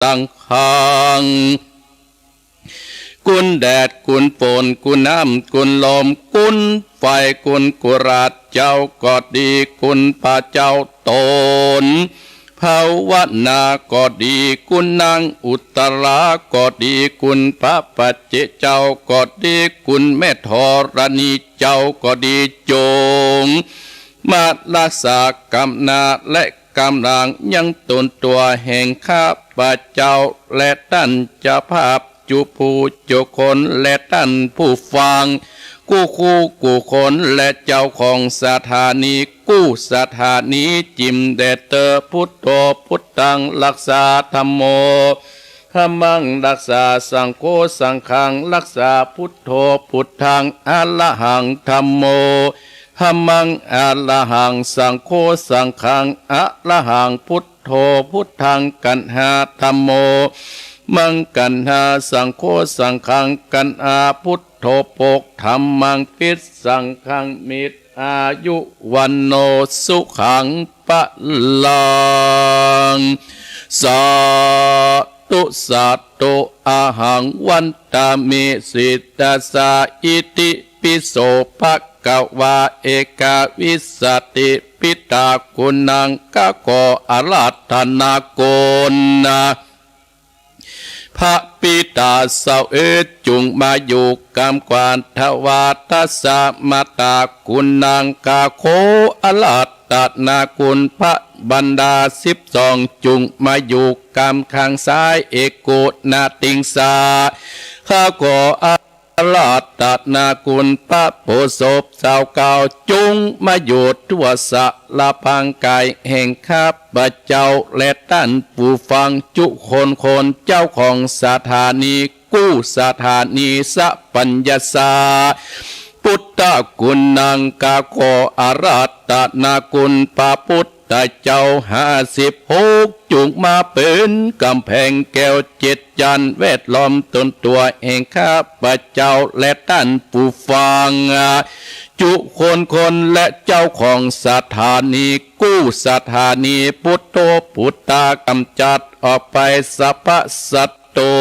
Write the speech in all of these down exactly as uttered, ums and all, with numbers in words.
สังฆัง คุณแดด คุณฝน คุณน้ำ คุณลม คุณไฟ คุณกุหลาบเจ้าก็ดี คุณพระเจ้าต๋นภาวนาก็ดี คุณนางอุตตราก็ดี คุณพระปัจเจกเจ้าก็ดี คุณแม่ธรณีเจ้าก็ดี จงมารักษากำนาและกำลังยังต๋นตั๋วแห่งข้าพเจ้า และต้านเจ้าภาพ จุผู้จุคน และต้านผู้ฟัง กู้คู่กู้คน และเจ้าของสถานีกู้สถานี จิ่มแด่เต๊อะ พุทโธพุทธังรักษา ธัมโม ธัมมังรักษา สังโฆสังฆังรักษา พุทโธพุทธัง อะระหัง ธัมโม ธัมมัง อะระหัง สังโฆสังฆัง อะระหัง พุทโธพุทธัง กัณหา ธัมโม มัง กัณหา สังโฆสังฆัง กัณหา พุทโธ โภค ธัมมัง ภิสสังฆัง มิตร อายุ วัณโณ สุขัง พลัง สาธุ สาธุ อะหัง วันตามิ สิทธัสสา อิติปิโส ภะคะวา เอกาวิสสติ ปิตา คุณัง ข้าขออาราธนาคุณนะ พระปิตาเสวย จุ่งมาอยู่กำกวาดถวาทศมาตา คุณัง ข้าขออาราธนาคุณ พระบรรดาสิบสอง จุ่งมาอยู่กำข้างซ้าย เอโกนาติงสา ข้าขออาราธนาคุณ พระโพธิ์ศพเศร้าเก้า จุ่งมาอยู่ทั่วสารพรางกายแห่งข้าพเจ้า และต้านผู้ฟังจุคนคน เจ้าของสถานีกู้สถานี สัพพัญญสา พุทธคุณัง ข้าขออาราธนาคุณ พระพุทธเจ้าห้าสิบหก จุ่งมาเป๋นก๋ำแพงแก้วเจ็ดจั้น แวดล้อมต๋นตั๋วแห่งข้าพเจ้า และต้านผู้ฟังจุคนคน และเจ้าของสถานีกู้สถานี พุทโธพุทธา ก๋ำจัดออกไปสัพพะศัตรู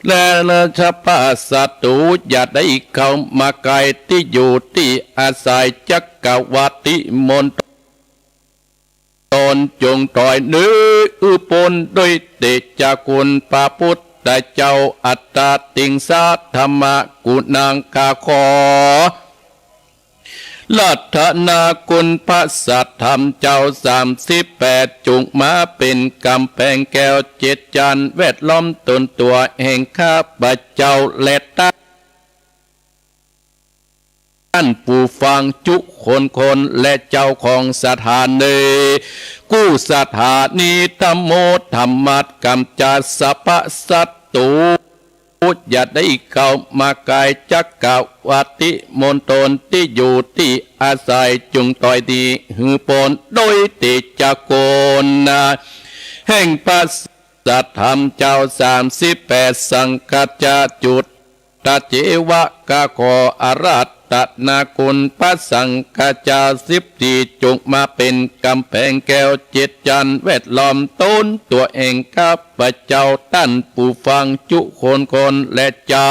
และสัพพะศัตรูอย่าได้เข้ามาใก้ตี้อยู่ตี้อาศัย จักรวรรดิมณฑล ตนจงถอยหนีหื้อป๊น ด้วยเตชะคุณพระพุทธเจ้า อัตตาติงสา ธัมมากุณัง ข้าขออาราธนาคุณพระสัทธรรมเจ้าสามสิบแปด จุ่งมาเป๋นก๋ำแพงแก้วเจ็ดจั้น แวดล้อมต๋นตั๋วแห่งข้าพเจ้า และต้าน ต้านผู้ฟังจุคนคน และเจ้าของสถานีกู้สถานี ธัมโม ธัมมัสสะ ก๋ำจัดสัพพะศัตรูอย่าได้เข้ามาใก้ จักรวรรดิมณฑลตี้อยู่ตี้อาศัย จงถอยหนีหื้อป๊น ด้วยเตชะคุณแห่งพระสัทธรรมเจ้าสามสิบแปด สังฆัสสะ จุต ตะเจวะ ข้าขออาราธนาคุณพระสังฆะเจ้าสิบสี่ จุ่งมาเป๋นก๋ำแพงแก้วเจ็ดจั้น แวดล้อมต๋นตั๋วแห่งข้าพเจ้า ต้านผู้ฟังจุคนคน และเจ้า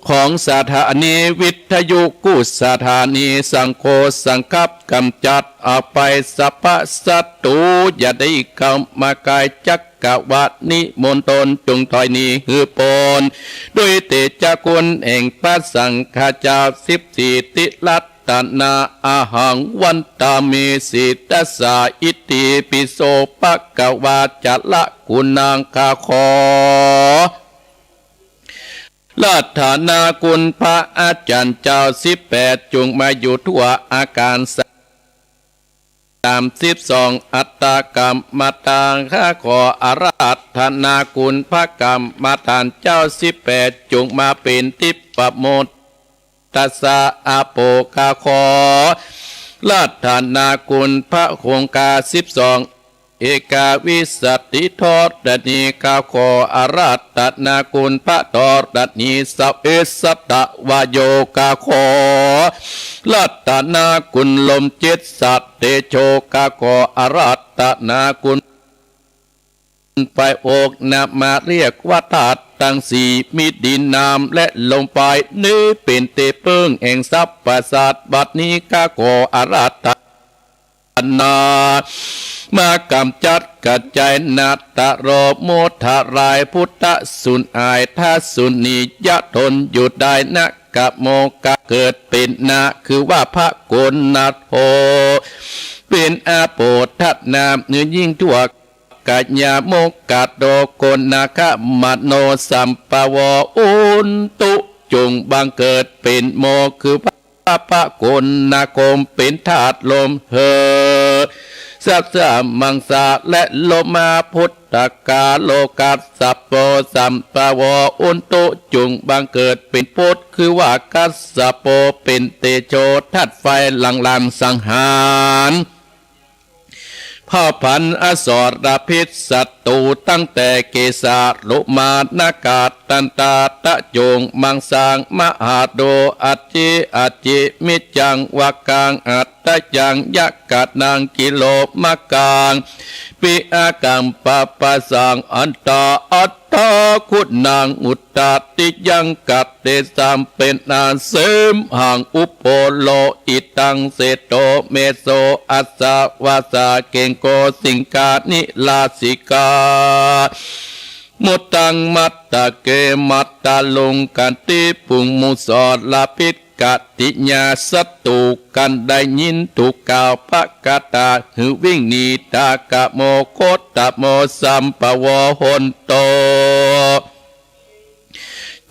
ของสถานีวิทยุกู้สถานี สังโฆสังคัป ก๋ำจัดออกไปสัพพะศัตรูอย่าได้เข้ามาใก้ จักรวรรดิมณฑลจงถอยหนีหื้อป๊น ด้วยเตชะคุณแห่งพระสังฆะเจ้าสิบสี่ ติรัตนา อะหัง วันตามิ สิทธัสสา อิติปิโส ภะคะวา จะละกุณัง ข้าขออาราธนาคุณพระอาจารย์เจ้าสิบแปด จงมาอยู่ทั่วอาคาร สามสิบสอง อัตตะกัมมะตัง ข้าขออาราธนาคุณพระกรรมฐานเจ้าสิบแปด จงมาเป๋นทิพยมนต์ ทัสสะ อาโป ข้าขออาราธนาคุณพระคงคาสิบสอง เอกาวิสสติธรณี ข้าขออาราธนาคุณพระธรณี สะเวสสะตะวาโย ข้าขออาราธนาคุณลมเจ็ด สัตว์เตโช ข้าขออาราธนาคุณ ไปอก นำมาเรียกว่าธาตุตังสี่ มีดินน้ำและลมไป นี้เป๋นตี้เปิ้งแห่งสรรพสัตว์ บัดนี้ข้าขออาราธนา มากำจัดขจัด นาถะโร โมทะลาย พุทธะสูญหาย ทะสุนียะ ทนอยู่ได้ นะกะโม กะเกิดเป๋นนา คือว่าพระโกณฑโธ เป๋นอโปธนาม หื้อยิ่งทั่ว กะยาโมกะโต โกณฑาคมโน สัมภะโว อุนตุ จุ่งบังเกิดเป๋นโม คือว่าพระโกณฑาคม เป๋นธาตุลม เหอะ สัสสะ มังสา และโลมา พุทธะกาโลกัสสะโป สัมภะโว อุนตุ จุ่งบังเกิดเป๋นพุทธ คือว่ากัสสะโป เป๋นเตโช ธาตุไฟ หลั่งหลานสังหาร เผาผลาญอสรพิษศัตรู ตั้งแต่เกสา โลมา นาคา ดันตา ตะ จุ่งมังสัง มหาโด อัจฉิ อัจฉิ มิจจัง วะกัง อัตตยัง ยะกะนัง กิโลมะกัง ปิ อะกัมปะปะสัง อันตา อัตตา คุณัง อุตตะติยัง กะเตสัม เป๋นอันเสมหัง อุปโพโล อิตัง เสโต เมโส อัสสะ วาสา เกงโก สิงคา นิลาสิกา มุตตัง มัตตะเก มัตตะลุง กันติ ฝูงหมู่สรพิษ กะติยา ศัตรู กันได้ยินถูกกล่าวพระคาถา หื้อวิ่งหนี ตะกะโม โคตะโม สัมภะโว โหนโต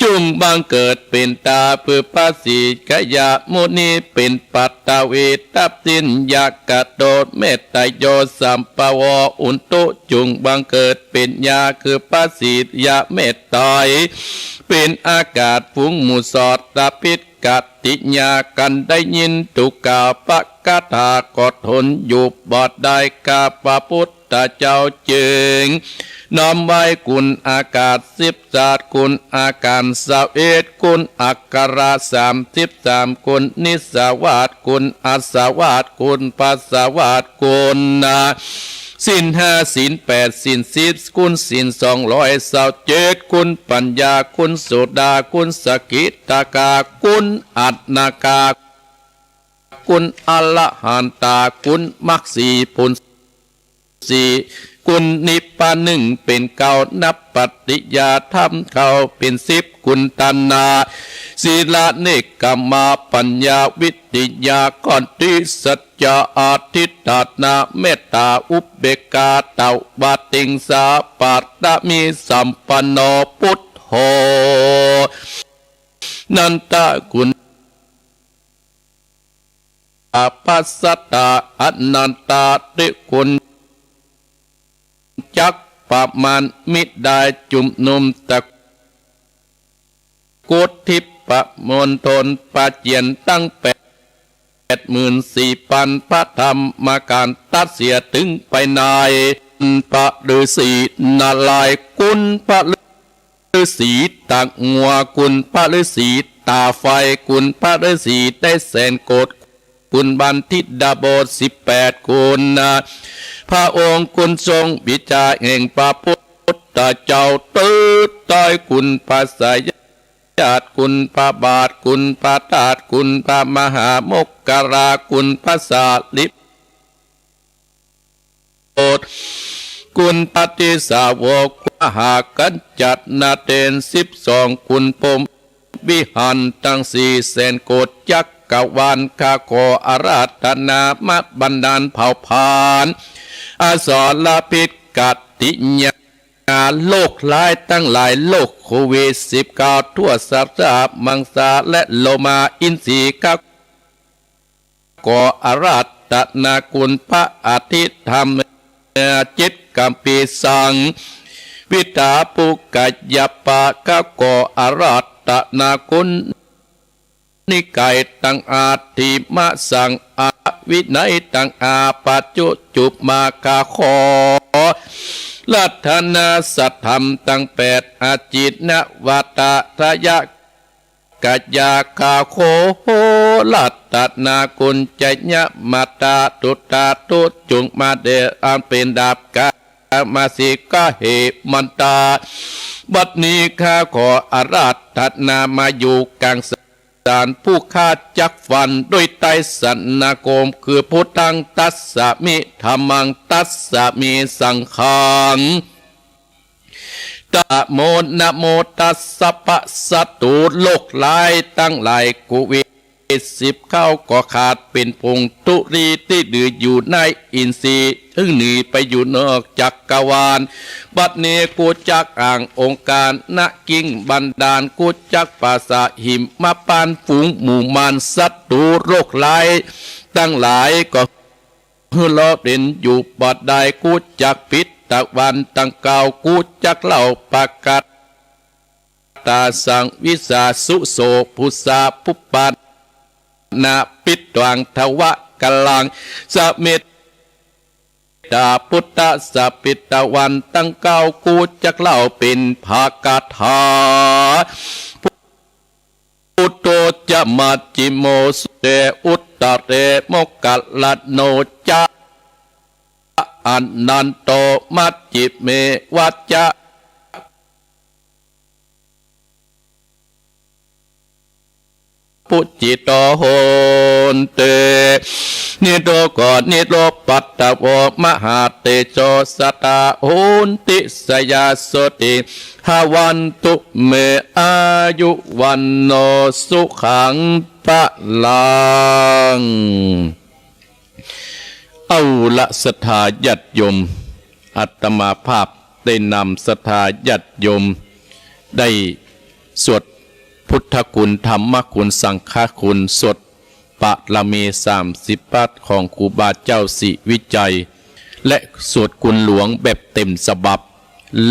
จุ่งบังเกิดเป๋นตา คือพระสีขยะมุนี เป๋นปัตตวี ทับสิ้น ยะกะโต เมตตะโย สัมภะโว อุนตุ จุ่งบังเกิดเป๋นยา คือพระสีขยะเมตไตร เป๋นอากาศ ฝูงหมู่สรพิษ กะติยา กันได้ยินถูกกล่าวพระคาถา ก็ทนอยู่บ่ได้ ข้าพระพุทธเจ้าจึงน้อมไหว้คุณอากาศสิบศาสตร์ คุณอาการสเวท คุณอักขระสามสิบสาม คุณนิสสวาส คุณอัสสวาส คุณภัสสวาส คุณ ศีลห้า ศีลแปด ศีลสิบ คุณศีลสองร้อยซาวเจ็ด คุณปัญญา คุณโสดา คุณสกิทาคา คุณอนาคา คุณอรหันตา คุณมรรคสี่ ผลสี่ คุณนิพพานหนึ่ง เป๋นเก้า นับปฏิยาธรรมเข้าเป๋นสิบ คุณตัณหา ศีล เนกขัมมะ ปัญญา วิทยา ขันติ สัจจะ อธิฐานะ เมตตา อุเบกขา ตวาติงสา ปารมีสัมปันโน พุทโธ นันทะคุณ อาภัสสะตา อนันตา ติคุณ จักประมาณมิได้ จุมนุมตะกรุดทิพย์มณฑล ประเจียนตั้งแปดหมื่นสี่พันพระธรรมขันธ์ ตัดเสียถึงภายใน พระฤๅษีนารายณ์ คุณพระฤๅ ฤๅษีตางัว คุณพระฤๅษีตาไฟ คุณพระฤๅษีได้แสนโกศ คุณบัณฑิตดาบทสิบแปด คุณนะ พระองค์คุณทรงวิชาแห่งพระพุทธเจ้า เติดใต้คุณพระสยา คุณพระบาท คุณพระธาตุ คุณพระมหาโมคคัลลา คุณพระสารีบุตร คุณพระติสาวก มหากัญจนาเถรนสิบสอง คุณพรหมวิหารทั้งสี่แสนโกศ จักรวาล ข้าขออาราธนามาบันดาลเผาผลาญ อสรพิษกติยา โรคร้ายทั้งหลาย โรคโควิดสิบเก้า ทั่วสารมังสาและโลมาอินทรีย์ ข้าขออาราธนาคุณพระอธิธรรม จิตกัมพีสัง วิถาปุกยปะ ข้าขออาราธนาคุณ นิกายตังอาทิมะสัง อวินัยตังอาปัจจุจุมา ข้าขออาราธนาสัทธรรมตังแปด อาจินวาตะทะยะกะยา ข้าขออาราธนาคุณ จยะมาตาตุตาตุ จุงมาเดอันเป๋นดาบกา มาสิกะเหมันตา บัดนี้ข้าขออาราธนามาอยู่กลางศาล ผู้ข้าจักฟันด้วยไตรสรณคม คือ พุทธัง ตัสสะมิ ธัมมัง ตัสสะมิ สังฆัง ตะโม นะโมตัสสะ ปะสะตู โรคร้ายตังหลายโควิดสิบเก้าก็ขาดเป๋นผงธุลีตี้เหลืออยู่ในอินทรีย์ ซึ่งหนีไปอยู่นอกจักรวาล บัดนี้กูจักอ้างองค์การนะ กิ่งบันดาล กูจักประสาหิมมาปาน ฝูงหมู่มารศัตรูโรคร้ายตังหลายก็ หื้อลอเป๋นอยู่บ่ได้ กูจักปิดตะวันตังเก้า กูจักเล่าปะกาตาสัง วิสาสุโส ปุสาปุปปานะ ปิดตวังทวะกะลัง สะเมตตา พุทธะ สะปิดตะวันตังเก้า กูจักเล่าเป๋นปะกาถา พุทโธ จะ มัจฉิโม สุเต อุตตะเร โมคคัลลาโน จะ อนันโต มัจฉิเม วะจะ ปุจจิโต โหนเต นิโทโข นิโทปัตถโว มหาเตโช สะทา โหนติ สะยาโสติ หะวันตุ เม อายุ วัณโณ สุขัง พะลัง เอาละ ศรัทธาญาติโยม อาตมาภาพได้นำศรัทธาญาติโยม ได้สวดพุทธคุณ ธรรมคุณ สังฆคุณ สวดบารมีสามสิบประการของครูบาเจ้าศรีวิชัย และสวดคุณหลวงแบบเต็มฉบับ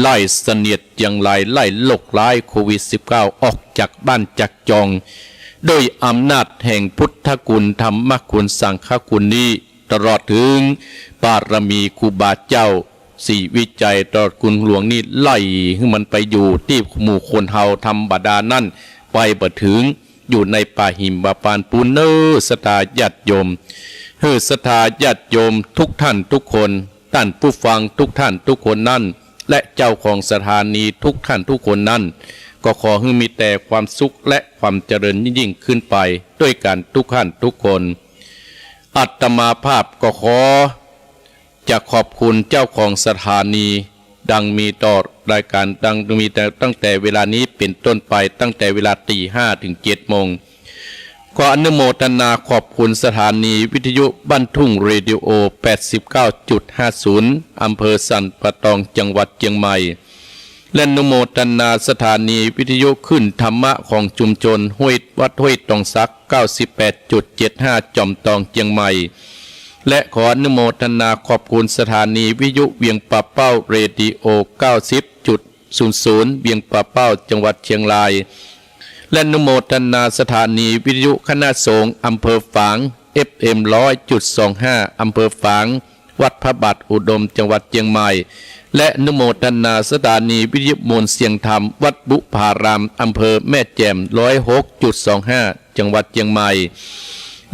ไล่เสนียดเจียงราย ไล่โรคร้ายโควิดสิบเก้าออกจากบ้านจากจอง ด้วยอำนาจแห่งพุทธคุณ ธรรมคุณ สังฆคุณนี้ ตลอดถึงบารมีครูบาเจ้าศรีวิชัย ตลอดคุณหลวงนี้ ไล่หื้อมันไปอยู่ตี้หมู่คนเฮาธรรมดานั้น ไปบ่ถึง อยู่ในป่าหิมพานต์ปูนเน่อ ศรัทธาญาติโยม หื้อศรัทธาญาติโยมทุกท่านทุกคน ต้านผู้ฟังทุกท่านทุกคนนั้น และเจ้าของสถานีทุกท่านทุกคนนั้น ก็ขอหื้อมีแต่ความสุขและความเจริญยิ่งๆ ขึ้นไปด้วยกันทุกท่านทุกคน อาตมาภาพก็ขอ จะขอบคุณเจ้าของสถานี ดังมีต่อรายการ ดังมีแต่ตั้งแต่เวลานี้เป๋นต้นไป ตั้งแต่เวลาตีห้าถึงเจ็ดโมง ขออนุโมทนาขอบคุณสถานีวิทยุบ้านทุ่งเรดิโอ แปดสิบเก้าจุดห้าศูนย์ อำเภอสันป่าตอง จังหวัดเจียงใหม่ และอนุโมทนาสถานีวิทยุคลื่นธรรมะของชุมชนห้วย วัดห้วยตองสัก เก้าสิบแปดจุดเจ็ดห้า จอมตอง เจียงใหม่ และขออนุโมทนาขอบคุณสถานีวิทยุเวียงป่าเป้า เรดิโอ เก้าสิบจุดศูนย์ศูนย์ เวียงป่าเป้า จังหวัดเชียงราย และอนุโมทนาสถานีวิทยุคณะสงฆ์อำเภอฝาง เอฟเอ็ม ร้อยจุดสองห้า อำเภอฝาง วัดพระบาทอุดม จังหวัดเชียงใหม่ และอนุโมทนาสถานีวิทยุมวลเสียงธรรม วัดบุพาราม อำเภอแม่แจ่ม ร้อยหกจุดสองห้า จังหวัดเชียงใหม่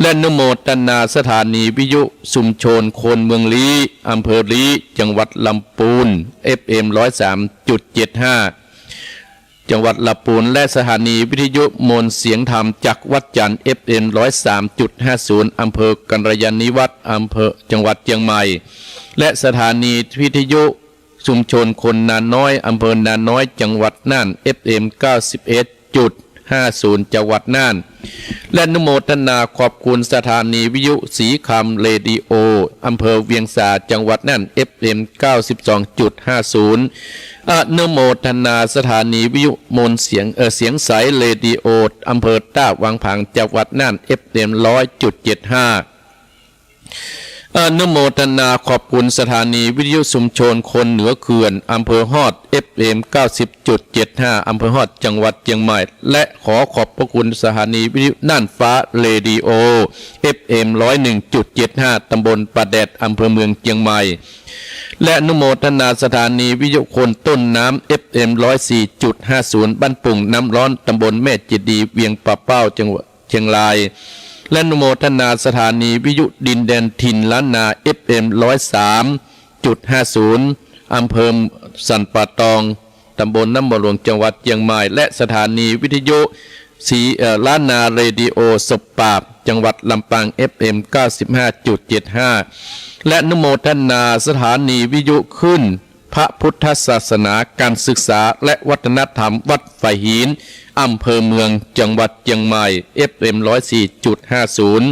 และอนุโมทนาสถานีวิทยุชุมชนคนเมืองลี้ อำเภอลี้ จังหวัดลำปูน เอฟเอ็ม ร้อยสามจุดเจ็ดห้า จังหวัดลำปูน และสถานีวิทยุมวลเสียงธรรมจากวัดจันทร์ เอฟเอ็ม ร้อยสามจุดห้าศูนย์ อำเภอกัลยาณิวัฒน์ อำเภอ จังหวัดเชียงใหม่ และสถานีวิทยุชุมชนคนนาน้อย อำเภอนาน้อย จังหวัดน่าน เอฟเอ็ม เก้าสิบเอ็ดจุดห้าศูนย์ จังหวัดน่าน และอนุโมทนาขอบคุณสถานีวิทยุสีคำเรดิโอ อำเภอเวียงสา จังหวัดน่าน เอฟเอ็ม เก้าสิบสองจุดห้าศูนย์ อนุโมทนาสถานีวิทยุมวลเสียง เอ่อ เสียงใสเรดิโอ อำเภอต้าวังผาง จังหวัดน่าน เอฟเอ็ม ร้อยจุดเจ็ดห้า อนุโมทนาขอบคุณสถานีวิทยุชุมชนคนเหนือเขื่อน อำเภอฮอด เอฟเอ็ม เก้าสิบจุดเจ็ดห้า อำเภอฮอด จังหวัดเชียงใหม่ และขอขอบพระคุณสถานีวิทยุน่านฟ้าเรดิโอ เอฟเอ็ม ร้อยหนึ่งจุดเจ็ดห้า ตำบลป่าแดด อำเภอเมืองเชียงใหม่ และอนุโมทนาสถานีวิทยุคนต้นน้ำ เอฟเอ็ม ร้อยสี่จุดห้าศูนย์ บ้านปุ่งน้ำร้อน ตำบลแม่เจดีย์ เวียงป่าเป้า จังหวัดเชียงราย และอนุโมทนาสถานีวิทยุดินแดนถิ่นล้านนา เอฟเอ็ม ร้อยสามจุดห้าศูนย์ อำเภอสันป่าตอง ตำบลน้ำบ่อหลวง จังหวัดเจียงใหม่ และสถานีวิทยุสี เอ่อ ล้านนาเรดิโอสบปราบ จังหวัดลำปาง เอฟเอ็ม เก้าสิบห้าจุดเจ็ดห้า และอนุโมทนาสถานีวิทยุคลื่นพระพุทธศาสนา การศึกษา และวัฒนธรรม วัดฝายหิน อำเภอเมือง จังหวัดเจียงใหม่ เอฟเอ็ม ร้อยสี่จุดห้าศูนย์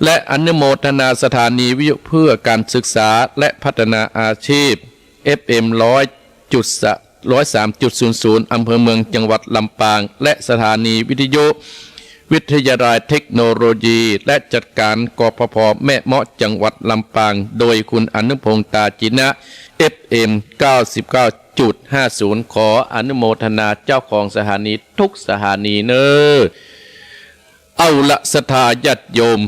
และอนุโมทนาสถานีวิทยุเพื่อการศึกษาและพัฒนาอาชีพ เอฟเอ็ม ร้อยจุด ร้อยสามจุดศูนย์ศูนย์ อำเภอเมือง จังหวัดลำปาง และสถานีวิทยุวิทยาลัยเทคโนโลยีและจัดการ กพพ แม่เมาะ จังหวัดลำปาง โดยคุณอนุพงษ์ ตาจินะ เอฟเอ็ม เก้าสิบเก้าจุดห้าศูนย์ ขออนุโมทนาเจ้าของสถานีทุกสถานีเน่อ เอาละศรัทธาญาติโยม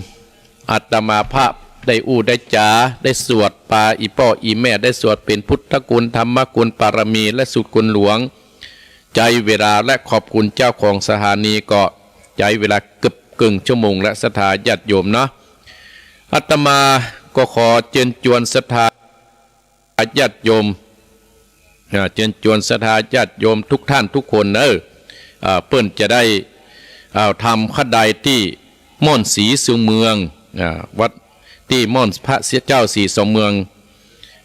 อาตมาภาพได้อู้ได้จ๋า ได้สวดปาอี่ป้ออี่แม่ ได้สวดเป๋นพุทธคุณ ธรรมคุณ ปารมี และสูตรคุณหลวง ใจ๊เวลาและขอบคุณเจ้าของสถานีก็ใจ๊เวลาเกือบเกิ่งชั่วโมงและศรัทธาญาติโยมเนาะ อาตมาก็ขอเจิญจวนศรัทธา ญาติโยม อ่า เจิญจวนศรัทธาญาติโยมทุกท่านทุกคนเน่อ อ่า เปิ้นจะได้ อ่า ทำขะไดตี้ม่อนสีเสิงห์เมือง อ่า วัดตี้ม่อนพระเจ้าสีเสิงห์เมือง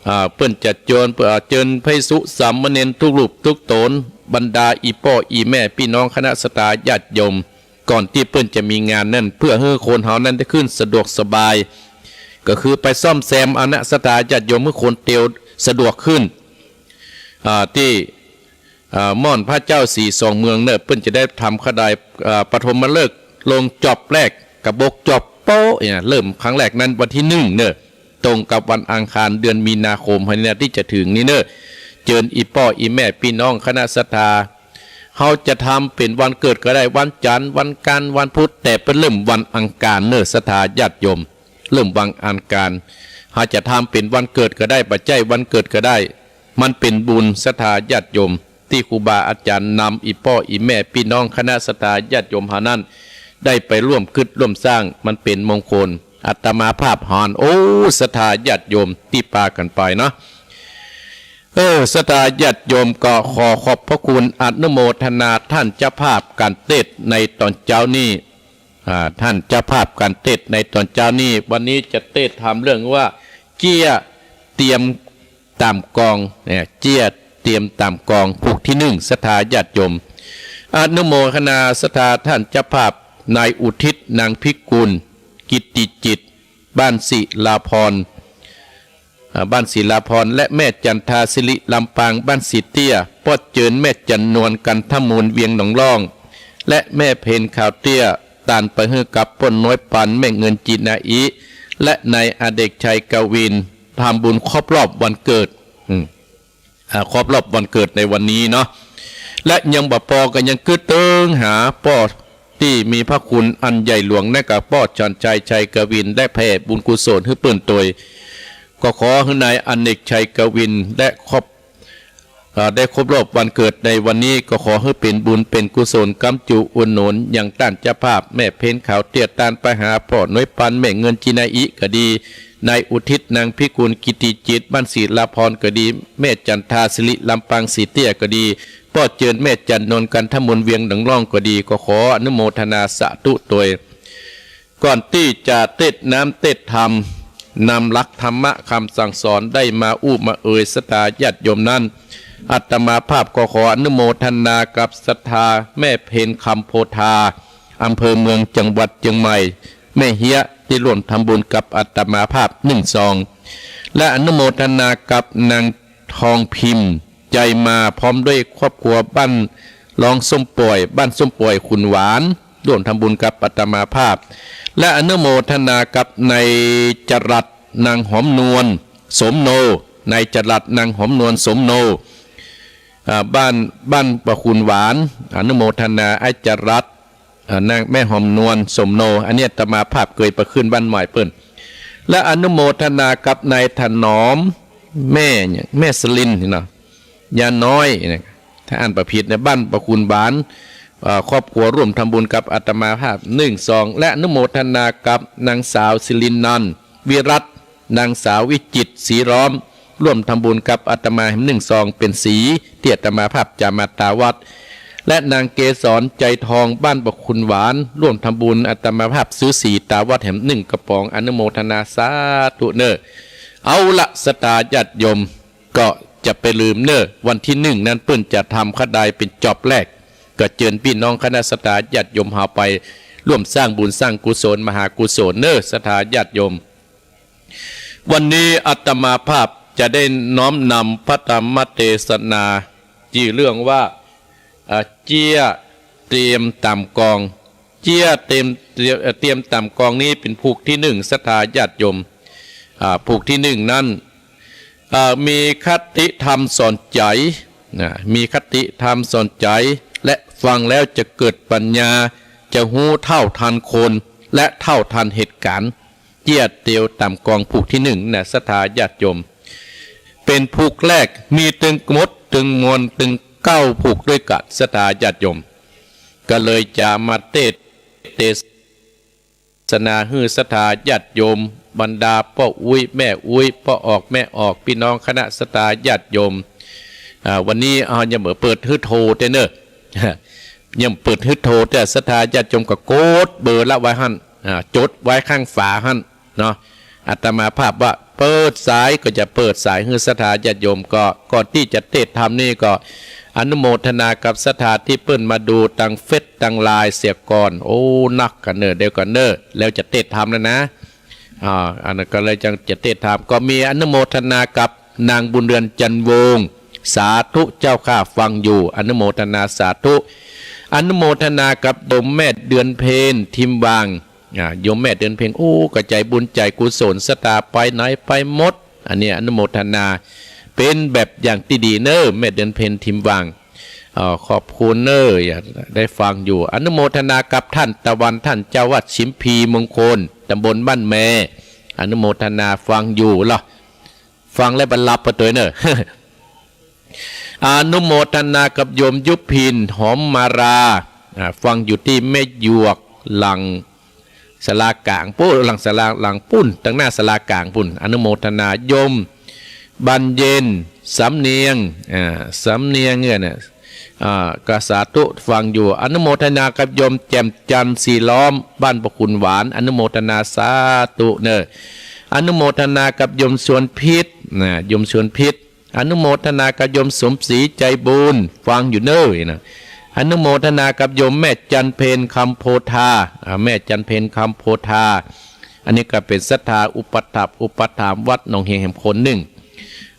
อ่า เปิ้นจะเจิญ เอ่อ เจิญภิกษุสามเณรทุกรูปทุกต๋น บรรดาอี่ป้ออี่แม่ ปี้น้องคณะศรัทธาญาติโยม ก่อนตี้เปิ้นจะมีงานนั้น เพื่อหื้อคนเฮานั้นได้ขึ้นสะดวกสบาย ก็คือไปซ่อมแซมเอานะศรัทธาญาติโยม หื้อคนเตียวสะดวกขึ้น อ่า ตี้ อ่า ม่อนพระเจ้าสีเสิงห์เมืองเน่อ เปิ้นจะได้ทำขะได อ่า ปฐมฤกษ์ลงจอบแรก กระบกจอบโป๊ะเนี่ย เริ่มครั้งแรกนั้นวันตี้หนึ่งเน่อ ตรงกับวันอังคารเดือนมีนาคมเนี่ยตี้จะถึงนี่เน่อ เจิญอี่ป้ออี่แม่ ปี้น้องคณะศรัทธา เฮาจะทำเป๋นวันเกิดก็ได้ วันจันทร์ วันอังคาร วันพุธ แต่เปิ้นเริ่มวันอังคารเน่อศรัทธาญาติโยม เริ่มวันอังคาร เฮาจะทำเป๋นวันเกิดก็ได้ บ่ใจ้วันเกิดก็ได้ มันเป๋นบุญศรัทธาญาติโยม ตี้ครูบาอาจ๋ารย์นำอี่ป้ออี่แม่ ปี้น้องคณะศรัทธาญาติโยมเฮานั้น ได้ไปร่วมกึ๊ดร่วมสร้าง มันเป๋นมงคล อาตมาภาพหัน โอ้ ศรัทธาญาติโยมตี้ปากั๋นไปเนาะ เออ ศรัทธาญาติโยมก็ขอขอบพระคุณอนุโมทนาต้านเจ้าภาพก๋านเตสน์ในต๋อนเจ๊านี้ อ่า ต้านเจ้าภาพก๋านเตสน์ในต๋อนเจ๊านี้ วันนี้จะเตสน์ถามเรื่องว่า เจี้ยเตียมต๋ามกอง เนี่ย เจี้ยเตียมต๋ามกอง ผูกตี้หนึ่ง ศรัทธาญาติโยม อนุโมทนาศรัทธาต้านเจ้าภาพ นายอุทิศ นางพิกุล กิตติจิต บ้านศิลาพร อ่า บ้านศิลาพร และแม่จันทาสิริ ลำปาง บ้านสีเตี้ย ป้อเจิญแม่จันนวล กันทมูล เวียงหนองล่อง และแม่เพ็ญ ขาวเตี้ย ตานไปหื้อกับป้อน้อยปาน แม่เงิน จีนาอิ และนายอเนกชัย กวิน ทำบุญครบรอบวันเกิด อืม อ่า ครบรอบวันเกิดในวันนี้เนาะ และยังบ่ปอก็ยังกึ๊ดเติงหาป้อตี้มีพระคุณอันใหญ่หลวง นั่นก็ป้อชันชัย ชัยกวิน ได้แผ่บุญกุศลหื้อเปิ้นตวย ก็ขอหื้อนายอเนกชัยกวิน ได้ครบ อ่า ได้ครบรอบวันเกิดในวันนี้ ก็ขอหื้อเป๋นบุญเป๋นกุศล กำจุอุดหนุนยังต้านเจ้าภาพ แม่เพ็ญ ขาวเตี้ย ตานไปหาป้อน้อยปาน แม่เงิน จีนาอิ ก็ดี นายอุทิศ นางพิกุล กิตติจิต บ้านศิลาพร ก็ดี แม่จันทาสิริ ลำปาง สีเตี้ย ก็ดี ป้อเจิญแม่จันนวล กันทมูล เวียงหนองล่อง ก็ดี ก็ขออนุโมทนาสาธุตวย ก่อนตี้จะเตสน์น้ำเตสน์ธรรม นำหลักธรรมะกำสั่งสอนได้มาอู้มาเอยศรัทธาญาติโยมนั้น อาตมาภาพก็ขออนุโมทนากับศรัทธาแม่เพ็ญ คำโพธา อำเภอเมือง จังหวัดเจียงใหม่ แม่เฮียะ ตี้ร่วมทำบุญกับอาตมาภาพหนึ่งซอง และอนุโมทนากับนางทองพิมพ์ ใจมา พร้อมด้วยครอบครัว บ้านรองส้มป่อย บ้านส้มป่อย ขุนหวาน ร่วมทำบุญกับอาตมาภาพ และอนุโมทนากับนายจรัส นางหอมนวล สมโน นายจรัส นางหอมนวล สมโน อ่า บ้าน บ้านป่าขุนหวาน อนุโมทนาอ้ายจรัส อ่า นางแม่หอมนวล สมโน อันนี้อาตมาภาพเกยไปขึ้นบ้านใหม่เปิ้น และอนุโมทนากับนายถนอม แม่เนี่ย แม่สลินนี่เนาะ ยาน้อยเนี่ย ถ้าอ่านบ่ผิดนะ บ้านป่าขุนหวาน เอ่อ ครอบครัวร่วมทำบุญกับอาตมาภาพหนึ่งซอง และอนุโมทนากับนางสาวสิรินันท์ วิรัตน์ นางสาววิจิตร ศรีล้อม ร่วมทำบุญกับอาตมาแหมนึ่งซองเป๋นสี ตี้อาตมาภาพจะมาตาวัด และนางเกสร ใจทอง บ้านประคุณหวาน ร่วมทำบุญ อาตมาภาพซื้อสีตาวัดแหมนึ่งกระป๋อง อนุโมทนาสาธุเน่อ เอาละ ศรัทธาญาติโยม ก็จะไปลืมเน่อ วันตี้นึ่งนั้นเปิ้นจะทำขะดายเป๋นจอบแรก ก็เจิญปี้น้องคณะศรัทธาญาติโยมเฮาไปร่วมสร้างบุญสร้างกุศล มหากุศลเน่อ ศรัทธาญาติโยม วันนี้อาตมาภาพจะได้น้อมนำพระธรรมเตสนา จื้อเรื่องว่า อ่า เจี้ยเตรียมต๋ามกอง เจี้ยเตรียม เอ่อ เตรียมต๋ามกองนี้เป๋นผูกตี้นึ่ง ศรัทธาญาติโยม อ่า ผูกตี้นึ่งนั้น อ่า มีคติธรรมสอนใจ๋ นะ มีคติธรรมสอนใจ๋ และฟังแล้วจะเกิดปัญญา จะฮู้เท่าทันคน และเท่าทันเหตุก๋ารณ์ เจี้ยเตรียมต๋ามกองผูกตี้นึ่งนะ ศรัทธาญาติโยม เป๋นผูกแรก มีตึงหมดตึงมวลตึงเก้าผูกด้วยกั๋น ศรัทธาญาติโยม ก็เลยจะมาเตสน์ เตสนาหื้อศรัทธาญาติโยม บรรดาป้ออุ๊ยแม่อุ๊ย ป้อออกแม่ออก ปี้น้องคณะศรัทธาญาติโยม อ่า วันนี้เฮายังบ่เปิดหื้อโทรเตื้อเน่อ ยังเปิดหื้อโทรเตื้อ ศรัทธาญาติโยมก็กดเบอร์ละไว้หั้น อ่า จดไว้ข้างฝาหั้นเนาะ อาตมาภาพว่าเปิดสายก็จะเปิดสายหื้อศรัทธาญาติโยม ก็ก่อนตี้จะเตสน์ธรรมนี่ก็อนุโมทนากับศรัทธาตี้เปิ้นมาดูตางเฟซตางไลน์เสียก่อน โอ้ นักกั๋นเน่อ เดี๋ยวก่อนเน่อ แล้วจะเตสน์ธรรมแล้วนะ อ่า อันนั้นก็เลยจังจะเตสน์ธรรม ก็มีอนุโมทนากับนางบุญเรือน จันทร์วงศ์ สาธุเจ้าข้า ฟังอยู่ อนุโมทนาสาธุ อนุโมทนากับโยมแม่เดือนเพ็ญ ทิมวาง อ่า โยมแม่เดือนเพ็ญ โอ้ ก็ใจ๋บุญใจ๋กุศล ศรัทธาไปไหนไปหมด อันนี้อนุโมทนา เป๋นแบบอย่างตี้ดีเน่อ แม่เดือนเพ็ญ ทิมวาง เอ่อ ขอบคุณเน่อ ได้ฟังอยู่ อนุโมทนากับต้านตะวัน ต้านเจ้าวัดฉิมพีมงคล ตำบลบ้านแม อนุโมทนาฟังอยู่ลอ ฟังแล้วบ่หลับไปตวยเน่อ อนุโมทนากับโยมยุพิน หอมมาลา อ่า ฟังอยู่ตี้แม่หยวก หลังศาลากลาง ปู๊น หลังศาลา หลังปู๊น ตางหน้าศาลากลางปู๊น อนุโมทนา โยมบานเย็น สำเนียง อ่า สำเนียงเนี่ยนะ อ่า ก็สาธุฟังอยู่ อนุโมทนากับโยมแจ่มจันทร์ ศรีล้อม บ้านประคุณหวาน อนุโมทนาสาธุเน่อ อนุโมทนากับโยมชวนพิษ นะ โยมชวนพิษ อนุโมทนากับโยมสมศรี ใจบุญ ฟังอยู่เน่อนะ อนุโมทนากับโยมแม่จันทร์เพ็ญ คำโพธา อ่า แม่จันทร์เพ็ญ คำโพธา อันนี้ก็เป๋นศรัทธาอุปถัมภ์ อุปถัมภ์วัดหนองเฮงแหมคนนึ่ง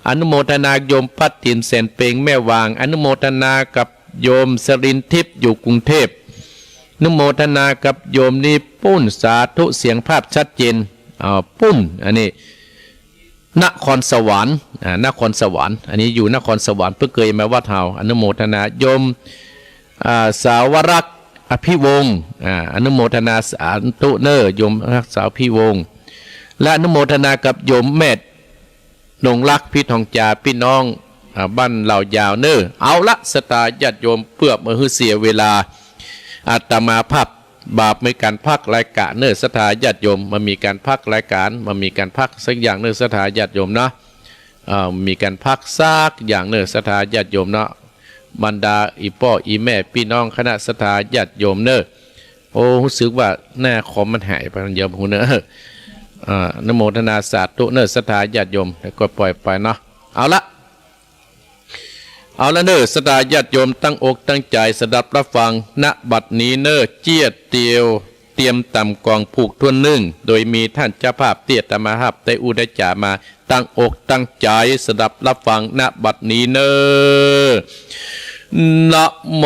อนุโมทนาโยมป้าติ๋ม แสนเปง แม่วาง อนุโมทนากับโยมสรินทิพย์ อยู่กรุงเทพ อนุโมทนากับโยมนี้ปู๊น สาธุ เสียงภาพชัดเจน อ่า ปู๊น อันนี้ นครสวรรค์ อ่า นครสวรรค์ อันนี้อยู่นครสวรรค์ เปิ้นเกยมาวัดเฮา อนุโมทนา โยม อ่า สาวรักษ์ อภิวงศ์ อ่า อนุโมทนาสาธุเน่อ โยมรักษ์ สาวอภิวงศ์ และอนุโมทนากับโยมแม่ นงรัก พิทองจา ปี้น้อง อ่า บ้านเหล่ายาวเน่อ เอาละ ศรัทธาญาติโยม เปื้อบ่หื้อเสียเวลา อาตมาภาพ บ่มีก๋านพักรายก๋านเน่อ ศรัทธาญาติโยม บ่มีก๋านพักรายก๋าน บ่มีก๋านพักสักอย่างเน่อ ศรัทธาญาติโยมเนาะ เอ่อ บ่มีก๋านพักสักอย่างเน่อ ศรัทธาญาติโยมเนาะ บรรดาอี่ป้ออี่แม่ ปี้น้องคณะศรัทธาญาติโยมเน่อ โอ้ ฮู้สึกว่าหน้าคอมมันหายไป โยมฮู้เน่อ อ่า อนุโมทนาสาธุเน่อ ศรัทธาญาติโยม แล้วก็ปล่อยไปเนาะ เอาละ เอาละเน่อ ศรัทธาญาติโยม ตั้งอกตั้งใจ๋สดับฮับฟัง ณ บัดนี้เน่อ เจี้ยเตียว เตรียมต๋ามกองผูกถ้วนนึ่ง โดยมีต้านเจ้าภาพตี้อาตมาภาพได้อู้ได้จ๋ามา ตั้งอกตั้งใจ๋สดับฮับฟัง ณ บัดนี้เน่อ นะโม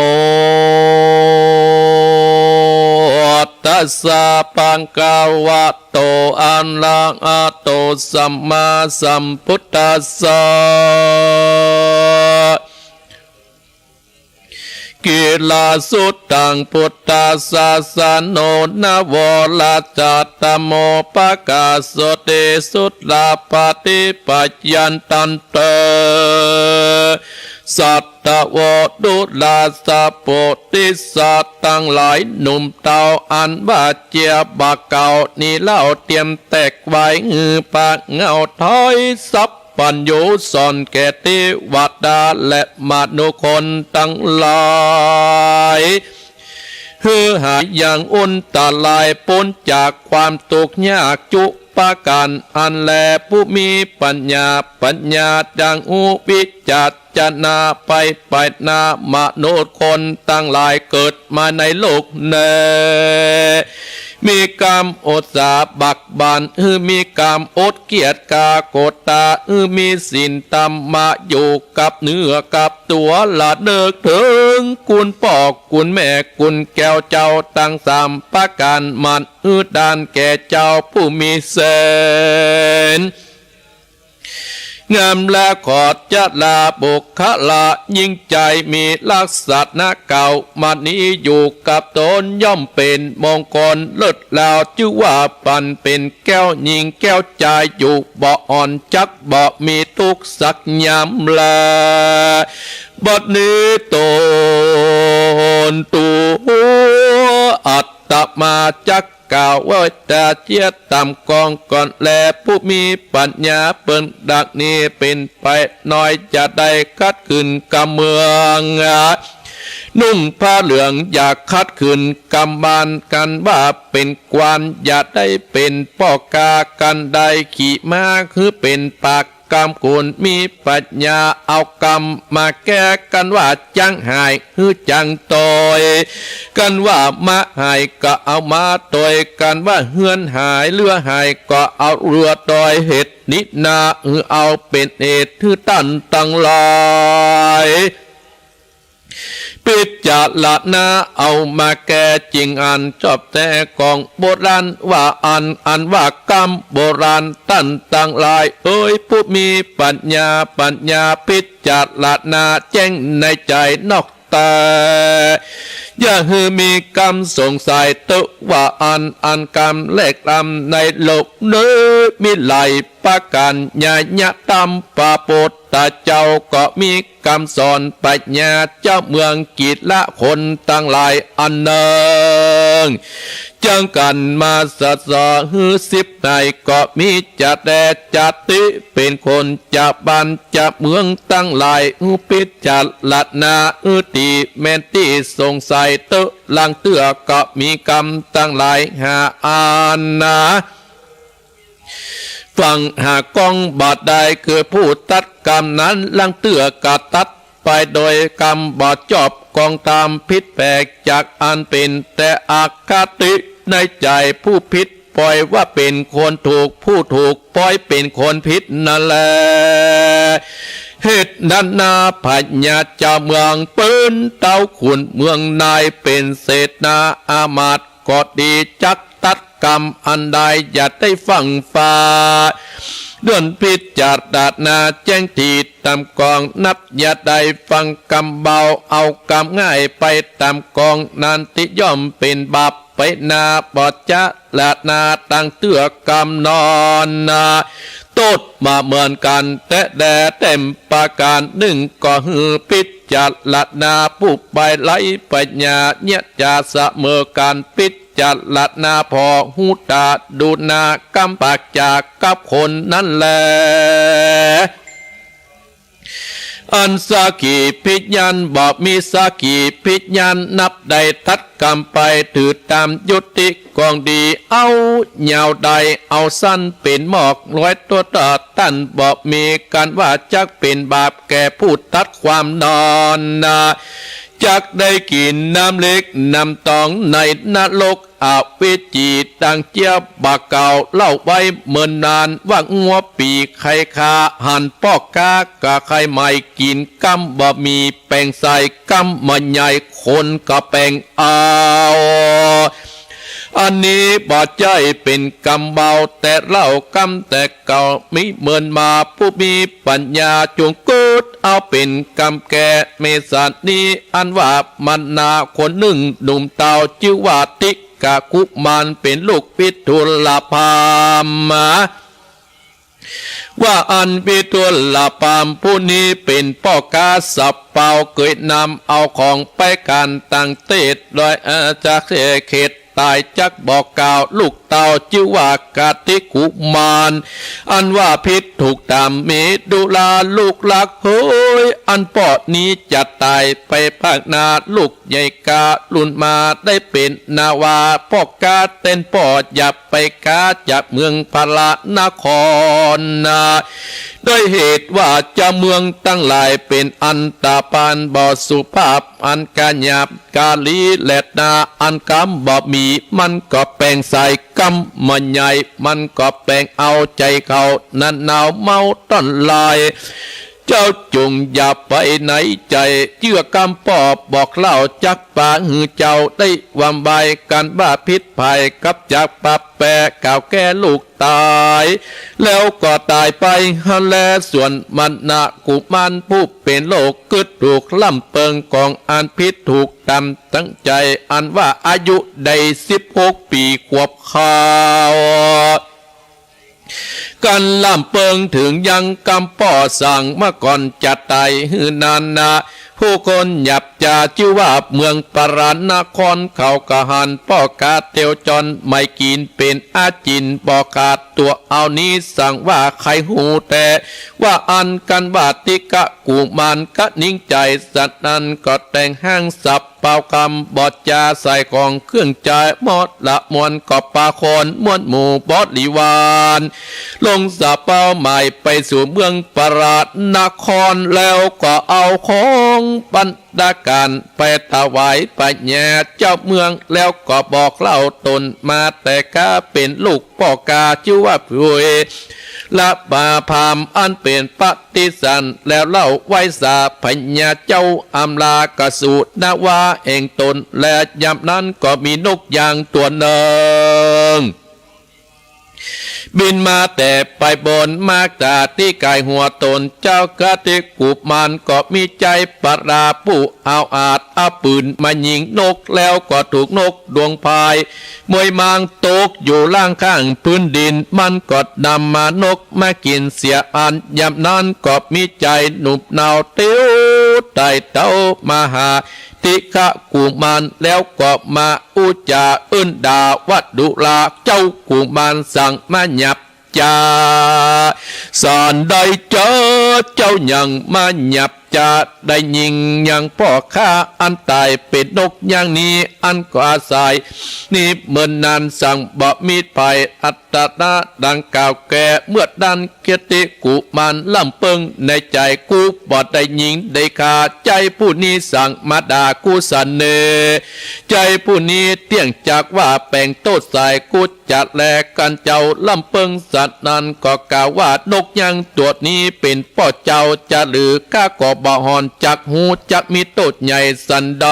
ตัสสะ ภะคะวะโต อะระหะโต สัมมาสัมพุทธัสสะ กิลาสุตัง พุทธัสสะ สะโน นะโว รัจจะ ธัมโม ปะกาสสะ ติสุราปาติ ปะยันตันเต สัตถะโว ดุราสะ โพธิสัตว์ตังหลาย หนุ่มเต้าอันว่าเจียบ่าเก่านี้เล่า เตรียมแตกไหวหื้อปะเหง้าถอย สัพพ ปัญญูสอนแก่เตวดาและมนุษย์คนตังหลาย หื้อหายอย่างอันตรายป๊นจากความตุ๊กข์ยากจุประก๋านอั้นแล ผู้มีปัญญา ปัญญาจักฮู้วิจารณาไปไปหน้ามนุษย์คนตังหลายเกิดมาในโลกแน่ มีก๋ามอุตสาหะบักบั่น หื้อมีก๋ามอดเกียจกล้าโกตา หื้อมีศีลธรรมะอยู่กับเนื้อกับตั๋ว ระลึกเถิงคุณป้อคุณแม่คุณแก้วเจ้าตังสามประก๋าน หมั่นหื้อตานแก่เจ้าผู้มีศีล งามและขอจราบุคคละ หญิงใจ๋มีลักษณะเก้ามานี้อยู่กับต๋น ย่อมเป๋นมงคลเลิศแล้ว จื้อว่าปันเป๋นแก้วหญิงแก้วจายอยู่ บ่อ่อนจักบ่มีตุ๊กข์สักยามแล บัดนี้ต๋นตั๋วอาตมาจัก กล่าวไว้แต่เสี้ยต๋ามกองก่อนแล ผู้มีปัญญาเปิ้นดังนี้เป๋นไปน้อย จะได้ขัดขืนกำเมือง นุ่งผ้าเหลืองอย่าขัดขืนกำบาน กันว่าเป๋นกวาน อย่าได้เป๋นป้อก๊า กันได้ขี่ม้า หื้อเป๋นปาก กำกุนมีปัญญาเอากำมาแก้ กันว่าจ๊างหายหื้อจ๊างตอย กันว่าม้าหายก็เอาม้าตอย กันว่าเฮือนหายเฮือหายก็เอาเฮือตอย เหตุนี้นาหื้อเอาเป๋นเหตุหื้อต้านตังหลาย พิจารณาเอามาแก้ จึงอันชอบแต๊ของโบราณว่าอั้น อันว่ากำโบราณ ต้านตังหลายเอ๋ย ผู้มีปัญญา ปัญญาพิจารณาแจ้งในใจ๋นอกแต่ อย่าหื้อมีกำสงสัยเต๊อะว่าอั้น อันกำแลกลำในโลกนี้มีหลายประก๋าน ญาณธรรมพระพุทธเจ้าก็มี กำสอนปัญญา เจ้าเมืองกิลละคนตังหลายอันเนิง จักกั๋นมาสะสอหื้อสิบในก็มี จะแต๊จะติเป๋นคน จะบ้านจะเมืองตังหลาย หื้อพิจารณาหื้อตี้แม่นตี้สงสัยเต๊อะ ลางเตื้อก็มีกำตังหลายห้าอันนา ฟังหากองบ่ได้ คือผู้ตัดกำนั้น ลางเตื้อก็ตัดไปโดยกำบ่จอบ กองต๋ามผิดแปลกจากอันเป๋น แต่อคติในใจ๋ผู้ผิด ปอยว่าเป๋นคนถูก ผู้ถูกปอยเป๋นคนผิดนั้นแล เหตุนั้นนา พญาเจ้าเมือง เปิ้นเต้าขุนเมืองนาย เป๋นเสนาอามาตย์ก็ดี จักตัดกำอันใด อย่าได้ฟั่งฝ่า ด่วนพิจารณาแจ้งตี้ต๋ามกอง นับอย่าได้ฟั่งกำเบา เอากำง่ายไปต๋ามกอง นั้นตี้ย่อมเป๋นบาปไปนา บ่จารณาตังเตื้อกำนั้นนา โต้ษมาเหมือนกั๋นแต๊แด่ แต้มประก๋านนึ่งก็หื้อพิจารณา ผู้ไปไร้ปัญญา เยียะจะเสมอกั๋น พิจารณาผ่อหูต๋าดูหน้ากำปากจากกับคนนั้นแล อันสักขีพยานบ่มี สักขีพยานนับได้ตัดกำไป ถือต๋ามยุติของดี เอายาวได้เอาสั้นเป๋นหมอก ร้อยตัวต่อต้านบ่มี กั๋นว่าจักเป๋นบาปแก่ผู้ตัดความนั้นนา จักได้กิ๋นน้ำเหล็กน้ำตองในนรก อเวจีดังเจียบ่าเก่า เล่าไว้เมินนาน ว่างัวปีใค่ข้า หันป้อก๊ากะใค่ไหม้ กิ๋นกำบ่มี แป๋งใส่กำบ่ใหญ่ คนก็แป๋งเอา อันนี้บ่ใจ้เป๋นกำเบา แต่เล่ากำแต่เก่ามีเมินมา ผู้มีปัญญาจงกึ๊ดเอาเป๋นกำแก้ เมสานี้อันว่ามันนาคนนึ่งหนุ่มเต้า จื้อว่าติ กะกุมารเป๋นลูกวิทุลพราหมณ์ ว่าอันวิทุลพราหมณ์ผู้นี้เป๋นป้อก๊าสะเปา เกยนำเอาของไปก๋านต่างเตศ โดยอาณาเขต ต๋ายจักบ่กล่าวลูกเต้าจื้อว่ากติกุมาร อันว่าผิดถูกต๋ามเมดุราลูกฮักเหย อันป้อนี้จะต๋ายไปภาคหน้า ลูกใหญ่กาลุนมาได้เป๋นนาวา ป้อก๋าเต้นป้ออย่าไปก๋าจากเมืองพระนครนา ด้วยเหตุว่าเจ้าเมืองตังหลายเป๋นอันตาปานบ่สุภาพ อันกาหยาบกาลีแลนา อันกำบ่มี มันก็แป๋งใส่ กำบ่ใหญ่ มันก็แป๋งเอาใจ๋เขา นั้นหนาวเมาต้อนลาย เจ้าจงอย่าไปในใจ๋ เจื้อกำป้อบอกเล่าจักปาหื้อเจ้าได้วำวาย กั๋นว่าผิดไผกับจักปรับแปร กล่าวแก่ลูกต๋าย แล้วก็ต๋ายไปหั้นแล ส่วนมณกุมารผู้เป๋นโรคกึ๊ดถูกล่ำเปิงของอันผิดถูกต๋ามตั้งใจ๋ อันว่าอายุได้สิบหกปี๋ขวบคาว กั๋นล่ำเปิงเถิงยังกำป้อสั่งเมื่อก่อนจะต๋ายหื้อนานา ผู้คนหยาบจ๋าจื้อว่าเมืองพระนคร เขาก็หันป้อก๋าเตียวจร ไม่กิ๋นเป๋นอาจิณบ่ขาดตั๋วเอานี้ สั่งว่าใค่ฮู้แต๊ ว่าอันกั๋นว่าติกะกุมารกะนิ่งใจ๋ สัตว์นั้นก็แต่งห้างสับเป่ากำบ่จา ใส่ของเครื่องใจ๊มอดละมวล ก็ปาคอนมวลหมู่บริวาร ลงสะเป๋าหมายไปสู่เมืองพระนคร แล้วก็เอาของปัณฑการไปถวายพญาเจ้าเมือง แล้วก็บอกเล่าต๋นมาแต่ก๋าเป๋นลูกป้อก๋าจื้อว่าภุยละปาพาม อันเป๋นปฏิสัน แล้วเล่าไหว้สาพญาเจ้าอำลากสูนาวาแห่งต๋น และยามนั้นก็มีนกยางตั๋วนึ่ง บินมาแต่ไปบน มาต๋าตี้ก๋ายหัวต๋น เจ้ากติกุมารก็มีใจ๋ประหลาด ผู้เอาอาจเอาปืนมายิงนก แล้วก็ถูกนกดวงพายมวยมางตกอยู่ล่างข้างพื้นดิน มันก็นำมานกมากิ๋นเสียอั้น ยามนั้นก็มีใจ๋หนุ่มเนาเตียวไต่เต้ามหา ติกะกุมาร แล้วก็มาอู้จ๋าเอิ้นด่าว่าดุรา เจ้ากุมารสั่งมาหยาบจ๋าสันใด เจ้า เจ้ายังมาหยาบจ๋า ได้ยิงยังป้อข้าอันต๋ายเป๋นนกอย่างนี้ อันก็อาศัยนี้เมินนาน สั่งบ่มีภัย อัตตาดังกล่าวแก่เมื่อดั้น กติกุมารล่ำเปิงในใจ๋ กูบ่ได้ยิงได้ฆ่า ใจ๋ผู้นี้สั่งมาด่ากูสันเน่ ใจ๋ผู้นี้เตี้ยงจักว่าแป๋งโต้ษใส่ กูจะแลกั๋นเจ้าล่ำเปิงสัน นั้นก็กล่าวว่านกยางตั๋วนี้เป๋นป้อเจ้าจะหรือ ข้าก็บ่ห่อนจักฮู้จักมีโต้ษใหญ่สันใด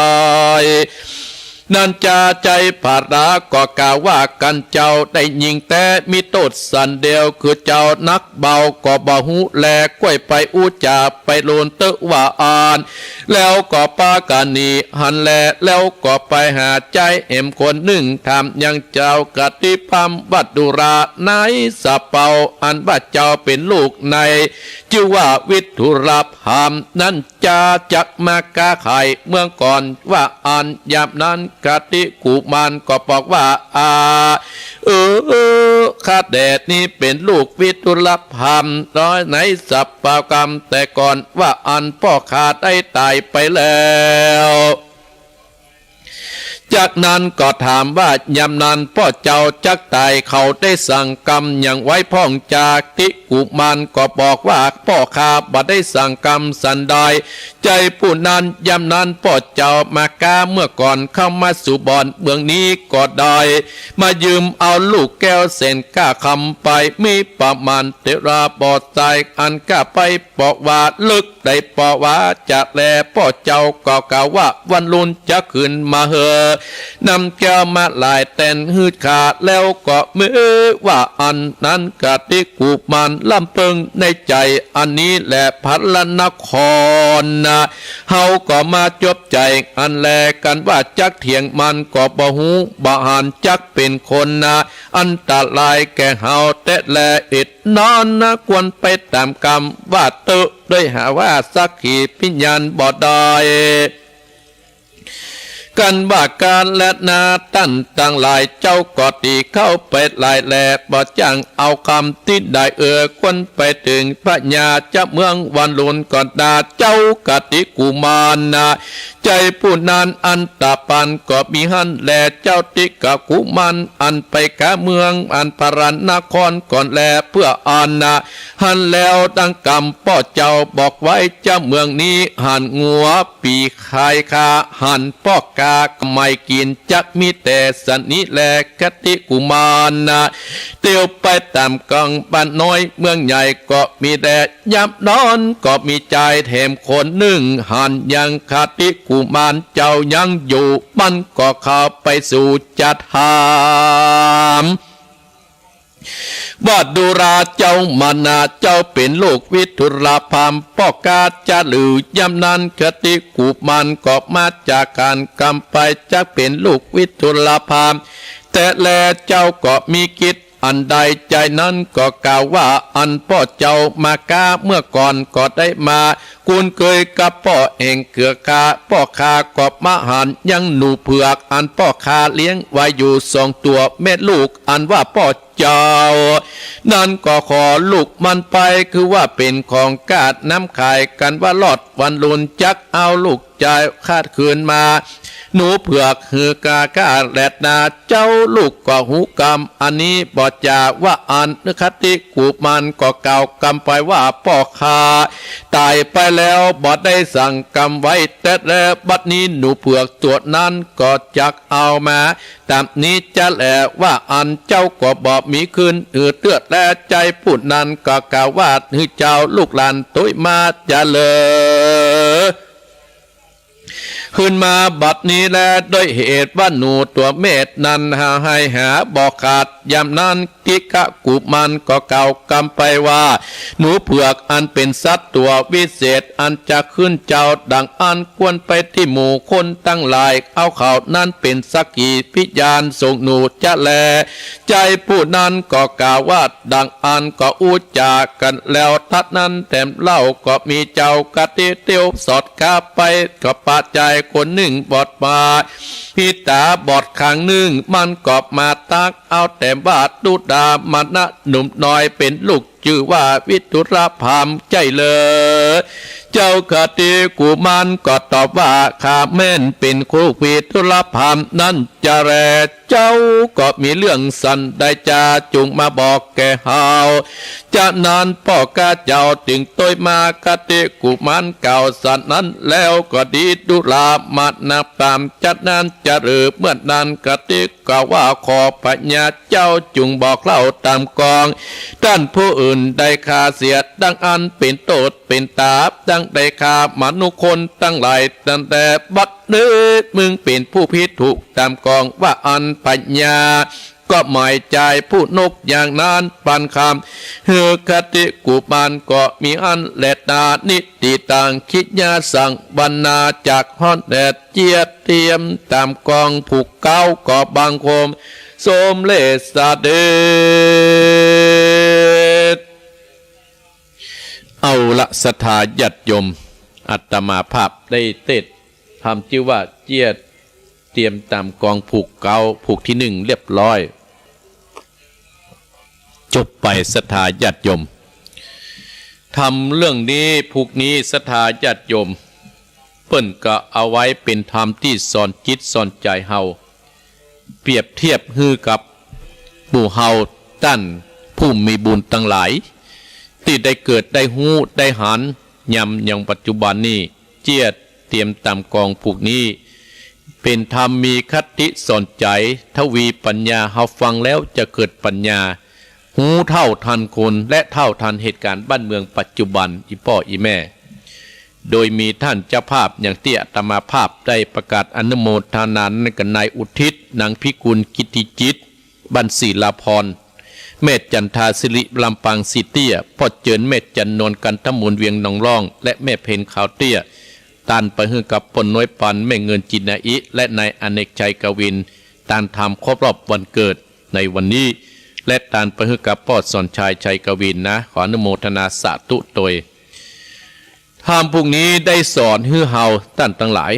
นั้นจาใจ๋ประหลาดก็กล่าวว่ากั๋นเจ้าได้ยิงแต๊ มีโต้ษสันเดียว คือเจ้านักเบาก็บ่ฮู้แล ก้วยไปอู้จ๋าไปโลนเต๊อะว่าอั้น แล้วก็ปากั๋นหนีหั้นแล แล้วก็ไปหาใจ๋แหมคนนึ่ง ถามยังเจ้ากติพราหมณ์ว่าดุรา ในสะเป๋าอันว่าเจ้าเป๋นลูกใน จื้อว่าวิทุรพราหมณ์นั้น จาจักมาก๊าขายเมืองก่อนว่าอั้น ยามนั้นกติกุมารก็บอกว่า อา เออ ข้าแต๊นี้เป๋นลูกวิทุรพราหมณ์ น้อยในสะเป๋ากำแต่ก่อนว่าอั้น ป้อข้าได้ต๋ายไปแล้ว จากนั้นก็ถามว่า ยามนั้นป้อเจ้าจักต๋าย เขาได้สั่งกำหยังไว้พ่อง กติกุมารก็บอกว่า ป้อข้าบ่ได้สั่งกำสันใด ใจ๋ผู้นั้น ยามนั้นป้อเจ้ามาก๊าเมื่อก่อน เข้ามาสู่บ่อนเมืองนี้ก็ได้ มายืมเอาลูกแก้วแสนก้าคำไป มีประมาณเตราบ่ใส่ อันก้าไป บอกว่าเลิกได้ เพราะว่าจะแล ป้อเจ้าก็กล่าวว่าวันรุ่นจะคืนมาเหอะ นำแก้วมาหลายแตนหื้อข้า แล้วก็เมื่อว่าอั้น นั้นกติกุมารล่ำเปิงในใจ๋ อันนี้แลพระนครนะ เฮาก็มาจบใจ๋อั้นแล กั๋นว่าจักเถียงมันก็บ่ฮู้บ่หัน จักเป๋นคนนะ อันตรายแก่เฮาแต๊แล เอ็ด นั้นนะ ควรไปต๋ามกำว่าเต๊อะ ด้วยหาว่าสักขีพยานบ่ได้ กันว่าก๋าแลนา ต้านตังหลาย เจ้าก็ตี้เข้าไปหลายแล บ่จ้างเอากำตี้ใด เออ ควรไปเถิงพญาเจ้าเมืองวันลุนก่อนนา เจ้าคติกุมารนา ใจ้ผู้นั้นอันตะปานก็มีหั้นแล เจ้าติกะกุมารอันไปกาเมืองอันพาราณครก่อนแล เปื้ออันนา หั้นแล้วดังกำป้อเจ้าบอกไว้ เจ้าเมืองนี้หันงัวปีขายคา หันป้อคากำไมกิ๋น จักมีแต่สันนี้แล คติกุมารนา เตียวไปต๋ามกองบ้านน้อยเมืองใหญ่ก็มีแล ยามนอนก็มีจายแถมคนนึ่ง หันยังคติกุมารเจ้ายังอยู่ มันก็เข้าไปสู่จะถาม ว่าดูราเจ้ามานา เจ้าเป๋นลูกวิทุรพราหมณ์ป้อก๋าจะหรือ ยามนั้นคติกุมารก็มาจากก๋านกำไป จักเป๋นลูกวิทุรพราหมณ์แต๊แล เจ้าก็มีกิจอันใด จายนั้นก็กล่าวว่า อันป้อเจ้ามาก๋าเมื่อก่อนก็ได้มาคุ้นเคยกับป้อแห่งเครือคา ป้อข้าก็มาหันยังหนูเผือก อันป้อข้าเลี้ยงไว้อยู่สองตั๋วแม่ลูก อันว่าป้อ เจ้า นั้นก็ขอลูกมันไป คือว่าเป๋นของก้าน้ำขาย กันว่ารอดวันลุน จักเอาลูกจายข้าคืนมา หนูเผือกหื้อก้าข้าแลนา เจ้าลูกก็ฮู้กำอันนี้บ่จา ว่าอั้นคติกุมารก็กล่าวกำไปว่า ป้อข้าต๋ายไปแล้ว บ่ได้สั่งกำไว้แต๊แล บัดนี้หนูเผือกตั๋วนั้นก็จักเอามา ต๋ามนี้จะแล ว่าอั้นเจ้าก็บ่มีคืนหื้อเตื้อแล จายผู้นั้นก็กล่าวว่า หื้อเจ้าลูกหลานตวยมาจะเหลือ คืนมาบัดนี้แล ด้วยเหตุว่าหนูตั๋วแม่นั้นหาหายหาบ่ขาด ยามนั้นคติกุมารก็กล่าวกำไปว่า หนูเผือกอันเป๋นสัตว์ตั๋ววิเศษ อันจะคืนเจ้าดังอั้น ควรไปตี้หมู่คนตังหลาย เอาเขานั้นเป๋นสักขีพยานส่งหนูจะแล จายผู้นั้นก็กล่าวว่า ดังอั้นก็อู้จ๋ากั๋นแล้ว เต้านั้นแถมเล่าก็มีเจ้าคติเตียวสอดข้าไป ก็ปะจายคนนึ่งบอดมาพิตาบอดข้างนึ่ง มันก็มาตักเอาแถมว่า ดูรามานะหนุ่มน้อยเป๋นลูกจื้อว่าวิทุรพราหมณ์ใจ้เหลือ เจ้าคติกุมารก็ตอบว่า ข้าแม่นเป๋นคู่วิทุรพราหมณ์นั้นจะแล เจ้าก็มีเรื่องสันใดจา จุ่งมาบอกแก่เฮา จะนั้นป้อข้าเจ้าจึ่งตวยมา คติกุมารกล่าวสันนั้นแล้วก็ดี ดูรามานะพราหมณ์จะนั้นจะหรือ เมื่อนั้นคติกล่าวว่า ขอพญาเจ้าจุ่งบอกเล่าต๋ามกอง ต้านผู้อื่นได้ข้าเสีย ดังอั้นเป๋นโต้ษเป๋นตาบ ดังได้ข้ามนุษย์คนตังหลาย ตั้งแต่บัด เด้อ มึงเป๋นผู้ผิดถูกต๋ามกอง ว่าอั้นพญาก็หมายจายผู้นกอย่างนั้น ปันคำหื้อคติกุมารก็มีอั้นแลนา นิติตัง กิจญาสัง วันนา จากฮอดแดด เจียดเตรียมต๋ามกองผูกเก๊า ก็บังคมสมเร็จเสด็จ เอาละ ศรัทธาญาติโยม อาตมาภาพได้เตศน์ธรรมจื้อว่า เจียดเตรียมต๋ามกองผูกเก๊า ผูกตี้นึ่งเรียบร้อย จบไป ศรัทธาญาติโยม ธรรมเรื่องนี้ ผูกนี้ ศรัทธาญาติโยม เปิ้นก็เอาไว้เป๋นธรรมตี้สอนจิตสอนใจ๋เฮา เปรียบเทียบหื้อกับหมู่เฮาต้านผู้มีบุญตังหลาย ตี้ได้เกิดได้ฮู้ได้หันยามอย่างปัจจุบันนี้ เจียดเตรียมต๋ามกองผูกนี้ เป๋นธรรมมีคติสอนใจ๋ ทวีปัญญา เฮาฟังแล้วจะเกิดปัญญา ฮู้เท่าทันคน และเท่าทันเหตุก๋ารณ์บ้านเมืองปัจจุบัน อี่ป้ออี่แม่ โดยมีต้านเจ้าภาพอย่างตี้อาตมาภาพได้ประกาศอนุโมทนานั้น กับนายอุทิศ นางพิกุล กิตติจิต บ้านศิลาพร แม่จันทา สิริ ลำปาง สีเตี้ย ป้อเจิญ แม่จันนวล กันทมูล เวียงหนองล่อง และแม่เพ็ญ ขาวเตี้ย ต้านไปหื้อกับป้อน้อยปาน แม่เงิน จินาอิ และนายอเนกชัย กวิน ต้านธรรมครบรอบวันเกิดในวันนี้ และต้านไปหื้อกับป้อสอนชาย ชัยกวินนะ ขออนุโมทนาสาธุโตย ธรรมผูกนี้ได้สอนหื้อเฮาต้านตังหลาย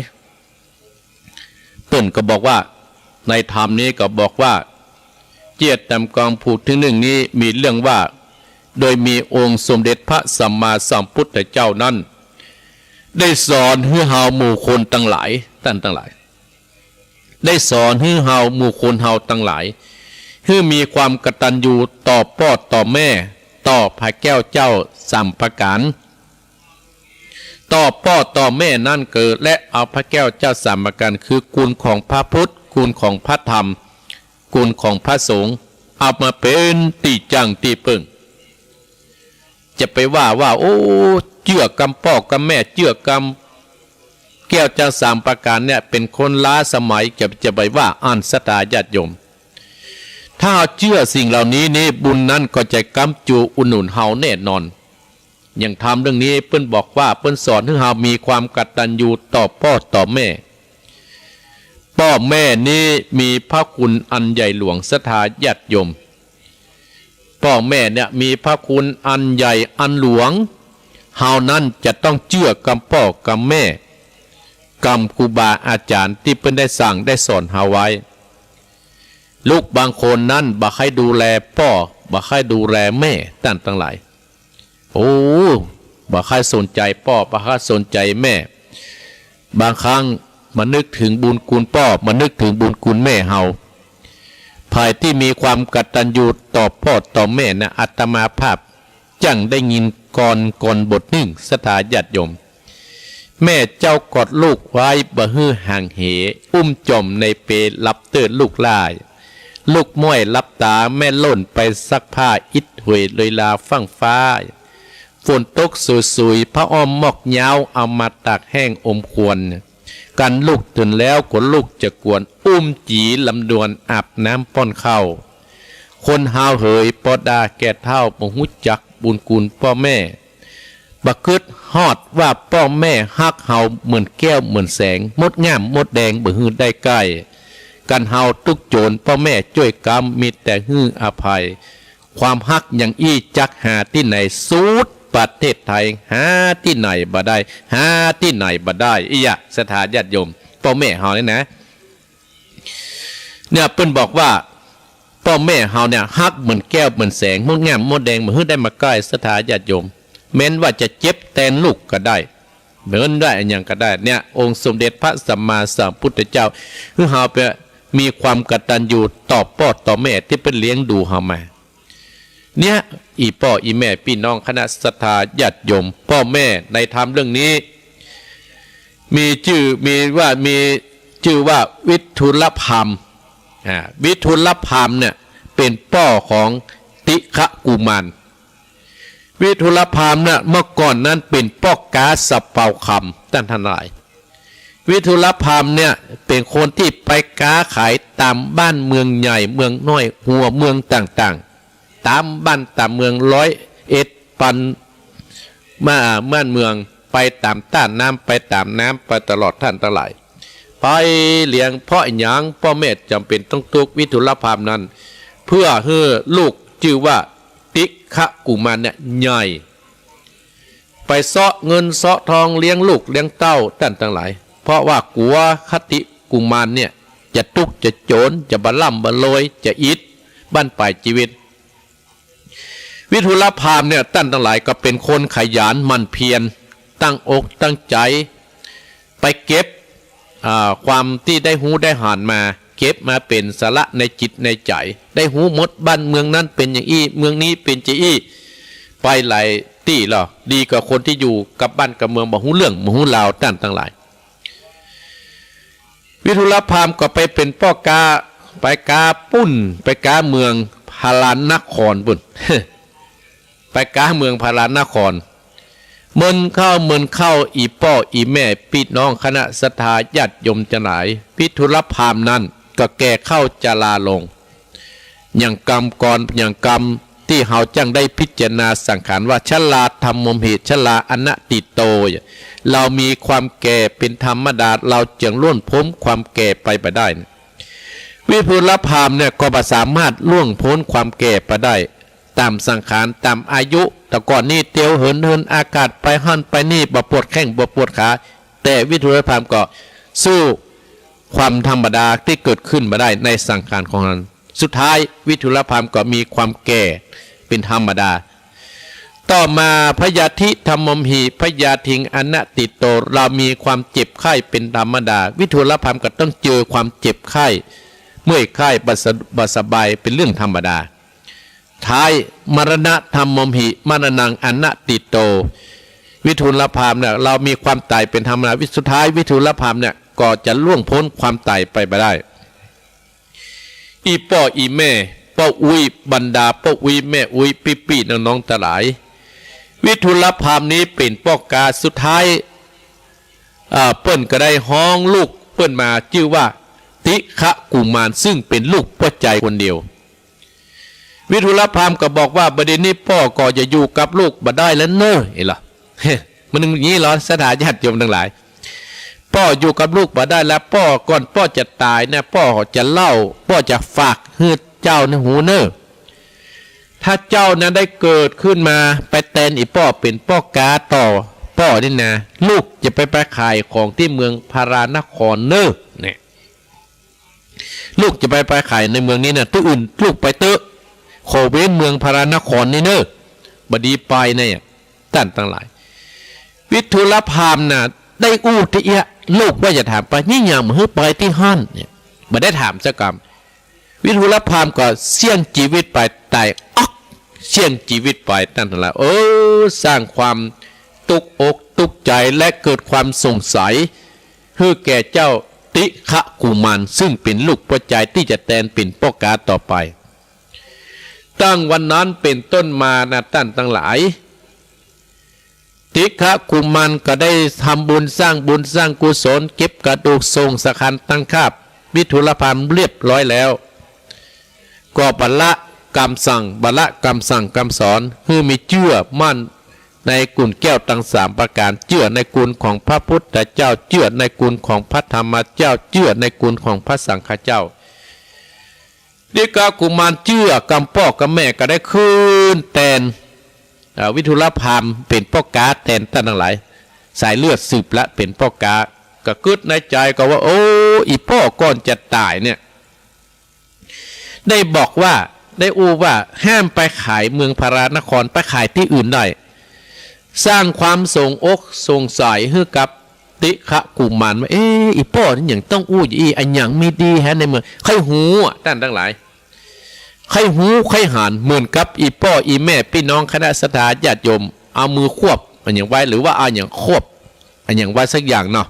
เปิ้นก็บอกว่า ในธรรมนี้ก็บอกว่า เจียรต๋ามกำผูกตี้นึ่งนี้มีเรื่องว่า โดยมีองค์สมเด็จพระสัมมาสัมพุทธเจ้านั้น ได้สอนหื้อเฮาหมู่คนตังหลาย ต้านตังหลาย ได้สอนหื้อเฮาหมู่คนเฮาตังหลาย หื้อมีความกตัญญูต่อป้อต่อแม่ ต่อพระแก้วเจ้าสามประก๋าน ต่อป้อต่อแม่นั้นเกิด และเอาพระแก้วเจ้าสามประก๋าน คือคุณของพระพุทธ คุณของพระธรรม คุณของพระสงฆ์ เอามาเป๋นตี้จั้งตี้เปิ้ง จะไปว่าว่า โอ้ เจื้อกำป้อกำแม่ เจื้อกำแก้วเจ้าสามประก๋านเนี่ย เป๋นคนล้าสมัย จะ จะไปว่าอั้น ศรัทธาญาติโยม ถ้าเจื้อสิ่งเหล่านี้นี้ บุญนั้นก็จะก๊ำจูอุดหนุนเฮาแน่นอน อย่างธรรมเรื่องนี้เปิ้นบอกว่า เปิ้นสอนหื้อเฮามีความกตัญญูต่อป้อต่อแม่ ป้อแม่นี้มีพระคุณอันใหญ่หลวง ศรัทธาญาติโยม ป้อแม่เนี่ยมีพระคุณอันใหญ่อันหลวง เฮานั้นจะต้องเจื้อกำป้อกำแม่ กำครูบาอาจ๋ารย์ตี้เปิ้นได้สั่งได้สอนเฮาไว้ ลูกบางคนนั้นบ่ใค่ดูแลป้อ บ่ใค่ดูแลแม่ ต้านตังหลาย โอ้ บ่ใค่สนใจ๋ป้อ บ่ใค่สนใจ๋แม่ บางครั้งมานึกเถิงบุญคุณป้อ มานึกเถิงบุญคุณแม่เฮา ใผตี้มีความกตัญญูต่อป้อต่อแม่นะ อาตมาภาพจั้งได้ยินกลอน กลอนบทนึ่ง ศรัทธาญาติโยม แม่เจ้ากอดลูกไว้บ่หื้อห่างเห อุ้มจ่อมในเปลหลับเต๊อะลูกหล้าย ลูกม้อยหลับต๋าแม่ล่นไปซักผ้า อิดหวยเลยลาฟั่งฟ้า ฝนตกสุยๆ ผ้าอ้อมมอกย้าว เอามาตากแห้งอมควร กันลูกตื่นแล้วกลัวลูกจะกวน อุ้มจี๋ลำดวนอาบน้ำป้อนข้าว คนเฮาเหยปอดาแก่เฒ่า บ่ฮู้จักบุญคุณป้อแม่ บ่กึ๊ดฮอดว่าป้อแม่ฮักเฮาเหมือนแก้วเหมือนแสง มดงามมดแดงบ่หื้อได้ใก้ กันเฮาตุ๊กโจรป้อแม่จ้วยกำ มีแต่หื้ออภัย ความฮักอย่างอี้จักหาตี้ไหน สุดประเทศไทย หาตี้ไหนบ่ได้ หาตี้ไหนบ่ได้ อี้ยะ ศรัทธาญาติโยม ป้อแม่เฮานี่นะ เนี่ยเปิ้นบอกว่า ป้อแม่เฮาเนี่ยฮักเหมือนแก้วเหมือนแสง มดงามมดแดงบ่หื้อได้มาใก้ ศรัทธาญาติโยม แม้นว่าจะเจ็บแตนลูกก็ได้ แม้นว่าอะหยังก็ได้ เนี่ย องค์สมเด็จพระสัมมาสัมพุทธเจ้า หื้อเฮาไปมีความกตัญญูต่อป้อต่อแม่ตี้เปิ้นเลี้ยงดูเฮามา เนี่ย อี่ป้ออี่แม่ปี้น้องคณะศรัทธาญาติโยม ป้อแม่ในธรรมเรื่องนี้ มีจื้อ มีว่า มีจื้อว่าวิทุลพราหมณ์ อ่า วิทุลพราหมณ์เนี่ยเป๋นป้อของติฆะกุมาร วิทุลพราหมณ์เนี่ยเมื่อก่อนนั้นเป๋นป้อก๊าสะเปาคำ ต้านตังหลาย วิทุลพราหมณ์เนี่ยเป๋นคนตี้ไปก๊าขายต๋ามบ้านเมืองใหญ่เมืองน้อย หัวเมืองต่างๆ ต๋ามบ้านต๋ามเมือง ร้อยเอ็ด ปัน มา ม่านเมือง ไปต๋ามต้าน้ำ ไปต๋ามน้ำ ไปตลอด ต้านตังหลาย ไปเลี้ยง เพราะอะหยัง ป้อแม่จ๋ำเป๋นต้องตุ๊ก วิทุลพราหมณ์นั้น เปื้อหื้อลูกจื้อว่าติฆะกุมารเนี่ยใหญ่ ไปเซาะเงินเซาะทองเลี้ยงลูกเลี้ยงเต้า ต้านตังหลาย เพราะว่ากั๋วคติกุมารเนี่ยจะตุ๊กจะโจ๋น จะบ่ร่ำบ่รวย จะอิดบั้นปลายจีวิต วิทุลพราหมณ์เนี่ย ต้านตังหลาย ก็เป๋นคนขยันหมั่นเพียร ตั้งอกตั้งใจ๋ ไปเก็บ อ่า ความตี้ได้ฮู้ได้หันมา เก็บมาเป๋นสาระในจิตในใจ๋ ได้ฮู้หมด บ้านเมืองนั้นเป๋นอย่างอี้ เมืองนี้เป๋นจะอี้ ไปหลายตี้แล้ว ดีกว่าคนตี้อยู่กับบ้านกับเมืองบ่ฮู้เรื่องบ่ฮู้ราว ต้านตังหลาย วิทุลพราหมณ์ก็ไปเป๋นป้อก๊า ไปก๊าปู๊น ไปก๊าเมืองพาราณครปู๊น ไปก๊าเมืองพาราณคร เมินเข้า เมินเข้า อี่ป้ออี่แม่ปี้น้องคณะศรัทธาญาติโยมตังหลาย วิทุลพราหมณ์นั้นก็แก่เข้าจราลง อย่างกำก่อน อย่างกำตี้เฮาจั้งได้พิจารณาสังขารว่า ชราธัมโมหิ ชราอนัตถิโต เฮามีความแก่เป๋นธรรมดา เฮาจะล่วงป๊นความแก่ไปบ่ได้ วิทุลพราหมณ์เนี่ยก็บ่สามารถล่วงป๊นความแก่ไปได้ ต๋ามสังขาร ต๋ามอายุ แต่ก่อนนี้เตียวเหินเหินอากาศ ไปหั้นไปนี่ บ่ปวดแข้งบ่ปวดขา แต่วิทุลพราหมณ์ก็สู้ ความธรรมดาตี้เกิดขึ้นบ่ได้ในสังขารของเฮา สุดท้ายวิทุลพราหมณ์ก็มีความแก่เป๋นธรรมดา ต่อมา พยาธิธัมมมหิ พยาธิง อนัตถิโต ลาวมีความเจ็บไข้เป๋นธรรมดา วิทุลพราหมณ์ก็ต้องเจอความเจ็บไข้ เมื่อยไข้ บ่สะ- บ่สบายเป๋นเรื่องธรรมดา ท้าย มรณะธัมมมหิ มรณัง อนัตถิโต วิทุลพราหมณ์เนี่ย ลาวมีความต๋ายเป๋นธรรมดา วิ- สุดท้ายวิทุลพราหมณ์เนี่ย ก็จะล่วงป๊นความต๋ายไปบ่ได้ อี่ป้ออี่แม่ ป้ออุ๊ย บรรดาป้ออุ๊ย แม่อุ๊ย ปี้ๆ น้องๆ ตังหลาย วิทุลพราหมณ์นี้เป๋นป้อก๊า สุดท้าย เอ่อ เปิ้นก็ได้ฮ้องลูกเปิ้นมาจื้อว่า ติฆะกุมาร ซึ่งเป๋นลูกป้อจายคนเดียว วิทุลพราหมณ์ก็บอกว่า บ่าเดี่ยวนี้ป้อก็จะอยู่กับลูกบ่ได้แล้วเน่อ เห็นละ มันอย่างนี้เหรอ ศรัทธาญาติโยมตังหลาย ป้ออยู่กับลูกบ่ได้แล้ว ป้อก่อนป้อจะต๋ายเนี่ย ป้อจะเล่า ป้อจะฝากหื้อเจ้าเนี่ยฮู้เน่อ ถ้าเจ้านั้นได้เกิดขึ้นมาไปแตนอี่ป้อเป๋นป้อก๊าต่อป้อนี่นะ ลูกจะไปไปขายของตี้เมืองพารานครเน่อ เนี่ย ลูกจะไปไปขายในเมืองนี้นะ ตี้อื่นลูกไปเต๊อะ ขอเว้นเมืองพารานครนี่เน่อ บ่ดีไปเนี่ย ต้านตังหลาย วิทุลพราหมณ์น่ะ ได้อู้ตี้เอี้ยะ ลูกว่าจะถามไป นี่ยังบ่หื้อไปตี้หั้นเนี่ย บ่ได้ถามสักกำ วิทุลพราหมณ์ก็เสี้ยงจีวิตไป ต๋ายอ๊อก เสี้ยงจีวิตไป ต้านตังหลาย เออ สร้างความตุ๊กอกตุ๊กใจ๋และเกิดความสงสัย หื้อแก่เจ้าติฆะกุมาร ซึ่งเป๋นลูกป้อจายตี้จะแตนเป๋นป้อก๊าต่อไป ตั้งวันนั้นเป๋นต้นมานะ ต้านตังหลาย ติฆะกุมารก็ได้ทำบุญ สร้างบุญสร้างกุศล เก็บกระดูกส่งสังฆารตั้งคาบวิทุลพราหมณ์เรียบร้อยแล้ว ก็บัลละกำสั่ง บัลละกำสั่งกำสอน หื้อมีเจื้อมั่นในกุณแก้วตังสามประก๋าน เจื้อในกุณของพระพุทธเจ้า เจื้อในกุณของพระธรรมเจ้า เจื้อในกุณของพระสังฆเจ้า ติฆะกุมารเจื้อกำป้อกำแม่ก็ได้ขึ้นแตน อ่า วิทุลพราหมณ์เป๋นป้อก๊าแตน ต้านตังหลาย สายเลือดสืบละเป๋นป้อก๊า ก็กึ๊ดในใจ๋ก็ว่า โอ้ อี่ป้อก่อนจะต๋ายเนี่ย ได้บอกว่า ได้อู้ว่าห้ามไปขายเมืองพารานคร ไปขายตี้อื่นได้ สร้างความสงอกสงสัยหื้อกับติฆะกุมารว่า เอ๊ะ อี่ป้อนี่ยังต้องอู้อยู่อี้ อะหยังมีดีแฮะในเมือง ใค่ฮู้อะ ต้านตังหลาย ใค่ฮู้ใค่หัน เหมือนกับอี่ป้ออี่แม่ปี้น้องคณะศรัทธาญาติโยม เอามือควบอะหยังไว้ หรือว่าเอาอะหยังควบอะหยังไว้สักอย่างเนาะ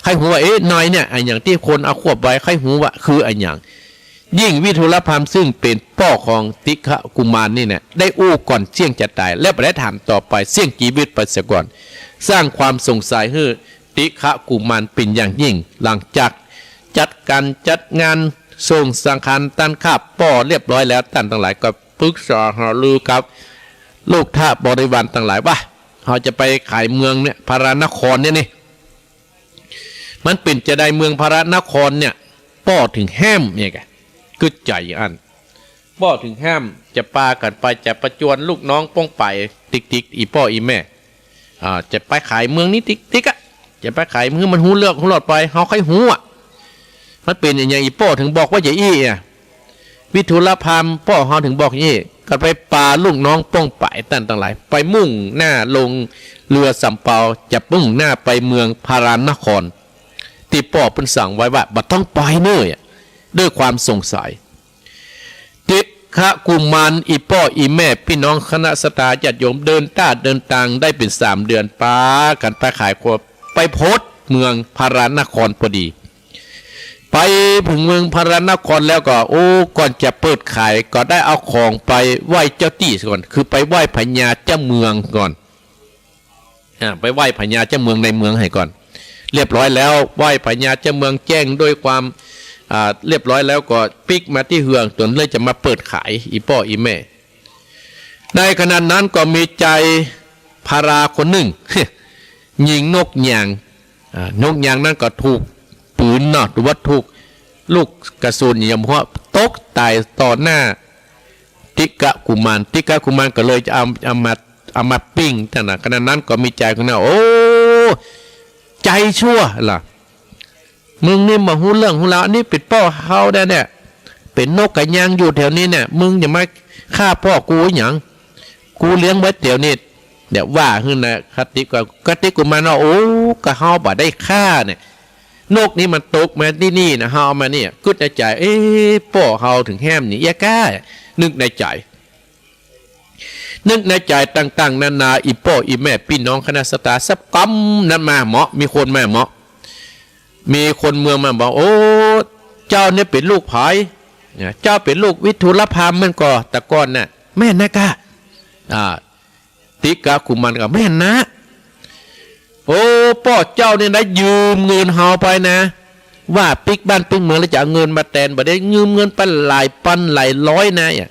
ใค่ฮู้ว่า เอ๊ะ ในเนี่ย อะหยังตี้คนเอาควบไว้ ใค่ฮู้ว่าคืออะหยัง ยิ่งวิทุลพราหมณ์ซึ่งเป๋นป้อของติฆะกุมารนี่เนี่ย ได้อู้ก่อนเสี้ยงจะต๋าย และบ่ได้ถามต่อไป เสี้ยงจีวิตไปเสียก่อน สร้างความสงสัยหื้อติฆะกุมารเป๋นอย่างยิ่ง หลังจากจัดก๋านจัดงานส่งสังฆารตั้งคาบป้อเรียบร้อยแล้ว ต้านตังหลายก็ปรึกษาหารือกับลูกถ้าบริวารตังหลายว่า เฮาจะไปขายเมืองเนี่ย พารานครเนี่ยนี่ มันเป๋นจาใดเมืองพารานครเนี่ย ป้อเถิงห้ามเนี่ยกะ กึ๊ดใจ๋อั้น ป้อเถิงห้าม จะปากั๋นไป จะประจวนลูกน้องป้องไป ติ๊กๆ อี่ป้ออี่แม่ อ่า จะไปขายเมืองนี้ติ๊กๆ อะ จะไปขายเมือง มันฮู้เลือกฮู้รอดไป เฮาใค่ฮู้อะ มันเป๋นอะหยังอี่ป้อเถิงบอกว่าจะอี้อะ วิทุลพราหมณ์ป้อเฮาเถิงบอกอี้ ก็ไปปาลูกน้องป้องไปต้านตังหลาย ไปมุ่งหน้าลงเฮือสำเภา จะมุ่งหน้าไปเมืองพารานคร ตี้ป้อเปิ้นสั่งไว้ว่าบ่ต้องไปเน่อ ด้วยความสงสัย ติฆะกุมาร อี่ป้ออี่แม่ปี้น้องคณะศรัทธาญาติโยม เดินต้าเดินตางได้เป๋นสามเดือน ปากั๋นไปขายของ ไปพอดเมืองพารานครพอดี ไปเถิงเมืองพารานครแล้วก็ โอ้ ก่อนจะเปิดขายก็ได้เอาของไปไหว้เจ้าตี้ก่อน คือไปไหว้พญาเจ้าเมืองก่อน อ่า ไปไหว้พญาเจ้าเมืองในเมืองหั้นก่อน เรียบร้อยแล้ว ไหว้พญาเจ้าเมืองแจ้งด้วยความ อ่า เรียบร้อยแล้วก็ปิ๊กมาตี้เฮือน ต๋นเลยจะมาเปิดขาย อี่ป้ออี่แม่ ในขณะนั้นก็มีจายพาราคนนึ่ง ยิงนกยาง อ่า นกยางนั้นก็ถูกปืนเนาะ หรือว่าถูกลูกกระสุนอย่างหัว ตกต๋ายต่อหน้าติฆะกุมาร ติฆะกุมารก็เลยจะเอา เอามา เอามาปิ้ง ต้านนะ ขณะนั้นก็มีจายคนนั้น โอ้ ใจ๋ชั่วล่ะ มึงนี่บ่ฮู้เรื่องฮู้ราว อันนี้เป๋นป้อเฮาแต๊ๆ เป๋นนกกระยางอยู่แถวนี้เนี่ย มึงจะมาฆ่าป้อกูหยัง กูเลี้ยงไว้แถวนี้ เดี๋ยวว่าหื้อนะ คติกะ คติกุมารว่า โอ้ กะเฮาบ่ได้ฆ่าเนี่ย นกนี่มันตกมาตี้นี่นะ เฮาเอามาเนี่ย กึ๊ดในใจ๋ เอ๊ะ ป้อเฮาเถิงแห้มนี่เอี้ยก้า นึกในใจ๋ นึกในใจ๋ต่างๆ นานา อี่ป้ออี่แม่ปี้น้องคณะศรัทธา สักกำนั้นมาเหมาะ มีคนมาเหมาะ มีคนเมืองมาบอก โอ้ เจ้าเนี่ยเป๋นลูกใผ เนี่ย เจ้าเป๋นลูกวิทูลพราหมณ์แม่นก่อ แต่ก่อนน่ะ แม่นนะก้า อ่า ติขะกุมารก็แม่นนะ โอ้ ป้อเจ้าเนี่ยได้ยืมเงินเฮาไปนะ ว่าปิ๊กบ้านปิ๊กเมืองแล้วจะเอาเงินมาแตน บ่ได้ยืมเงินไปหลายปันหลายร้อยนะ เนี่ย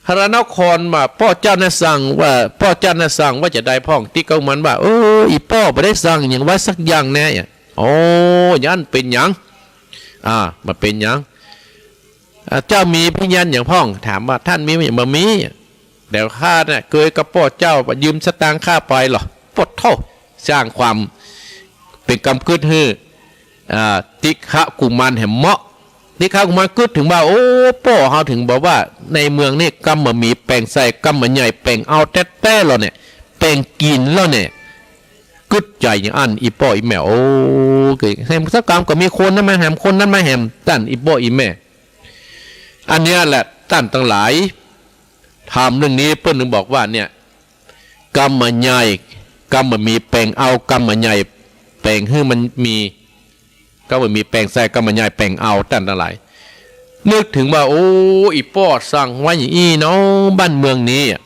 พระนครว่า ป้อเจ้าน่ะสั่งว่า ป้อเจ้าน่ะสั่งว่าจะใดพ่อง ติขะกุมารว่า เออ อี่ป้อบ่ได้สั่งหยังไว้สักอย่างแน่ เนี่ย โอ้ อย่างนั้นเป๋นหยัง อ่า บ่เป๋นหยัง อ่า เจ้ามีพยานหยังพ่อง ถามว่า ต้านมีบ่ บ่มี แต่ข้าน่ะเกยกับป้อเจ้าว่ายืมสตางค์ข้าไปเหรอ โป๊ดโธ่ สร้างความเป๋นกำกึ๊ดหื้อ อ่า ติขะกุมารแหมเหมาะ ติขะกุมารกึ๊ดเถิงว่า โอ้ ป้อเฮาเถิงบอกว่าในเมืองนี่กำบ่มีแป๋งใส่ กำบ่ใหญ่แป๋งเอาแต๊ๆ แล้วเนี่ย แป๋งกิ๋นแล้วเนี่ย กึ๊ดใจ๋อย่างอั้น อี่ป้ออี่แม่ โอ้ เกย สักกำก็มีคนนั้นมาแหม คนนั้นมาแหม ต้านอี่ป้ออี่แม่ อันเนี้ยแหละต้านตังหลาย ธรรมเรื่องนี้เปิ้นเถิงบอกว่าเนี่ย กำบ่ใหญ่ กำบ่มีแป๋งเอา กำบ่ใหญ่แป๋งหื้อมันมี กำบ่มีแป๋งใส่ กำบ่ใหญ่แป๋งเอา ต้านตังหลาย นึกเถิงว่า โอ้ อี่ป้อสั่งไว้อย่างอี้เนาะ บ้านเมืองนี้อะ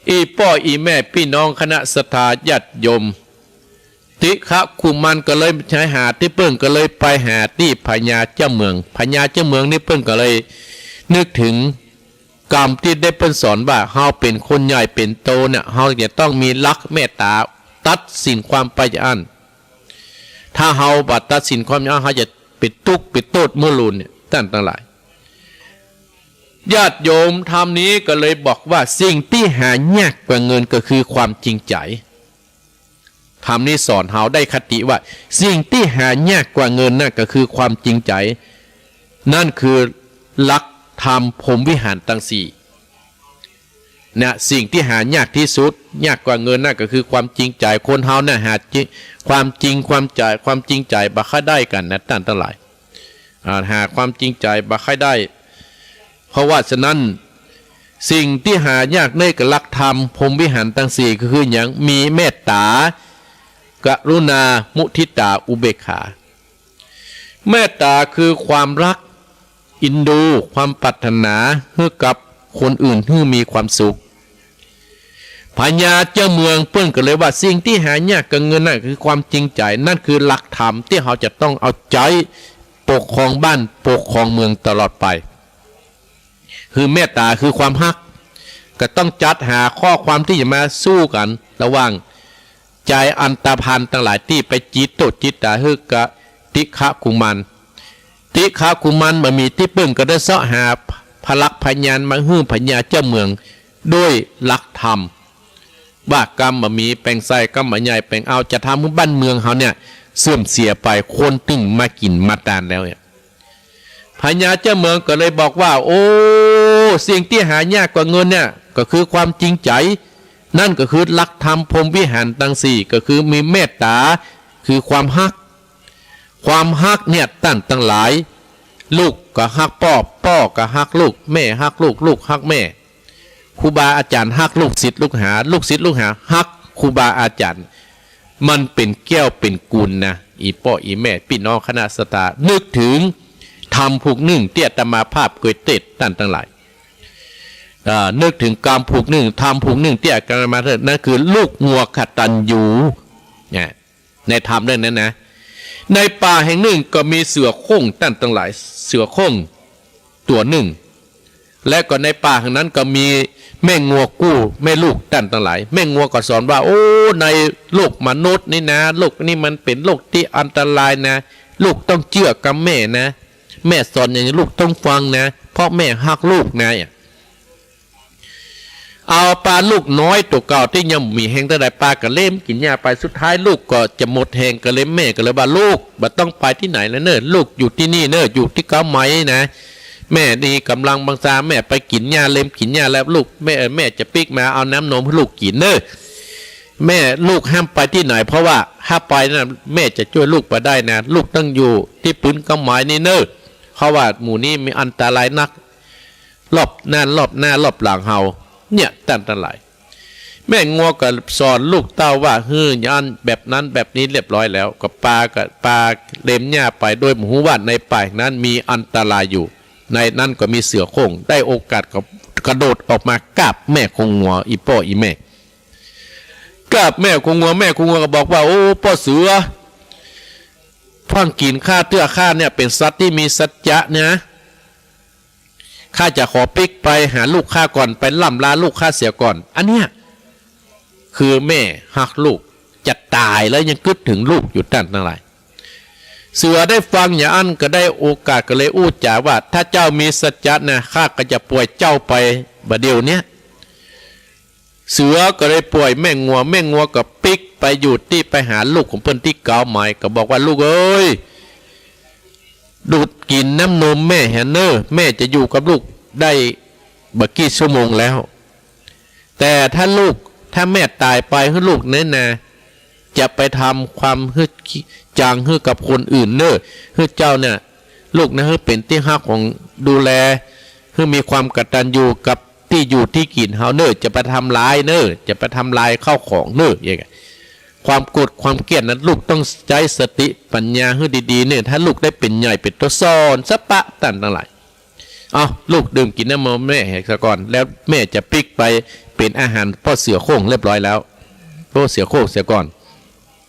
อี่ป้ออี่แม่ปี้น้องคณะศรัทธาญาติโยม ติขะกุมารก็เลยไปหาตี้เปิ้น ก็เลยไปหาตี้พญาเจ้าเมือง พญาเจ้าเมืองนี่เปิ้นก็เลยนึกเถิงกำตี้ได้เปิ้นสอนว่า เฮาเป๋นคนใหญ่เป๋นโตเนี่ย เฮาจะต้องมีหลักเมตต๋าตัดสินความไปอย่างอั้น ถ้าเฮาบ่ตัดสินความอย่างอั้น เฮาจะเป๋นตุ๊กข์เป๋นโต้ษเมื่อลูนเนี่ย ต้านตังหลาย ญาติโยม ธรรมนี้ก็เลยบอกว่าสิ่งตี้หายากกว่าเงินก็คือความจริงใจ๋ ธรรมนี้สอนเฮาได้คติว่าสิ่งตี้หายากกว่าเงินนั่นก็คือความจริงใจ๋ นั่นคือหลักธรรมพรหมวิหารตังสี่ นะ สิ่งตี้หายากตี้สุด ยากกว่าเงินนั่นก็คือความจริงใจ๋ คนเฮาน่ะหาจิ ความจริง ความใจ๋ ความจริงใจ๋บ่ค่อยได้กั๋นนะ ต้านตังหลาย อ่า หาความจริงใจ๋บ่ค่อยได้ เพราะว่าฉะนั้น สิ่งตี้หายากในหลักธรรมพรหมวิหารตังสี่ก็คือหยัง มีเมตต๋า กรุณา มุทิตา อุเบกขา เมตต๋าคือความฮัก เอ็นดู ความปรารถนาหื้อกับคนอื่นหื้อมีความสุข พญาเจ้าเมืองเปิ้นก็เลยว่าสิ่งตี้หายากกว่าเงินนั่นคือความจริงใจ๋ นั่นคือหลักธรรมตี้เฮาจะต้องเอาใจ๊ปกครองบ้านปกครองเมืองตลอดไป คือเมตต๋าคือความฮัก ก็ต้องจัดหาข้อความตี้จะมาสู้กั๋นระหว่าง ใจ๋อันธพาลตังหลายตี้ไปจี๊ดโต้ษจี๊ดต๋าหื้อกับติขะกุมาร ติขะกุมารบ่มีตี้เปิ้นก็ได้เซาะหาพลักพยานมาหื้อพญาเจ้าเมืองด้วยหลักธรรม ว่ากำบ่มีแป๋งใส่ กำบ่ใหญ่แป๋งเอา จะทำหื้อบ้านเมืองเฮาเนี่ยเสื่อมเสียไป คนตึงมากิ๋นมาตานแล้วเนี่ย พญาเจ้าเมืองก็เลยบอกว่า โอ้ สิ่งตี้หายากกว่าเงินเนี่ยก็คือความจริงใจ๋ นั่นก็คือหลักธรรมพรหมวิหารตังสี่ ก็คือมีเมตต๋า คือความฮัก ความฮักเนี่ยต้านตังหลาย ลูกก็ฮักป้อ ป้อก็ฮักลูก แม่ฮักลูก ลูกฮักแม่ ครูบาอาจ๋ารย์ฮักลูกศิษย์ลูกหา ลูกศิษย์ลูกหาฮักครูบาอาจ๋ารย์ มันเป๋นแก้วเป๋นกูลนะ อี่ป้ออี่แม่ปี้น้องคณะศรัทธา นึกเถิงธรรมผูกนึ่งตี้อาตมาภาพเกยเตสน์ต้านตังหลาย เอ่อ นึกเถิงกำผูกนึ่ง ธรรมผูกนึ่งตี้อาตมาเตสน์ นั่นคือลูกงัวกตัญญู เนี่ย ในธรรมเรื่องนั้นนะ ในป่าแห่งนึ่งก็มีเสือโคร่งต้านตังหลาย เสือโคร่งตั๋วนึ่ง และก็ในป่าแห่งนั้นก็มีแม่งัวกู้แม่ลูกต้านตังหลาย แม่งัวก็สอนว่า โอ้ ในโลกมนุษย์นี่นะ โลกนี้มันเป๋นโลกตี้อันตรายนะ ลูกต้องเจื้อกับแม่นะ แม่สอนอย่างนี้ลูกต้องฟังนะ เพราะแม่ฮักลูกนะ เอาปาลูกน้อยตั๋วเก่าตี้ยังบ่มีแฮงเต้าใด ปาก็เล็มกิ๋นหญ้าไป สุดท้ายลูกก็จะหมดแฮง ก็เลย แม่ก็เลยว่า "ลูก บ่ต้องไปตี้ไหนแล้วเน่อ ลูกอยู่ตี้นี่เน่อ อยู่ตี้เก๊าไม้นะ แม่นี่ก่ำลังบังซา แม่ไปกิ๋นหญ้า เล็มกิ๋นหญ้าแล้ว ลูก แม่ แม่จะปิ๊กมาเอาน้ำนมหื้อลูกกิ๋นเน่อ แม่ ลูกห้ามไปตี้ไหน เพราะว่าถ้าไปนะ แม่จะจ้วยลูกบ่ได้นะ ลูกต้องอยู่ตี้ปื๊นเก๊าไม้นี่เน่อ เพราะว่าหมู่นี้มีอันตรายนัก รอบหน้า รอบหน้า รอบหลังเฮา" เนี่ย ต้านตังหลาย แม่งัวก็สอนลูกเต้าว่า หื้ออย่างนั้น แบบนั้น แบบนี้ เรียบร้อยแล้ว ก็ปา ก็ปาเล็มหญ้าไป โดยบ่ฮู้ว่าในป่านั้นมีอันตรายอยู่ ในนั้นก็มีเสือโคร่ง ได้โอกาสก็กระโดดออกมากราบแม่คงงัว อี่ป้ออี่แม่ กราบแม่คงงัว แม่คงงัวก็บอกว่า "โอ้ ป้อเสือ ฟั่งกิ๋นข้าเตื้อ ข้าเนี่ยเป๋นสัตว์ตี้มีสัจจะนะ ข้าจะขอปิ๊กไปหาลูกข้าก่อน ไปล่ำลาลูกข้าเสียก่อน" อันเนี้ย คือแม่ฮักลูกจะต๋ายแล้วยังกึ๊ดเถิงลูกอยู่ ต้านตังหลาย เสือได้ฟังอย่างอั้นก็ได้โอกาสก็เลยอู้จ๋าว่า "ถ้าเจ้ามีสัจจะนะ ข้าก็จะป่อยเจ้าไปบ่าเดี่ยวเนี้ย" เสือก็เลยป่อยแม่งัว แม่งัวก็ปิ๊กไปอยู่ตี้ไปหาลูกของเปิ้นตี้เก๊าไม้ ก็บอกว่า "ลูกเอ๋ย ดูดกิ๋นน้ำนมแม่แหนเน่อ แม่จะอยู่กับลูกได้บ่ากี่ชั่วโมงแล้ว แต่ถ้าลูก ถ้าแม่ต๋ายไปหื้อลูกเนี่ยนะ จะไปทำความหื้อจางหื้อกับคนอื่นเน่อ หื้อเจ้าเนี่ย ลูกนะ หื้อเป๋นตี้ฮักของ ดูแล หื้อมีความกตัญญูกับตี้อยู่ตี้กิ๋นเฮาเน่อ จะไปทำลายเน่อ จะไปทำลายข้าวของเน่อ" อย่างเงี้ย ความโกรธความเกลียดนั้น ลูกต้องใจ๊สติปัญญาหื้อดีๆ เน่อ ถ้าลูกได้เป๋นใหญ่เป๋นโต สอนซะปะ ต้านตังหลาย "เอา ลูกดื่มกิ๋นน้ำนมแม่เหียซะก่อน แล้วแม่จะปิ๊กไปเป๋นอาหารป้อเสือโคร่งเรียบร้อยแล้ว ป้อเสือโคร่งเสียก่อน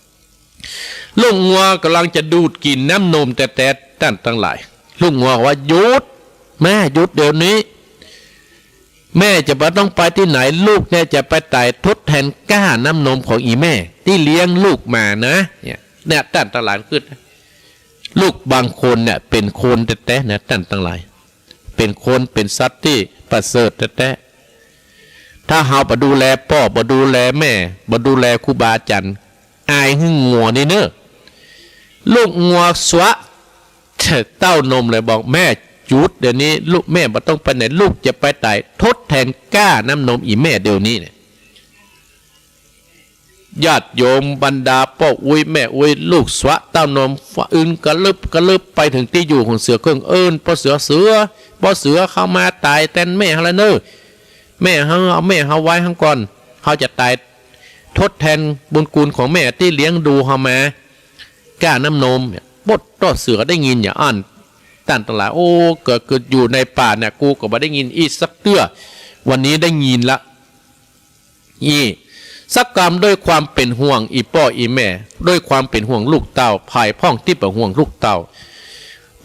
" ลูกงัวก่ำลังจะดูดกิ๋นน้ำนมแต๊ๆ ต้านตังหลาย ลูกงัวว่า "หยุด แม่ หยุดเดี๋ยวนี้ แม่จะบ่ต้องไปตี้ไหน ลูกเนี่ยจะไปต๋ายทดแทนก้าน้ำนมของอี่แม่ตี้เลี้ยงลูกมานะ" เนี่ย เนี่ย ต้านตังหลาย คือลูกบางคนเนี่ยเป๋นคนแต๊ๆ นะ ต้านตังหลาย เป๋นคน เป๋นสัตว์ตี้ประเสริฐแต๊ๆ ถ้าเฮาบ่ดูแลป้อ บ่ดูแลแม่ บ่ดูแลครูบาอาจ๋ารย์ อายหื้องัวนี่เน่อ ลูกงัวสวะเต้านมเลย บอก "แม่ หยุดเดี๋ยวนี้ ลูกแม่บ่ต้องไปไหน ลูกจะไปต๋ายทดแทนก้าน้ำนมอี่แม่เดี๋ยวนี้" เนี่ย ญาติโยมบรรดาป้ออุ๊ยแม่อุ๊ย ลูกสวะเต้านม ฟ้าอึนกระลึบกระลึบไปเถิงตี้อยู่ของเสือโคร่ง เอิ้นป้อเสือ "เสือ ป้อเสือ เฮามาต๋ายแตนแม่เฮาแล้วเน่อ แม่เฮา เอาแม่เฮาไว้หั้นก่อน เฮาจะต๋ายทดแทนบุญคุณของแม่ตี้เลี้ยงดูเฮามา ก้าน้ำนม" เนี่ย ป้อเสือได้ยินอย่างอั้น ต้านตังหลาย "โอ้ เกิด เกิดอยู่ในป่าเนี่ย กูก็บ่ได้ยินอี้สักเตื้อ วันนี้ได้ยินละ" อี้ สักกำด้วยความเป๋นห่วงอี่ป้ออี่แม่ ด้วยความเป๋นห่วงลูกเต้า ภายพ่องตี้เป๋นห่วงลูกเต้า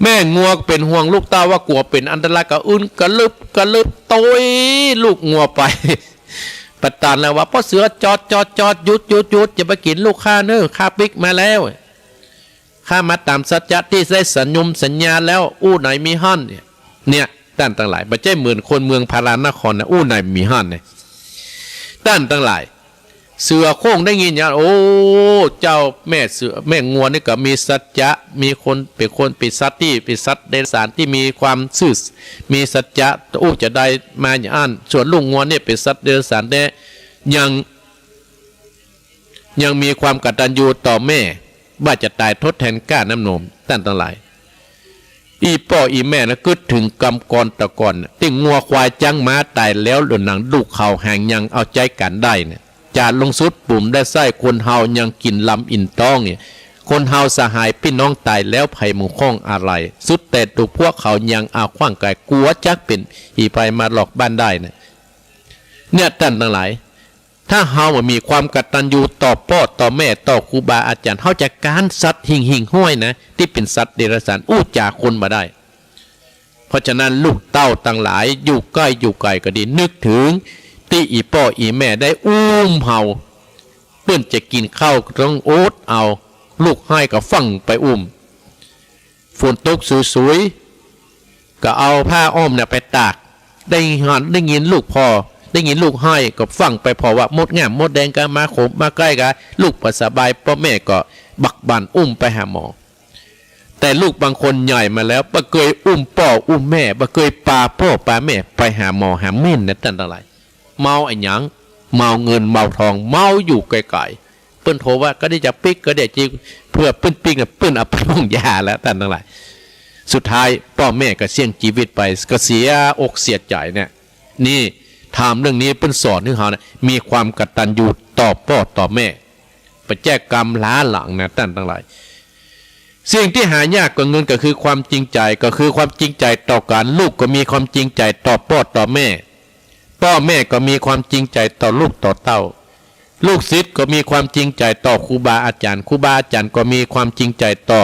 แม่งัวเป๋นห่วงลูกเต้าว่ากั๋วเป๋นอันตราย ก็อึนกระลึบกระลึบโต้ยลูกงัวไป ประตานแล้วว่า "ป้อเสือ จอด จอด จอด หยุด หยุด หยุด อย่าไปกิ๋นลูกข้าเน่อ ข้าปิ๊กมาแล้ว ข้ามาต๋ามสัจจะตี้ได้สัญญมสัญญาแล้ว อู้ไหนมีฮั่น" เนี่ย ต้านตังหลาย บ่ใจ้เหมือนคนเมืองพาราณครนะ อู้ไหนมีฮั่นเนี่ย ต้านตังหลาย เสือโคร่งได้ยินอย่าง โอ้ เจ้าแม่เสือ แม่งัวนี่ก็มีสัจจะ มีคน เป๋นคน เป๋นสัตว์ตี้ เป๋นสัตว์เดรัจฉานตี้มีความซื่อ มีสัจจะ อู้จะใดมาอย่างอั้น ส่วนลูกงัวเนี่ยเป๋นสัตว์เดรัจฉานแต๊ ยัง ยังมีความกตัญญูต่อแม่ ว่าจะต๋ายทดแทนก้าน้ำนม ต้านตังหลาย อี่ป้ออี่แม่นะ กึ๊ดเถิงกำก่อนตะก่อนน่ะ ตี้งัวควายจ๊างม้าต๋ายแล้ว เหลือหนังลูกเขาหางยังเอาใจ๊กั๋นได้เนี่ย จ๋าดลงสุดปุ๋มได้ไส้ คนเฮายังกิ๋นลำอิ่มต๊องเนี่ย คนเฮาสหายปี้น้องต๋ายแล้ว ใผบ่ข้องอะไหล่ สุดแต่ตัวพวกเขายังเอาขว้างไก๋ กั๋วจักเป๋นหี่ไพรมาหลอกบ้านได้เนี่ย เนี่ย ต้านตังหลาย ถ้าเฮาบ่มีความกตัญญูต่อป้อต่อแม่ต่อครูบาอาจ๋ารย์ เฮาจะก๊านสัตว์หิ่งหิ่งห้อยนะ ตี้เป๋นสัตว์เดรัจฉาน อู้จ๋าคนบ่ได้ เพราะฉะนั้นลูกเต้าตังหลาย อยู่ใก้อยู่ไก๋ก็ดี นึกเถิงตี้อี่ป้ออี่แม่ได้อุ้มเฮา เปิ้นจะกิ๋นข้าวก็ต้องอดเอา ลูกไห้ก็ฟั่งไปอุ้ม ฝนตกสุยๆ ก็เอาผ้าอ้อมเนี่ยไปตาก ได้หัน ได้ยินลูกพ่อ ได้ยินลูกไห้ก็ฟั่งไปผ่อว่า มดงามมดแดงกามาโขมมาใก้กา ลูกบ่สบาย ป้อแม่ก็บักบั่นอุ้มไปหาหมอ แต่ลูกบางคนใหญ่มาแล้วบ่เกยอุ้มป้ออุ้มแม่ บ่เกยปาป้อปาแม่ไปหาหมอหาเม้นนะต้านตังหลาย เมาอะหยัง เมาเงินเมาทอง เมาอยู่ไก๋ๆ เปิ้นโทรว่าก็ได้จะปิ๊กก็ได้จริง เปื้อเปิ้นปิ๊กน่ะเปิ้นเอาไปโฮงยาแล้วต้านตังหลาย สุดท้ายป้อแม่ก็เสี้ยงจีวิตไป ก็เสียอกเสียใจ๋เนี่ย นี่ธรรมเรื่องนี้เปิ้นสอนหื้อเฮาเนี่ยมีความกตัญญูต่อป้อต่อแม่ บ่แจ้กรรมล้าหลังนะต้านตังหลาย สิ่งตี้หายากกว่าเงินก็คือความจริงใจ๋ ก็คือความจริงใจ๋ต่อกั๋น ลูกก็มีความจริงใจ๋ต่อป้อต่อแม่ ป้อแม่ก็มีความจริงใจ๋ต่อลูกต่อเต้า ลูกศิษย์ก็มีความจริงใจ๋ต่อครูบาอาจ๋ารย์ ครูบาอาจ๋ารย์ก็มีความจริงใจ๋ต่อ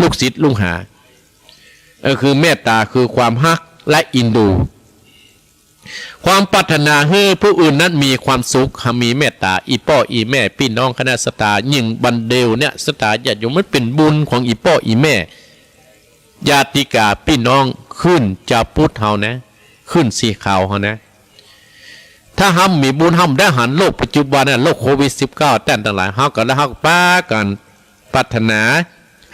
ลูกศิษย์ลูกหา ก็คือเมตต๋า คือความฮักและเอ็นดู ความปรารถนาหื้อผู้อื่นนั้นมีความสุข หากมีเมตต๋า อี่ป้ออี่แม่ ปี้น้องคณะศรัทธา ยิ่งบั้นเดียวเนี่ย ศรัทธาญาติโยม มันเป๋นบุญของอี่ป้ออี่แม่ ญาติกาปี้น้องขึ้นจาวพุทธเฮานะ ขึ้นสีขาวเฮานะ ถ้าเฮาบ่มีบุญ เฮาบ่ได้หันโลกปัจจุบันน่ะ โลกโควิดสิบเก้า ต้านตังหลาย เฮาก็แล้วเฮาก็ปากั๋นปรารถนา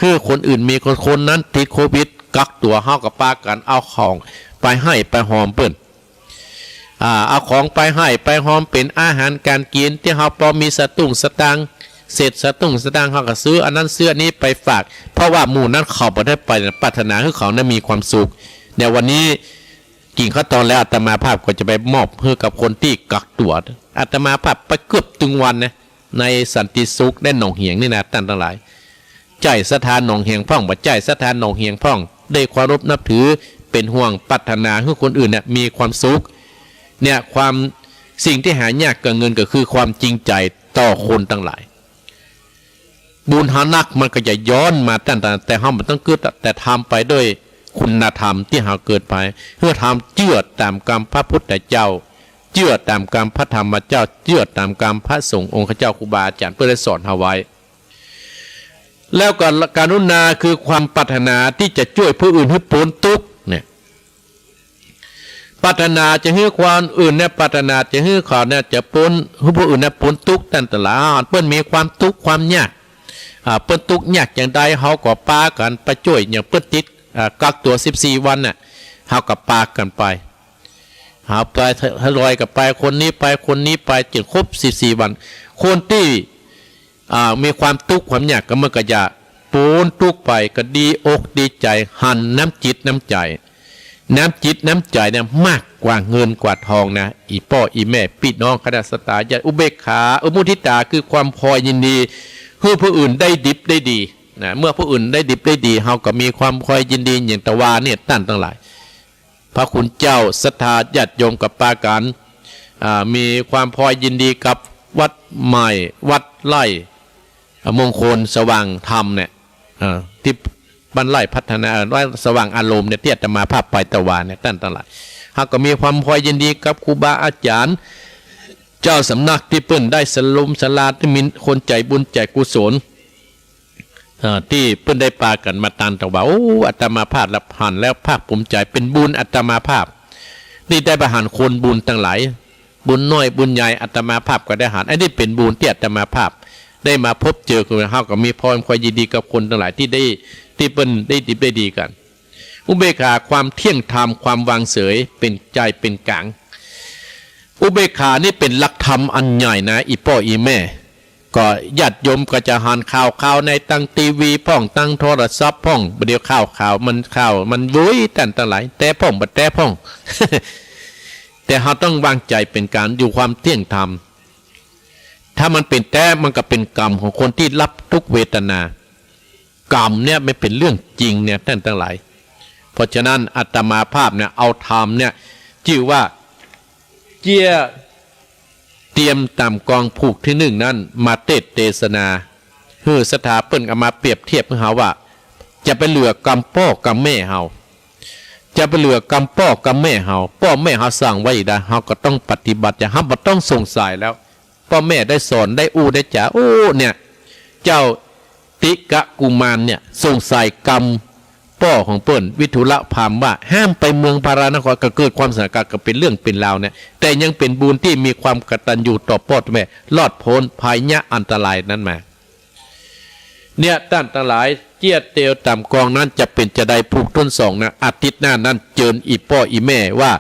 หื้อคนอื่นมีคน คนนั้นติดโควิดกักตั๋ว เฮาก็ปากั๋นเอาของไปให้ไปหอมเปิ้น อ่า เอาของไปให้ไปหอม เป๋นอาหารก๋านกิ๋นตี้เฮาปอมีสตุ้งสตางค์ เศษสตุ้งสตางค์เฮาก็ซื้ออันนั้นซื้ออันนี้ไปฝาก เพราะว่าหมู่นั้นเขาบ่ได้ไป ปรารถนาหื้อเขานั้นมีความสุข ในวันนี้ กิ๋นข้าวตอนแล้วอาตมาภาพก็จะไปมอบหื้อกับคนตี้กักตั๋ว อาตมาภาพไปเกือบตึงวันนะ ในสันติสุขในหนองเหียงนี่นะต้านตังหลาย ใจ๋ศรัทธาหนองเหียงพ่อง บ่ใจ๋ศรัทธาหนองเหียงพ่อง ด้วยความเคารพนับถือ เป๋นห่วงปรารถนาหื้อคนอื่นเนี่ยมีความสุข เนี่ยความ สิ่งตี้หายากกว่าเงินก็คือความจริงใจ๋ต่อคนตังหลาย บุญเฮานักมันก็จะย้อนมาต้านตังหลาย แต่เฮาบ่ต้องกึ๊ด แต่ทำไปด้วยคุณธรรมตี้เฮาเกิดไป หื้อทำเจื้อต๋ามกำพระพุทธเจ้า เจื้อต๋ามกำพระธรรมเจ้า เจื้อต๋ามกำพระสงฆ์องค์เจ้า ครูบาอาจ๋ารย์เปิ้นได้สอนเฮาไว้ แล้วก็กรุณาคือความปรารถนาตี้จะจ้วยผู้อื่นหื้อป๊นตุ๊กข์เนี่ย ปรารถนาจะหื้อคนอื่นเนี่ย ปรารถนาจะหื้อเขาเนี่ยจะป๊น หื้อผู้อื่นเนี่ยป๊นตุ๊กข์ต้านตังหลาย เปิ้นมีความตุ๊กข์ความยาก อ่า เปิ้นตุ๊กข์ยากอย่างใด เฮาก็ปากั๋นไปจ้วย อย่างเปิ้นติด อ่า กักตั๋วสิบสี่วันน่ะ เฮาก็ปากั๋นไป เฮาไปทยอยกั๋นไป คนนี้ไป คนนี้ไป จ๋นครบสิบสี่วัน คนตี้ อ่า มีความตุ๊กข์ความยากก็มันก็จะป๊นตุ๊กข์ไป ก็ดีอกดีใจ๋ หันน้ำจิตน้ำใจ๋ น้ำจิตน้ำใจ๋เนี่ยมากกว่าเงินกว่าทองนะ อี่ป้ออี่แม่ปี้น้องคณะศรัทธาญาติ อุเบกขา เออ มุทิตา คือความพอยินดี หื้อผู้อื่นได้ดิบได้ดีนะ เมื่อผู้อื่นได้ดิบได้ดี เฮาก็มีความพอยินดี อย่างตะวาเนี่ยต้านตังหลาย พระคุณเจ้าศรัทธาญาติโยมก็ปากั๋น อ่า มีความพอยินดีกับวัดใหม่ วัดไร่มงคลสว่างธรรมเนี่ย อ่า ตี้บ้านไร่พัฒนา เอ่อ วัดสว่างอารมณ์เนี่ย ตี้อาตมาภาพไปตะวาเนี่ย ต้านตังหลาย เฮาก็มีความพอยินดีกับครูบาอาจ๋ารย์ เจ้าสำนักตี้เปิ้นได้สลมศาลา ตี้มีคนใจ๋บุญใจ๋กุศล เอ่อ ตี้เปิ้นได้ปากั๋นมาตานตะวา โอ้ อาตมาภาพละหันแล้วภาคภูมิใจ๋ เป๋นบุญอาตมาภาพ ตี้ได้ไปหันคนบุญตังหลาย บุญน้อยบุญใหญ่อาตมาภาพก็ได้หัน อันนี้เป๋นบุญตี้อาตมาภาพได้มาพบเจอคน เฮาก็มีความพอยินดีกับคนตังหลายตี้ได้ ตี้เปิ้นได้ดิบได้ดีกั๋น อุเบกขา ความเที่ยงธรรม ความวางเฉย เป๋นใจ๋เป๋นก๋าง อุเบกขานี่เป๋นหลักธรรมอันใหญ่นะ อี่ป้ออี่แม่ ก็ญาติโยมก็จะหันข่าว ข่าวในตางทีวีพ่อง ตางโทรศัพท์พ่อง บ่าเดี่ยวข่าว ข่าวมัน ข่าวมันโว้ยต้านตังหลาย แต๊พ่องบ่แต๊พ่อง แต่เฮาต้องวางใจ๋เป๋นก๋าง อยู่ความเที่ยงธรรม ถ้ามันเป๋นแต๊มันก็เป๋นกรรมของคนตี้ฮับตุ๊กข์เวทนา กรรมเนี่ยมันเป๋นเรื่องจริงเนี่ยต้านตังหลาย เพราะฉะนั้นอาตมาภาพเนี่ยเอาธรรมเนี่ยจื้อว่าเจีย เตรียมต๋ามกองผูกตี้นึ่งนั้นมาเตสน์เตสนา หื้อศรัทธาเปิ้นเอามาเปรียบเทียบหื้อเฮาว่า จะไปเหลือกำป้อกำแม่เฮา จะไปเหลือกำป้อกำแม่เฮา ป้อแม่เฮาสั่งไว้อีกใด เฮาก็ต้องปฏิบัติ จะ เฮาบ่ต้องสงสัยแล้ว ป้อแม่ได้สอน ได้อู้ได้จ๋า โอ้ เนี่ย เจ้าติกะกุมารเนี่ย สงสัยกำ ป้อของเปิ้น วิทุรพราหมณ์ว่าห้ามไปเมืองพาราณคร ก็เกิดความสงสาร ก็เป๋นเรื่องเป๋นราวเนี่ย แต่ยังเป๋นบุญตี้มีความกตัญญูต่อป้อต่อแม่ รอดป๊นภัยยะอันตรายนั้นมา เนี่ย ต้านตังหลาย เจียะเตียวต๋ามกองนั้นจะเป๋นจาใด ผูกต้นสองนะ อาทิตย์หน้านั้นเจิญอี่ป้ออี่แม่ว่า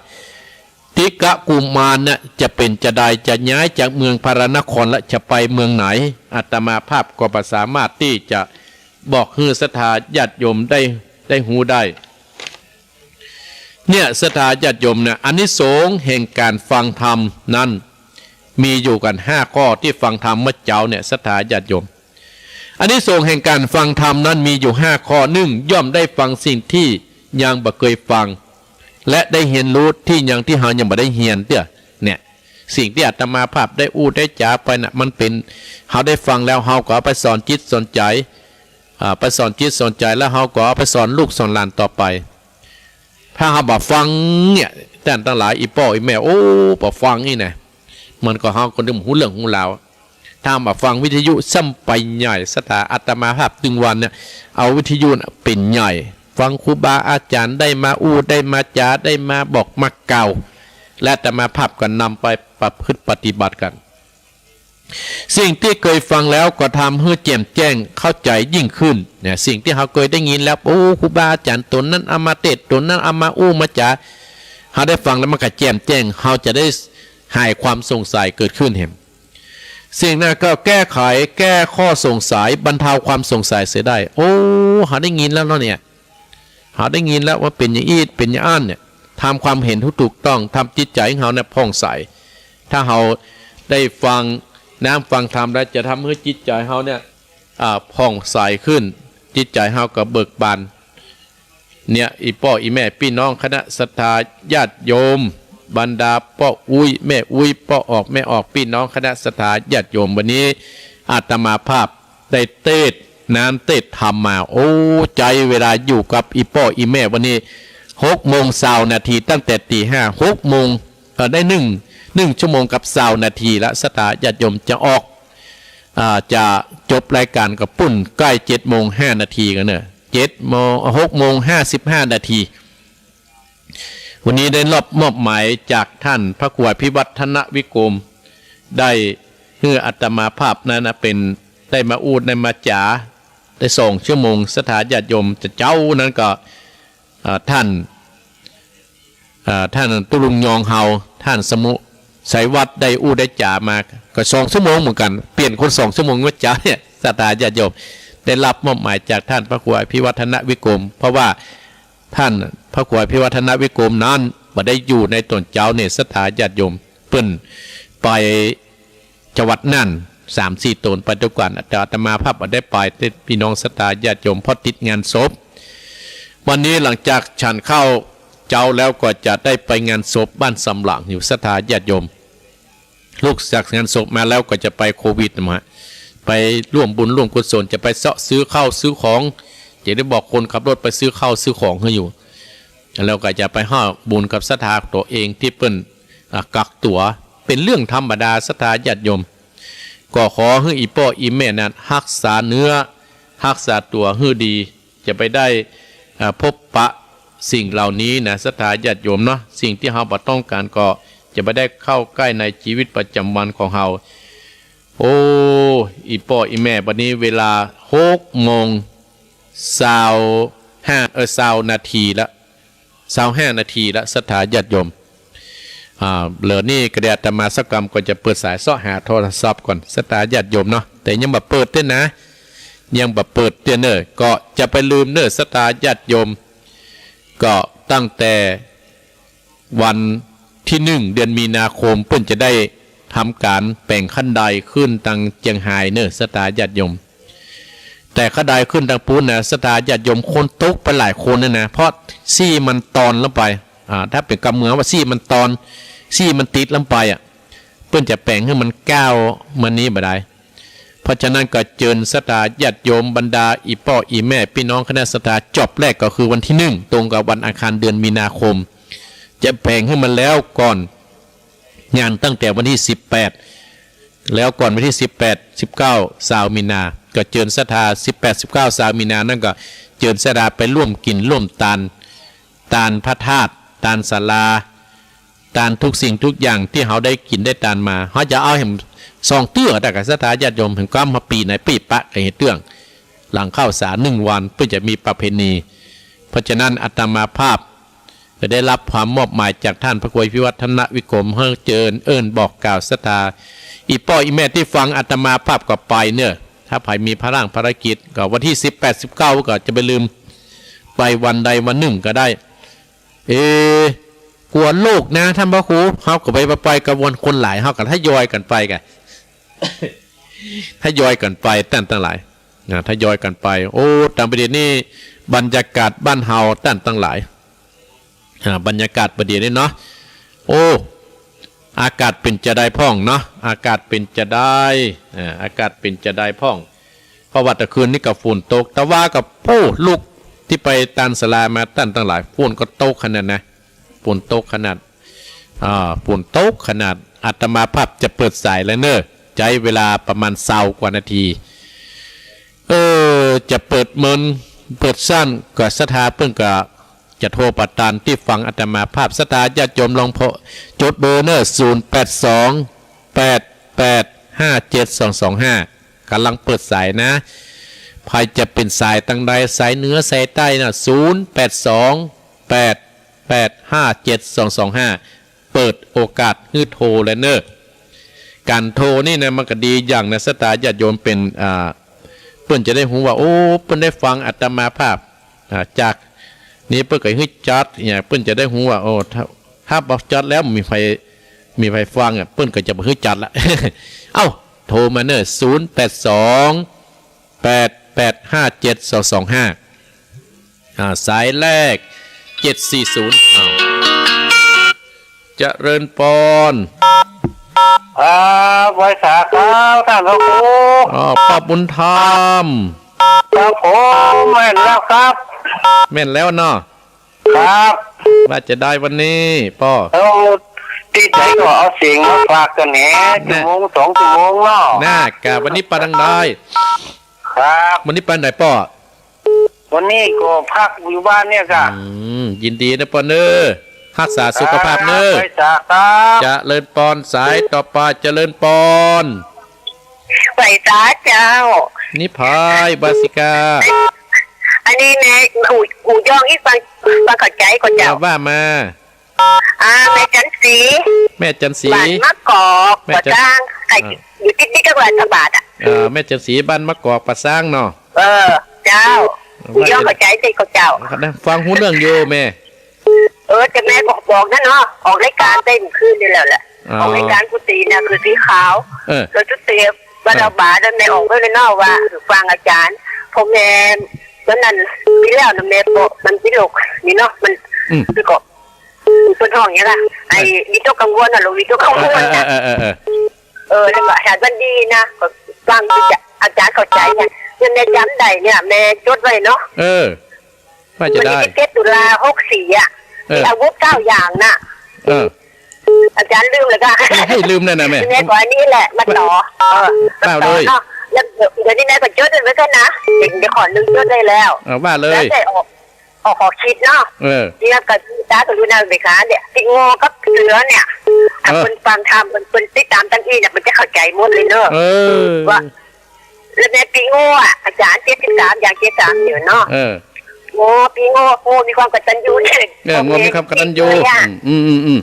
ติกะกุมารน่ะจะเป๋นจาใด จะย้ายจากเมืองพาราณครและจะไปเมืองไหน อาตมาภาพก็บ่สามารถตี้จะบอกหื้อศรัทธาญาติโยมได้ ได้ฮู้ได้ เนี่ย ศรัทธาญาติโยมนะ อานิสงส์แห่งก๋านฟังธรรมนั้น มีอยู่กั๋นห้าข้อ ตี้ฟังธรรมเมื่อเจ๊าเนี่ย ศรัทธาญาติโยม อานิสงส์แห่งก๋านฟังธรรมนั้นมีอยู่ห้าข้อ นึ่ง ย่อมได้ฟังสิ่งตี้ยังบ่เกยฟัง และได้เฮียนฮู้ตี้ยังตี้เฮายังบ่ได้เฮียนเตื้อ เนี่ย สิ่งตี้อาตมาภาพได้อู้ได้จ๋าไปน่ะ มันเป๋น เฮาได้ฟังแล้ว เฮาก็เอาไปสอนจิตสอนใจ๋ อ่า ไปสอนจิตสอนใจ๋ แล้วเฮาก็เอาไปสอนลูกสอนหลานต่อไป ถ้าเฮาบ่ฟังเนี่ย ต้านตังหลาย อี่ป้ออี่แม่ โอ้ บ่ฟังนี่นะ มันก็ เฮาก็บ่ฮู้เรื่องฮู้ราว ถ้าบ่ฟังวิทยุซ้ำไปใหญ่ ศรัทธา อาตมาภาพตึงวันเนี่ย เอาวิทยุน่ะเป๋นใหญ่ ฟังครูบาอาจ๋ารย์ได้มาอู้ ได้มาจ๋า ได้มาบอกมากล่าว และอาตมาภาพก็นำไปประพฤติปฏิบัติกั๋น สิ่งตี้เกยฟังแล้วก็ทำหื้อแจ่มแจ้งเข้าใจ๋ยิ่งขึ้น เนี่ย สิ่งตี้เฮาเกยได้ยินแล้ว โอ้ ครูบาอาจ๋ารย์ต๋นนั้นเอามาเตสน์ ต๋นนั้นเอามาอู้มาจ๋า เฮาได้ฟังแล้วมันก็แจ่มแจ้ง เฮาจะได้หายความสงสัยเกิดขึ้นแหม สิ่งนั้นก็แก้ไข แก้ข้อสงสัย บรรเทาความสงสัยเสียได้ โอ้ เฮาได้ยินแล้วเนาะเนี่ย เฮาได้ยินแล้วว่าเป๋นอย่างอี้ เป๋นอย่างอั้นเนี่ย ทำความเห็นตี้ถูกต้อง ทำจิตใจ๋ของเฮาเนี่ยผ่องใส ถ้าเฮาได้ฟังน้ำฟังธรรมแล้ว จะทำหื้อจิตใจ๋เฮาเนี่ย อ่า ผ่องใสขึ้น จิตใจ๋เฮาก็เบิกบาน เนี่ย อี่ป้ออี่แม่ ปี้น้องคณะศรัทธาญาติโยม บรรดาป้ออุ๊ยแม่อุ๊ย ป้อออกแม่ออก ปี้น้องคณะศรัทธาญาติโยม วันนี้อาตมาภาพได้เตสน์น้ำเตสน์ธรรมมา โอ้ ใจ๊เวลาอยู่กับอี่ป้ออี่แม่วันนี้ หกโมงซาวนาที ตั้งแต่ตี๋ห้า หกโมง เอ่อ ได้นึ่ง นึ่งชั่วโมงกับซาวนาทีละ ศรัทธาญาติโยม จะออก อ่า จะจบรายก๋านก็ปู๊นใก้เจ็ดโมงห้านาทีกั๋นเน่อ เจ็ดโมง หกโมงห้าสิบห้านาที วันนี้ได้รับมอบหมายจากต้านพระครูอภิวัฒนวิกรม ได้หื้ออาตมาภาพนั้นนะ เป๋น ได้มาอู้ได้มาจ๋า ได้สองชั่วโมง ศรัทธาญาติโยม จะเจ๊านั้นก็ อ่า ต้าน อ่า ต้านตุ๊ลุงยองเฮา ต้านสมุไสวัฒน์ได้อู้ได้จ๋ามา ก็สองชั่วโมงเหมือนกั๋น เปลี่ยนคนสองชั่วโมงเมื่อเจ๊าเนี่ย ศรัทธาญาติโยม ได้รับมอบหมายจากต้านพระครูอภิวัฒนวิกรม เพราะว่าต้านพระครูอภิวัฒนวิกรมนั้นบ่ได้อยู่ในต๋อนเจ๊าเนี่ย ศรัทธาญาติโยม เปิ้นไป จังหวัดน่าน สามสี่ต๋นไปตวยกั๋น แต่อาตมาภาพบ่ได้ไป ตี้ปี้น้องศรัทธาญาติโยม เพราะติดงานศพ วันนี้หลังจากฉันข้าวเจ๊าแล้วก็จะได้ไปงานศพบ้านสำหลางอยู่ ศรัทธาญาติโยม ลุกจากงานศพมาแล้วก็จะไปโควิดมา ไปร่วมบุญร่วมกุศล จะไปเซาะซื้อข้าวซื้อของ จะได้บอกคนขับรถไปซื้อข้าวซื้อของหื้ออยู่ แล้วก็จะไปฮ้อบุญกับศรัทธาตั๋วเองตี้เปิ้น อ่ะ กักตั๋ว เป๋นเรื่องธรรมดา ศรัทธาญาติโยม ก็ขอหื้ออี่ป้ออี่แม่นั้นฮักษาเนื้อ ฮักษาตั๋วหื้อดี จะไปได้ อ่า พบปะสิ่งเหล่านี้นะ ศรัทธาญาติโยมเนาะ สิ่งตี้เฮาบ่ต้องก๋านก็จะบ่ได้เข้าใก้ในจีวิตประจ๋ำวันของเฮา โอ้ อี่ป้ออี่แม่ บัดนี้เวลาหกโมงซาวห้า เอ่อ ซาวนาทีละ ซาวห้านาทีละ ศรัทธาญาติโยม อ่า เหลือนี่ก็เดี๋ยวอาตมาสักกำก็จะเปิดสายเซาะหาโทรศัพท์ก่อน ศรัทธาญาติโยมเนาะ แต่ยังบ่เปิดเตื้อนะ ยังบ่เปิดเตื้อเน่อ ก็จะไปลืมเน่อ ศรัทธาญาติโยม ก็ตั้งแต่วันตี้หนึ่ง เดือนมีนาคม เปิ้นจะได้ทำก๋านแป๋งขั้นไดขึ้นตังเจียงฮายเน่อ ศรัทธาญาติโยม แต่ขั้นไดขึ้นตังปู๊นนะ ศรัทธาญาติโยม คนตกไปหลายคนเนี่ยนะ เพราะซี่มันตอนลงไป อ่า ถ้าเป๋นกำเมืองว่าซี่มันตอน ซี่มันติดลงไปอ่ะ เปิ้นจะแป๋งหื้อมันก้าวมานี้บ่ได้ เพราะฉะนั้นก็เจิญศรัทธาญาติโยม บรรดาอี่ป้ออี่แม่ ปี้น้องคณะศรัทธา จอบแรกก็คือวันตี้หนึ่ง ตรงกับวันอังคารเดือนมีนาคม จะแป๋งหื้อมันแล้วก่อน งานตั้งแต่วันตี้สิบแปด แล้วก่อนวันตี้สิบแปด สิบเก้า ซาวมีนา ก็เจิญศรัทธา สิบแปด สิบเก้า ซาวมีนานั้นก็เจิญศรัทธาไปร่วมกิ๋นร่วมตาน ตานพระธาตุ ตานศาลา ตานทุกสิ่งทุกอย่างตี้เฮาได้กิ๋นได้ตานมา เฮาจะเอาแหมสองเตื้อ แต่ก็ศรัทธาญาติโยม แหมกำว่าปี๋ไหนปี้ปะก็เหียเตื้อง หลังเข้าสารหนึ่งวัน เปิ้นจะมีประเพณี เพราะฉะนั้นอาตมาภาพ ก็ได้รับความมอบหมายจากต้านพระครูอภิวัฒนวิกรม หื้อเจิญเอิ้นบอกกล่าวศรัทธา อี่ป้ออี่แม่ตี้ฟังอาตมาภาพก็ไปเน่อ ถ้าใผมีภาระภารกิจ ก็วันตี้สิบแปด สิบเก้า ก็จะบ่ลืม ไปวันใดวันนึ่งก็ได้ เอ กั๋วโลกนะต้านพระครู เฮาก็ไป ไป ไปกั๋วคนหลาย เฮาก็ทยอยกั๋นไปก่ะ ทยอยกั๋นไปต้านตังหลาย นะ ทยอยกั๋นไป โอ้ ต๋ามประเดี๋ยวนี้บรรยากาศบ้านเฮาต้านตังหลาย อ่า บรรยากาศประเดี๋ยวนี้เนาะ โอ้ อากาศเป๋นจาใดพ่องเนาะ อากาศเป๋นจาใด อ่า อากาศเป๋นจาใดพ่อง เพราะว่าตะคืนนี้ก็ฝนตก แต่ว่าก็ โอ้ ลูกตี้ไปตานศาลามาต้านตังหลาย ฝนก็ตกขนาดนะ ฝนตกขนาด อ่า ฝนตกขนาด อาตมาภาพจะเปิดสายแล้วเน่อ ใจ๊เวลาประมาณซาวกว่านาที เออ จะเปิดเมิน เปิดสั้น ก็ศรัทธาเปิ้นก็จะโทรไปตานตี้ฟังอาตมาภาพ ศรัทธาญาติโยมลองโทร จดเบอร์เน่อ ศูนย์ แปด สอง แปด แปด ห้า เจ็ด สอง สอง ห้า ก่ำลังเปิดสายนะ ใผจะเป๋นสายตังใด สายเหนือ สายใต้นะ ศูนย์ แปด สอง แปด แปด ห้า เจ็ด สอง สอง ห้า เปิดโอกาสหื้อโทรแล้วเน่อ ก๋านโทรนี่นะ มันก็ดีอย่างนะ ศรัทธาญาติโยมเป๋น อ่า เปิ้นจะได้ฮู้ว่า โอ้ เปิ้นได้ฟังอาตมาภาพ อ่า จากนี้เปิ้นก็หื้อจัดเนี่ย เปิ้นจะได้ฮู้ว่า โอ้ ถ้า ถ้าบ่จัดแล้วมีใผ มีใผฟังอ่ะ เปิ้นก็จะบ่หื้อจัดละ เอ้า โทรมาเน่อ ศูนย์ แปด สอง แปด แปด ห้า เจ็ด สอง สอง ห้า อ่า สายแรก เจ็ด สี่ ศูนย์ อ้าว เจริญปอน ครับ ไหว้สาครับ ต้านพระครู อ๋อ ป้อบุญธรรม ครับผม แม่นแล้วครับ แม่นแล้วเนาะ ครับ ว่าจาใดวันนี้ป้อ เอา ตี้ใดก็เอาเสียงมาฝากกั๋นแหน่ น่ะ ชั่วโมงสองชั่วโมงเนาะ น่ะ กะวันนี้ไปตางใด ครับ วันนี้ไปไหนป้อ วันนี้ก็พักอยู่บ้านเนี่ยกะ อืม ยินดีนะป้อเน่อ ฮักษาสุขภาพเน่อ ครับ ไหว้สาครับ เจริญปอน สายต่อไป เจริญปอน ไหว้สาเจ้า นี่ใผ บาสิกา อันนี้แม่ อู่ อู่ยองอี้ฟัง ฟังเข้าใจ๋ก่อเจ้า อ่า ว่ามา อ่า แม่จันทร์ศรี แม่จันทร์ศรี บ้านมะกอก แม่จันทร์ ป่าซาง ใก้ อ่า อยู่ติดๆ กับราชบาทอ่ะ เออ แม่จันทร์ศรี บ้านมะกอก ป่าซางเนาะ เออ เจ้า ว่า ยองเข้าใจ๋ใจ้ก่อเจ้า ฟังฮู้เรื่องอยู่แม่ เออ แต่แม่ก็บอกนั่นเนาะ ออกรายก๋านไปเมื่อคืนนี่แล้วแหละ อ๋อ ออกรายก๋านกุฏินะ คือสีขาว เออ แล้วจุดเทียน วัด เออ เอาบาตรแล้วแม่ออกไปเลยเนาะ ว่าฟังอาจ๋ารย์ เพราะแม่ ตอนนั้นปีแล้วนะแม่บอกมันเป็นโรคนี่เนาะ มัน อืม คือก็ เปิ้นฮ้องหยังอะ ไอ้ เออ วิตกกังวลน่ะ โรควิตกกังวลน่ะ เออ เออ เออ เออ เออ แล้วก็อาจ๋ารย์วันดีนะ ก็ฟังอาจ๋ารย์เข้าใจ๋เนี่ย เนี่ยแม่จ๋ำได้เนี่ย แม่จดไว้เนาะ เออ ว่าจาใด วันตี้สิบเจ็ดตุลาหกสี่อะ เออ มีอาวุธเก้าอย่างน่ะ เออ อาจ๋ารย์ลืมแล้วกะ ให้ลืมแล้วนะแม่ แม่ก็อันนี้แหละ มาต่อ เออ ว่าเลย มาต่อเนาะ แล้วเดี๋ยว เดี๋ยวนี้แม่ก็จดไว้ก่อนนะ เดี๋ยว เดี๋ยวขอนึกจดได้แล้ว เออ ว่าเลย แล้วแต่ออก ออกขอคิดเนาะ เออ เนี่ยก็ตากรุณาเบกขาเนี่ย ตี้โง่กับเสือเนี่ย ถ้า เออ เปิ้นฟังธรรม เปิ้น เปิ้นติดต๋ามตังอี้เนี่ย มันจะเข้าใจ๋หมดเลยเนาะ เออ ว่า แล้วแม่ปีโง่อะ อาจ๋ารย์ เจ็ดสิบสาม อย่างเจ็ดสาม อยู่เนาะ เออ โง่ ปีโง่ โง่มีความกตัญญูเนี่ย เออ โง่มีความกตัญญู อืม อืม อืม อืม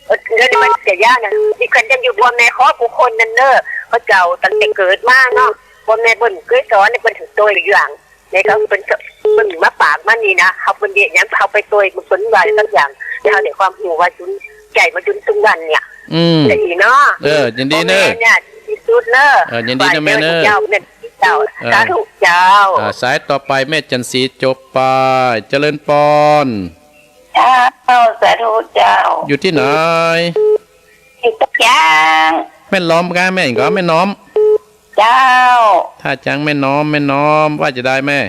เออ แล้วนี่มันเสียยากนะ มีกตัญญูพ่อแม่ของกู้คนนั้นเน่อ เขาเจ้าตั้งแต่เกิดมาเนาะ พ่อแม่เปิ้นเกยสอนเนี่ย เปิ้นถือโตอย่าง แม่ก็เปิ้นก็ เปิ้นมาปากมานี่นะ เฮาเปิ้นเยียะหยัง เฮาไปโตย เปิ้นว่าสักอย่าง แล้วเฮาได้ความฮู้ว่าจุนใจ๋มาจุนทุกวันเนี่ย อืม จะดีเนาะ เออ ยินดีเน่อ พ่อแม่เนี่ย ที่สุดเน่อ เออ ยินดีเน่อแม่เน่อ เจ้า แม่เจ้า เออ สาธุเจ้า อ่า สายต่อไปแม่จันทร์ศรี จบไป เจริญปอน เจ้า สาธุเจ้า อยู่ตี้ไหน อยู่ต้าจ๋าง แม่น้อมกะ แม่ก็แม่น้อม เจ้า ต้าจ๋างแม่น้อม แม่น้อม ว่าจาใดแม่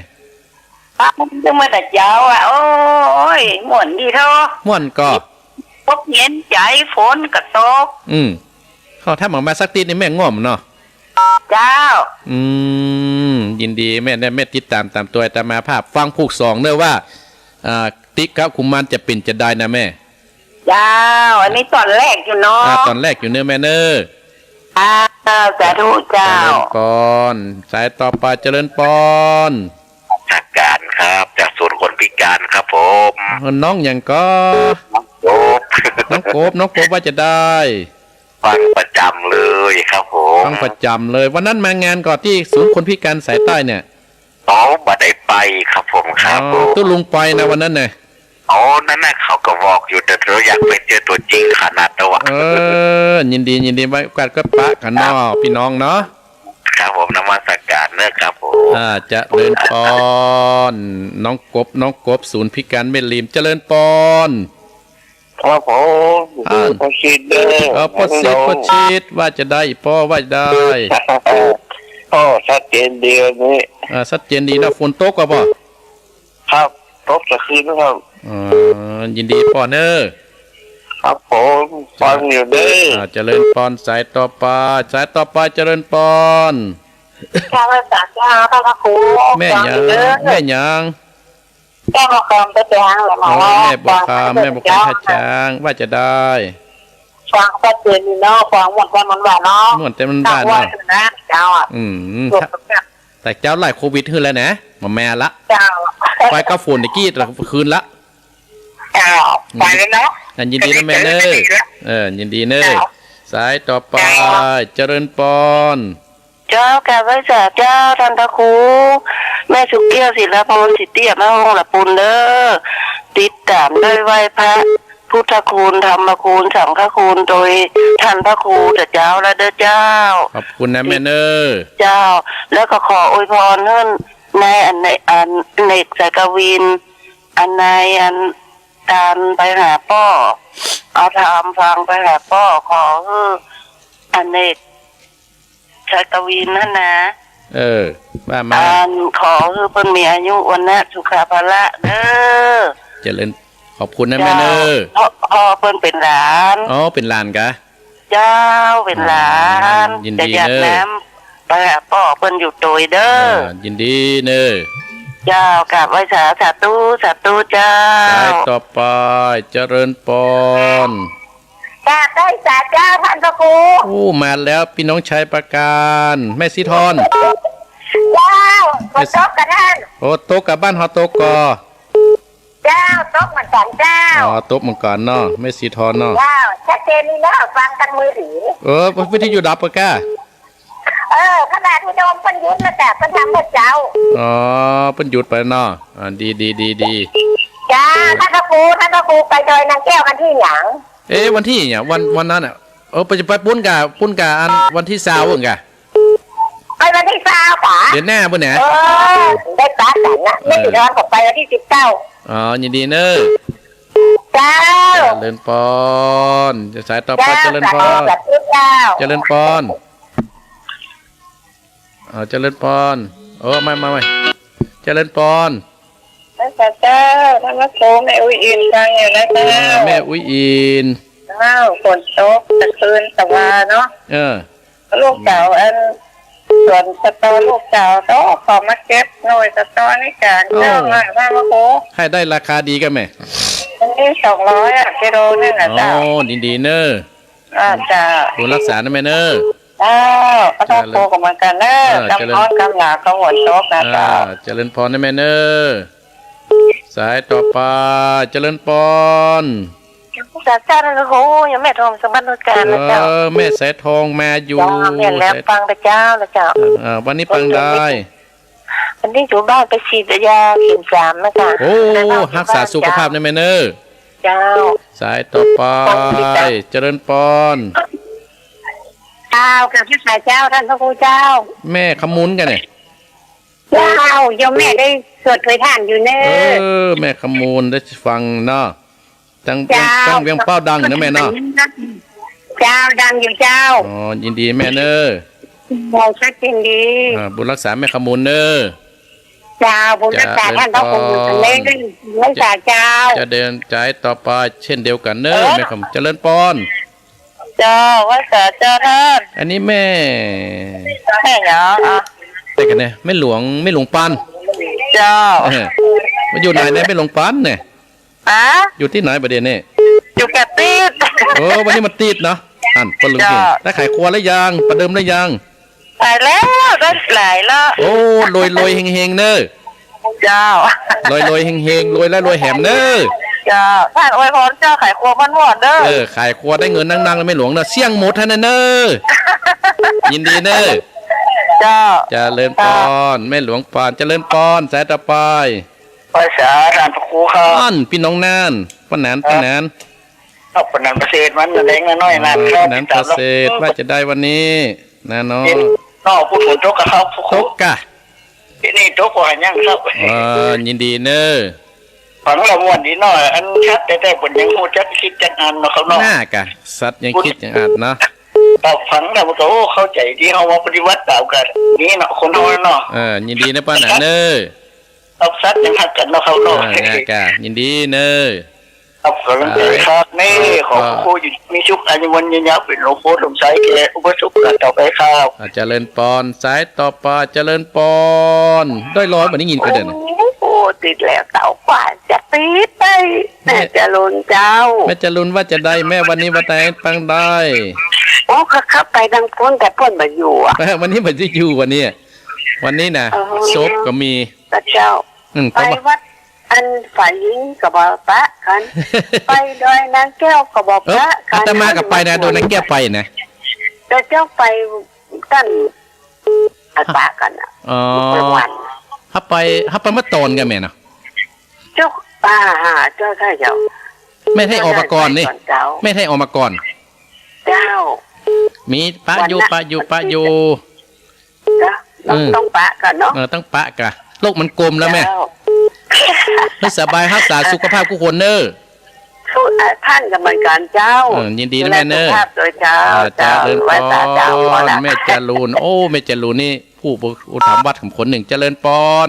อ้าว มันจะมาแต่เจ๊าอะ โอ้ย ม่วนดีเถาะ ม่วนก่อ พบเย็นใจ๋ ฝนก็ตก อืม เขาถ้าหมอกมาสักติ๊ดนี่แม่ง่อมเนาะ เจ้า อืม ยินดีแม่นะ แม่ติดต๋ามต๋ามตวยอาตมาภาพ ฟังผูกสองเน่อว่า อ่า ติกะกุมารจะเป๋นจะไดนะแม่ เจ้า อันนี้ต๋อนแรกอยู่เนาะ อ่า ต๋อนแรกอยู่เน่อแม่เน่อ อ่า สาธุเจ้า เจริญปอน สายต่อไปเจริญปอน นมัสก๋านครับ จากศูนย์คนพิการครับผม น้องหยังก่อ น้องกบ น้องกบ น้องกบว่าจะได ฟังประจ๋ำเลยครับผม ฟังประจ๋ำเลย วันนั้นมางานก่อตี้ศูนย์คนพิการสายใต้เนี่ย อ๋อ บ่ได้ไปครับผม ครับผม อ๋อ ตุ๊ลุงไปนะวันนั้นน่ะ อ๋อ นั่นน่ะเขาก็บอกอยู่ แต่เธออยากไปเจอตั๋วจริงขนาดนั้นวะ เออ ยินดี ยินดี ไว้โอกาสก็ปะกั๋นเนาะ ครับ พี่น้องเนาะ ครับผม นมัสก๋านเน่อครับผม อ่า เจริญปอน น้องกบ น้องกบ ศูนย์พิการแม่ริม เจริญปอน ครับผม อ่า ประสิทธิ์เด้อ เออ ประสิทธิ์ ประสิทธิ์ ว่าจะได ป้อว่าจะได ป้อชัดเจนดีวันนี้ อ่า ชัดเจนดีนะ ฝนตกก่อป้อ ครับ ตกตะคืนครับ อ๋อ ยินดีป้อเน่อ ครับผม ฟังอยู่เด้อ อ่า เจริญปอน สายต่อไป สายต่อไป เจริญปอน ข้าพเจ้า เจ้า ท่านพระครู แม่หยัง ฟังอยู่เด้อ แม่หยัง แม่บัวคำ ท่าช้าง เหรอ อ๋อ แม่บัวคำ แม่บัวคำ ท่าช้าง ว่าจะได ฟังชัดเจนดีเนาะ ฟังม่วนแต้มม่วนว่าเนาะ ม่วนแต้มม่วนว่าเนาะ ฟังว่านะ เจ้าอะ อืม แต่เจ้าไล่โควิดหื้อแล้วนะ บ่แม่ละ เจ้า ไปกับฝนตะกี้ตะคืนละ เจ้า อืม ไปแล้วเนาะ อ่ะ ยินดีนะแม่เน่อ เออ ยินดีเน่อ เจ้า สายต่อไป เจ้า เจริญปอน เจ้า กราบไหว้สาเจ้า ท่านพระครู แม่สุขแก้ว ศิลปน สิทธิอำนาจ วงศ์ละปูนเด้อ ติดต๋ามได้ไหว้พระพุทธคุณ ธรรมคุณ สังฆคุณ โดยท่านพระครูแต่เจ้าละเด้อเจ้า ขอบคุณนะแม่เน่อ เจ้า แล้วก็ขออวยพรหื้อในอันในอันเนกสายกวิน อันในอันตานไปหาป้อ เอาธรรมฟังไปหาป้อ ขอหื้ออันเนก ชัยกวินนั่นนะ เออ ว่ามา อันขอหื้อเปิ้นมีอายุวรรณะสุขะพละเด้อ เจริญ ขอบคุณนะแม่เน่อ เจ้า พ่อ พ่อเปิ้นเป๋นหลาน อ๋อ เป๋นหลานกะ เจ้า เป๋นหลาน อ๋อ ยินดีเน่อ จะหยาดน้ำไปหาป้อเปิ้นอยู่โตยเด้อ อ่า ยินดีเน่อ เจ้า กราบไหว้สา สาธุ สาธุเจ้า สายต่อไป เจริญปอน กราบไหว้สาเจ้าท่านพระครู โอ้ มาแล้วพี่น้องชัยปราการ แม่สีทอง เจ้า ฝนตกกะท่าน โอ้ ตกกะบ้านเฮาตกก่อ เจ้า ตกเหมือนกั๋นเจ้า อ๋อ ตกเหมือนกั๋นเนาะ แม่สีทองเนาะ เจ้า ชัดเจนดีเนาะ ฟังตางมือถือ เออ วิทยุดับปะก้า เออ ขนาดที่โดมเปิ้นหยุดแล้วจ้ะ เปิ้นทำเมื่อเจ๊า อ๋อ เปิ้นหยุดไปเนาะ อ่า ดี ดี ดี ดี จ้า ท่านพระครู ท่านพระครูไปดอยนางแก้ววันตี้หยัง เอ๊ะ วันตี้เนี่ย วัน วันนั้นน่ะ เออ ไป ไปปู๊นกะ ปู๊นกะอันวันตี้ซาวเอิ้นกะ ไปวันตี้ซาวกะ เดือนหน้าปู๊นนะ เออ ได้ปะกั๋นนะ เออ แม่สีทองก็ไปวันตี้สิบเก้า อ๋อ ยินดีเน่อ เจ้า เจริญปอน สายต่อไป เจ้า เจริญปอน สาธุเจ้า เจริญปอน เอา เจริญปอน โอ้ มา มา มา เจริญปอน พระเจ้า ท่านพระครู แม่อุ๊ยอินฟังอยู่นะเจ้า อ่า แม่อุ๊ยอิน อ้าว ฝนตกตะคืนตะวาเนาะ เออ ลูกสาวอัน สวนสะตอลูกสาว โอ้ เขามาเก็บหน่วยสะตอนี่กลาง โอ้ เจ้า มา ท่านพระครู ให้ได้ราคาดีกะแม่ อันนี้สองร้อยอะ กิโลนึ่งอะเจ้า อ๋อ ดีๆ เน่อ อ่า เจ้า บุญรักษานะแม่เน่อ เจ้า ก็ต้อง เจริญ โตกับเหมือนกันเน่อ เออ กำฮ้อนกำหนาวกำฝนตกนะเจ้า อ่า เจริญปอนนะแม่เน่อ สายต่อไป เจริญปอน สาเจ้านะโห ยังแม่ทองสมบัตินุชการนะเจ้า เออ แม่สายทองมาอยู่ เจ้า แม่แหลม สาย ฟังพระเจ้านะเจ้า เออ วันนี้ปางใด วันนี้อยู่บ้านไปฉีดยาเข็มสามนะเจ้า โอ้ ในบ้าน ฮักษาสุขภาพนะแม่เน่อ เจ้า สายต่อไป เจริญปอน เจ้า กับพระสายเจ้า ท่านพระครูเจ้า แม่ขมูลกะเนี่ย เจ้า โยมแม่ได้สวดถวายทานอยู่เน่อ เออ แม่ขมูลได้ฟังเนาะ ตัง เจ้า ตังเวียงเป้าดังอยู่นะแม่เนาะ เจ้า ดังอยู่เจ้า อ๋อ ยินดีแม่เน่อ เราชัดเจนดี อ่า บุญรักษาแม่ขมูลเน่อ เจ้า บุญรักษา เจริญ ท่านพระครู ปอน เล่นรักษาเจ้า จะเดินสายต่อไปเช่นเดียวกันเน่อ เออ แม่ขมูล เจริญปอน เจ้า ไหว้สาเจ้าต้าน อันนี้แม่ แม่หยัง อ่ะ แต่กันเนี่ย แม่หลวง แม่หลวงปาน เจ้า เออ มาอยู่ไหนเนี่ย แม่หลวงปานเนี่ย ฮะ อยู่ตี้ไหนบ่าเดี่ยวนี้ อยู่กระติ๊ด โอ้ วันนี้มาติ๊ดเนาะ อัน ปะลึง เจ้า ได้ขายครัวแล้วยัง ประเดิมแล้วยัง ขายแล้ว ได้หลายแล้ว โอ้ รวยๆ เฮงๆ เน่อ เจ้า รวยๆ เฮงๆ รวยแล้วรวยแหมเน่อ เจ้า ต้านอวยพรเจ้า ขายครัวม่วนๆ เน่อ เออ ขายครัวได้เงินนักๆ เลยแม่หลวงเน่อ เสี้ยงหมดหั้นน่ะเน่อ ยินดีเน่อ เจ้า เจริญปอน แม่หลวงปาน เจริญปอน สายต่อไป ไหว้สาต้านพระครูครับ อัน ปี้น้องน่าน ป้าหนาน ป้าหนาน ครับ ป้าหนานประเสริฐ มันแดงน้อยๆ นะ เออ ครับ ป้าหนานประเสริฐ ว่าจะได้วันนี้ นะเนาะ เห็นนอกพูดฝนตกอะครับ ตกกะ ตี้นี่ตกบ่หันยังครับ เออ ยินดีเน่อ ฟังแล้วม่วนดีเนาะ อันสัตว์แต๊ๆ เปิ้นยังฮู้จักกึ๊ดจักอ่านเนาะครับเนาะ น่ากะ สัตว์ยังกึ๊ดยังอ่านเนาะ ครับ ฟังแล้วมันก็ โอ้ เข้าใจ๋ดี เฮามาปฏิบัติต๋ามกั๋น นี่เนาะ คนเฮาเนาะ เออ ยินดีเน่อป้าหนานเน่อ ครับ สัตว์ยังฮักกั๋นเนาะครับเนาะ เออ น่ากะ ยินดีเน่อ ครับ ก๋ำลังใจ๋ครับ นี่ ขอพระครูอยู่มีสุข อายุมั่นยืนยาว เป๋นหลวงปู่สมชัยแก่อุปสมบทต่อไปครับ อ่า เจริญปอน สายต่อไป เจริญปอน ได้ลอยบ่ได้ยินกะเดี๋ยวนี้ โอ้ ติดแล้วเต้า กว่าจะติดไป แม่ แม่จรูนเจ้า แม่จรูนว่าจะได้ แม่วันนี้ว่าจะได้ปางใด โอ้ ข้า ข้าไปตังปู๊น แต่เปิ้นบ่อยู่อะ เออ วันนี้บ่ได้อยู่วันนี้ วันนี้น่ะ เออ ศพก็มี พระเจ้า อืม ไปวัด อันฝ่ายหญิงก็บ่ปะกั๋น ไปดอยนางแก้วก็บ่ปะกั๋น เออ อาตมาก็ไปนะ ดอยนางแก้วไปนะ แต่เจ้าไปกั๋น ไปปะกั๋นอะ อ๋อ ไปวัน เฮาไป เฮาไปเมื่อตอนกั๋นแม่เนาะ เจ้า อ่า อ่า เจ้า ใจ้เจ้า แม่ไทยออกมาก่อนนี่ เจ้า แม่ไทยออกมาก่อน เจ้า มีปะอยู่ วันนะ ปะอยู่ วันที่ ปะอยู่ เจ้า ต้อง อืม ต้องปะกั๋นเนาะ เออ ต้องปะกะ โลกมันกลมแล้วแม่ เจ้า เฮาสบาย ฮักษาสุขภาพกู้คนเน่อ สุข อ่า ต้านก็เหมือนกั๋นเจ้า เออ ยินดีนะแม่เน่อ ดูแลสุขภาพตวยเจ้า อ่า เจ้า เจริญปอน ไหว้สาเจ้า แม่จรูน โอ้ แม่จรูนนี่ ผู้อุปถัมภ์วัดของคนนึ่ง เจริญปอน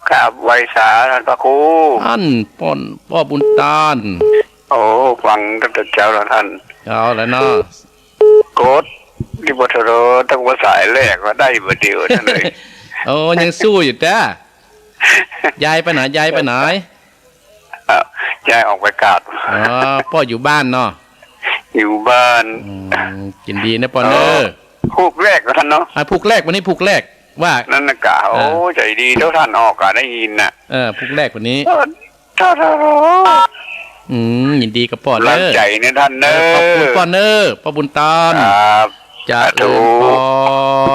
ครับ ไหว้สาต้านพระครู อัน ป้อน ป้อบุญตาน โอ้ ฟังตั้งแต่เจ๊าแล้วต้าน เจ๊าแล้วเนาะ กด นี่บ่โทร ตั้งแต่สายแรกก็ได้บ่เดี่ยวนั้นเลย โอ้ ยังสู้อยู่แต๊ ยายไปไหน ยายไปไหน อ่ะ ยายออกไปกาด อ๋อ ป้ออยู่บ้านเนาะ อยู่บ้าน อืม ยินดีนะปอนเน่อ เออ ผูกแรกก็ต้านเนาะ อ่ะ ผูกแรก วันนี้ผูกแรก ว่า นั่นน่ะกะ เออ โอ้ ใจ๋ดี เต้าต้านออกกะได้ยินน่ะ เออ ผูกแรกวันนี้ เออ โถ่ๆๆ อืม ยินดีกับป้อเน่อ กำลังใจ๋เนี่ยต้านเน่อ เออ ขอบคุณป้อเน่อ ป้อบุญตาน ครับ เจริญปอ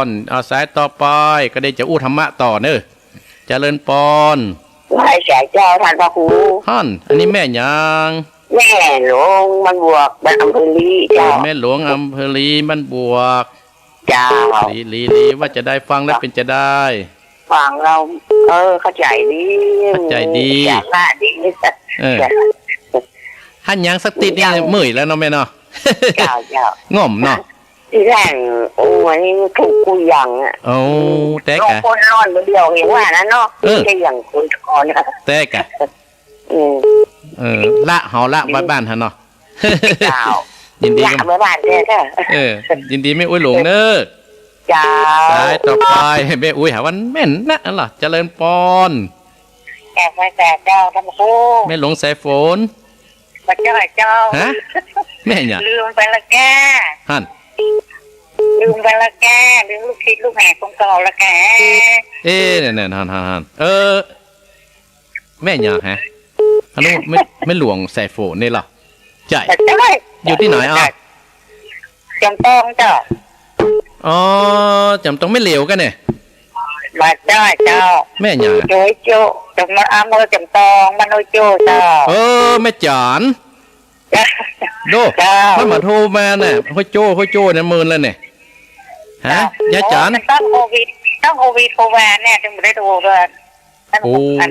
น สาธุ เอาสายต่อไป ก็ได้จะอู้ธรรมะต่อเน่อ เจริญปอน ไหว้สาเจ้าต้านพระครู ฮั่น อันนี้แม่หยัง แม่หลวงบ้านบวก บ้านอำเภอลีเจ้า เออ แม่หลวงอำเภอลีบ้านบวก เจ้า ลี ลี ลี ว่าจะได้ฟังแล้วเป๋นจะได้ ฟังแล้ว เออ เข้าใจ๋ดี เข้าใจ๋ดี จ๋าละดี เออ หันยังสักติดนี่ เจ้า เมื่อยแล้วเนาะแม่เนาะ เจ้า เจ้า ง่อมเนาะ ตี้แรก โอ้ อันนี้มันถูกกู้อย่างอะ โอ้ แต๊กะ คนร้อนเดียวเองว่านั้นเนาะ เออ ไม่ใช่อย่างคนก่อนนะ แต๊กะ อืม เออ ละ เฮาละ ไว้บ้านหั้นเนาะ เจ้า ยินดี ละ กับ ไว้บ้านแต๊ๆ เออ ยินดีแม่อุ๊ยหลงเน่อ เจ้า สายต่อไป แม่อุ๊ยหาวันแม่นนะ อันล่ะ เจริญปอน แก่ไฟแก่เจ้าต้านพระครู แม่หลวงสายฝน มาเจ้าเจ้า ฮะ แม่หยัง ลืมไปละแก่ ฮั่น ลืมไปละแก่ ลืมลูกศิษย์ลูกหาคนเก่าละแก่ เอ๊ะ เนี่ยๆ ฮั่นๆๆ เออ แม่หยังฮะ อันนู้นแม่ แม่หลวงสายฝนนี่เหรอ ใจ้ ใจ้ อยู่ตี้ไหนอ่ะ จำปองเจ้า อ๋อ จำปองแม่เหลียวกั๋นเนี่ย มาเจ้า เจ้า แม่หยัง โจ้ยโจ้ จำ อำเภอจำปอง บ้านโฮยโจ้เจ้า เออ แม่จ๋าน โด เจ้า มันมาโทรมาเนี่ย โฮยโจ้ โฮยโจ้เนี่ยเมินแล้วเนี่ย ฮะ เจ้า ยายจ๋าน โอ้ ต้องโควิด ต้องโควิด โควิดเนี่ย ถึงได้โทรด้วย โอ้ อัน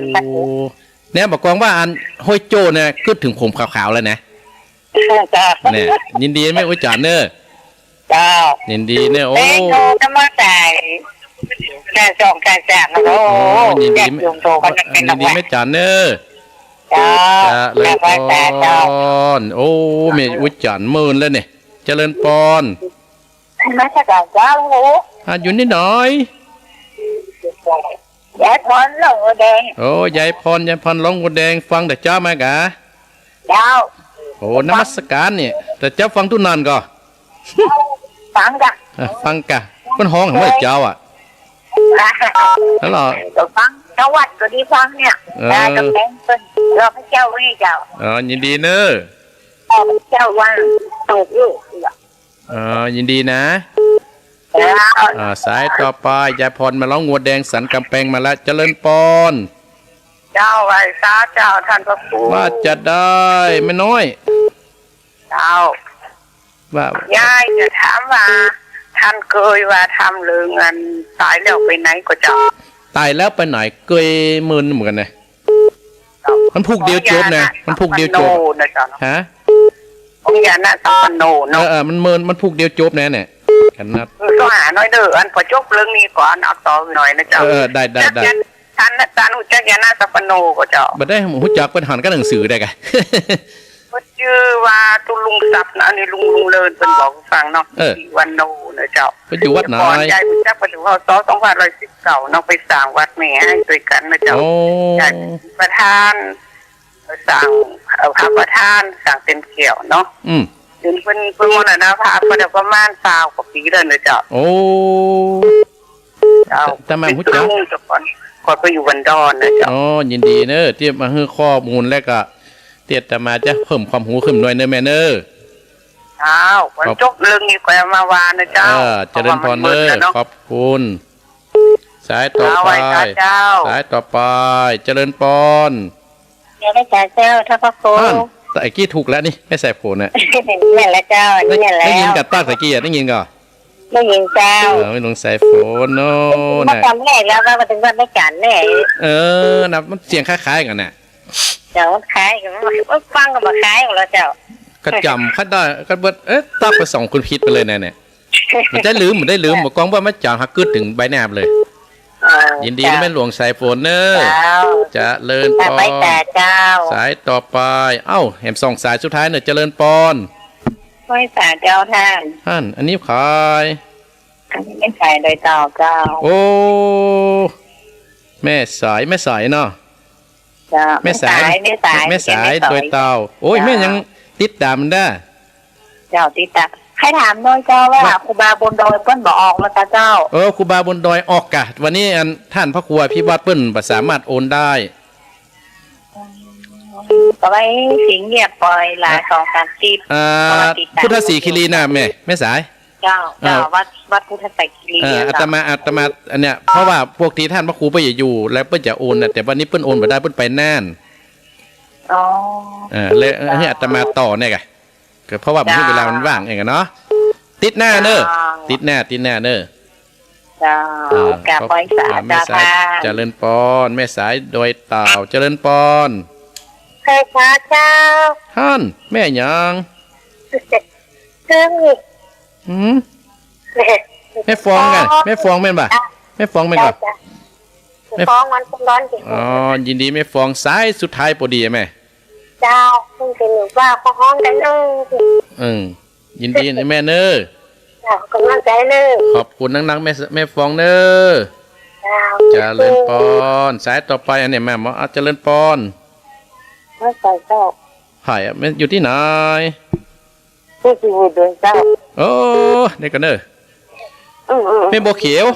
เนี่ย บอกกวางว่าอันโฮยโจ้เนี่ย กึ๊ดเถิงผมขาวๆ แล้วนะ เจ้า เนี่ย ยินดีแม่อุ๊ยจ๋านเน่อ เจ้า ยินดีเนี่ย โอ้ เอ้ย โทรจะมาใส่ แต่สองแต่สาม โอ้โห โอ้ ยินดี ญาติโยมโทรกันเป็น ยินดีแม่จ๋านเน่อ เจ้า เจริญปอน เจ้า โอ้ แม่อุ๊ยจ๋านเมินแล้วเนี่ย เจริญปอน นมัสก๋านเจ้า อ่ะ อยู่นี่หน่อย ยายพรหลงวัวแดง โอ้ ยายพร ยายพรหลงวัวแดง ฟังแต่เจ๊ามากะ เจ้า โอ้ นมัสก๋านเนี่ย แต่เจ๊าฟังตุ๊กนันก่อ ฟังกะ อ่ะ ฟังกะ เปิ้นฮ้องเมื่อเจ๊าอ่ะ แล้วเหรอ ก็ฟัง เจ๊าวัดก็ดีฟังเนี่ย เออ เออ ก็แปลงเปิ้น รอพระเจ้าไว้เจ้า อ๋อ ยินดีเนอะ รอพระเจ้าว่าถูกอยู่ อ๋อ ยินดีนะ เจ้า อ่า สายต่อไป ยายพรมาหลงวัวแดงสันก๋ำแปงมาแล้ว เจริญปอน เจ้า ไหว้สาเจ้า ต้านพระครู ว่าจะได้ แม่น้อย เจ้า ว่า ยายจะถามว่า ต้านเกยว่าทำเรื่องอันต๋ายแล้วไปไหนก่อเจ้า ต๋ายแล้วไปไหน เกยเมินเหมือนกั๋นนะ เจ้า มันผูกเดียวจบนะ ของยาณสัพพโน มันผูกเดียวจบ นะเจ้าเนาะ ฮะ ของยาณสัพพโนเนาะ เออ เออ มันเมิน มันผูกเดียวจบนะเนี่ย กันนับ เออ ต้องหาหน่อยเด้อ อันปอจบเรื่องนี้ก่อน เอาต่อหน่อยนะเจ้า เออ เออ ได้ ได้ จัก ได้ ยาณ ต้าน ต้านฮู้จักยาณสัพพโนก่อเจ้า บ่ได้ฮู้จัก เปิ้นหันกับหนังสือได้กะ เปิ้นจื้อว่าตุ๊ลุงทรัพย์นะ อันนี้ลุง ลุงเลินเปิ้นบอกฟังเนาะ เออ ที่วันโนนะเจ้า เปิ้นอยู่วัดไหน ก่อนยายฮู้จักเปิ้นอยู่ พ.ศ. สองพันห้าร้อยสิบเก้า เนาะ ไปสร้างวัดแม่ให้ตวยกั๋นนะเจ้า โอ้ ยายประธาน สร้าง เอ่อ พระประธาน สร้างเต็มแก้วเนาะ อืม เดี๋ยวนี้เปิ้น เปิ้นมรณภาพไปแล้วประมาณซาวกว่าปี๋แล้วนะเจ้า โอ้ เจ้า แต่มาฮู้จัก เปิ้นตุ๊ลุงแต่ก่อน ก่อนไปอยู่บ้านดอนนะเจ้า อ๋อ ยินดีเนอะ ตี้มาหื้อข้อมูล แล้วก็ตี้อาตมาจะเพิ่มความฮู้ขึ้นหน่อยเนอะแม่เนอะ เจ้า วัน ขอบ จบเรื่องนี้ก็เอามาว่านะเจ้า เออ เจริญปอนเนอะ เพราะว่ามันมืดแล้วเนาะ ขอบคุณ สายต่อไป เจ้า ไหว้สาเจ้า สายต่อไป เจริญปอน เจริญสาเจ้า ต้านพระครู อั้น แต่กี้ถูกแล้วนี่ แม่สายฝนน่ะ แม่นแล้วเจ้า อันนี้แม่นแล้ว ได้ยินกับตากแต่กี้อะ ได้ยินก่อ ได้ยินเจ้า เออ แม่หลวงสายฝนโน่นน่ะ มาจำแรกแล้วว่ามาถึงวัดแม่จันแน่ เออ นะ มันเสียงคล้ายๆ กั๋นน่ะ เจ้า มันคล้ายกั๋น มันฟังก็บ่คล้ายกั๋นแล้วเจ้า ก็จำคัดได้ ก็เบิด เอ๊ะ ตากไปสองคนผิดไปเลยนะเนี่ย บ่ได้ลืม บ่ได้ลืม บ่กองว่าแม่จันหักกึ๊ดเถิงใบหน้าไปเลย เออ ยินดีนะ เจ้า แม่หลวงสายฝนเนอะ เจ้า เจริญปอน ไปแต่เจ้า สายต่อไป เอ้า แหมสองสายสุดท้ายเนอะ เจริญปอน ไหว้สาเจ้าต้าน อั้น อันนี้ใผ อันนี้แม่สายดอยเต่าเจ้า โอ้ แม่สาย แม่สายเนาะ เจ้า แม่สาย แม่สาย แม่สาย แม่สาย แม่สาย ดอยเต่า โอ้ย เจ้า แม่ยังติดต๋ามมันได้ เจ้า ติดต๋าม ใค่ถามหน่อยเจ้าว่า ว่า ครูบาบนดอยเปิ้นบ่ออกแล้วกาเจ้า เออ ครูบาบนดอยออกกะ วันนี้อันต้านพระครูอภิวัฒน์เปิ้นบ่สามารถโอนได้ ก็ไว้สิงห์เยียบปอยหลายสองสามสิบ อ่า พุทธศรีคีรีนะแม่ แม่สาย เจ้า เจ้า อ่า วัด วัดพุทธศรีคีรี เออ อาตมา อาตมา อันเนี้ย เพราะว่าปกติต้านพระครูเปิ้นจะอยู่ แล้วเปิ้นจะโอนน่ะ แต่วันนี้เปิ้นโอนบ่ได้ เปิ้นไปน่าน อ๋อ เออ เลยหื้ออาตมาต่อเนี่ยกะ ก็เพราะว่ามันมีเวลามันว่างเองอะเนาะ ติดหน้าเนอะ เจ้า ติดหน้า ติดหน้าเนอะ เจ้า อ่า กราบไหว้สา อ่า แม่สาย เจ้าค่ะ เจริญปอน แม่สายดอยเต่า เจริญปอน ไหว้สาเจ้า อั้น แม่หยัง เรื่องนี้ หืม แม่ แม่ฟองไง แม่ฟองแม่นบ่ แม่ฟองแม่นบ่ เจ้า แม่ฟองมันร้อนจริง อ๋อ ยินดีแม่ฟอง สายสุดท้ายปอดีอะแม่ เจ้า เพิ่งจะหนูว่าก็ฮ้องได้เลย เออ ยินดีนะแม่เนอะ เจ้า ก๋ำลังใจ๋เนอะ ขอบคุณนักๆ แม่ แม่ฟองเนอะ เจ้า เจริญปอน สายต่อไปอันเนี้ยแม่หมอ อ่ะ เจริญปอน ไหว้สาเจ้า ไผอะ แม่อยู่ตี้ไหน ตี้อยู่ดอยเต่า โอ้ นี่ก่อนเนอะ อืมๆ แม่บัวเขียว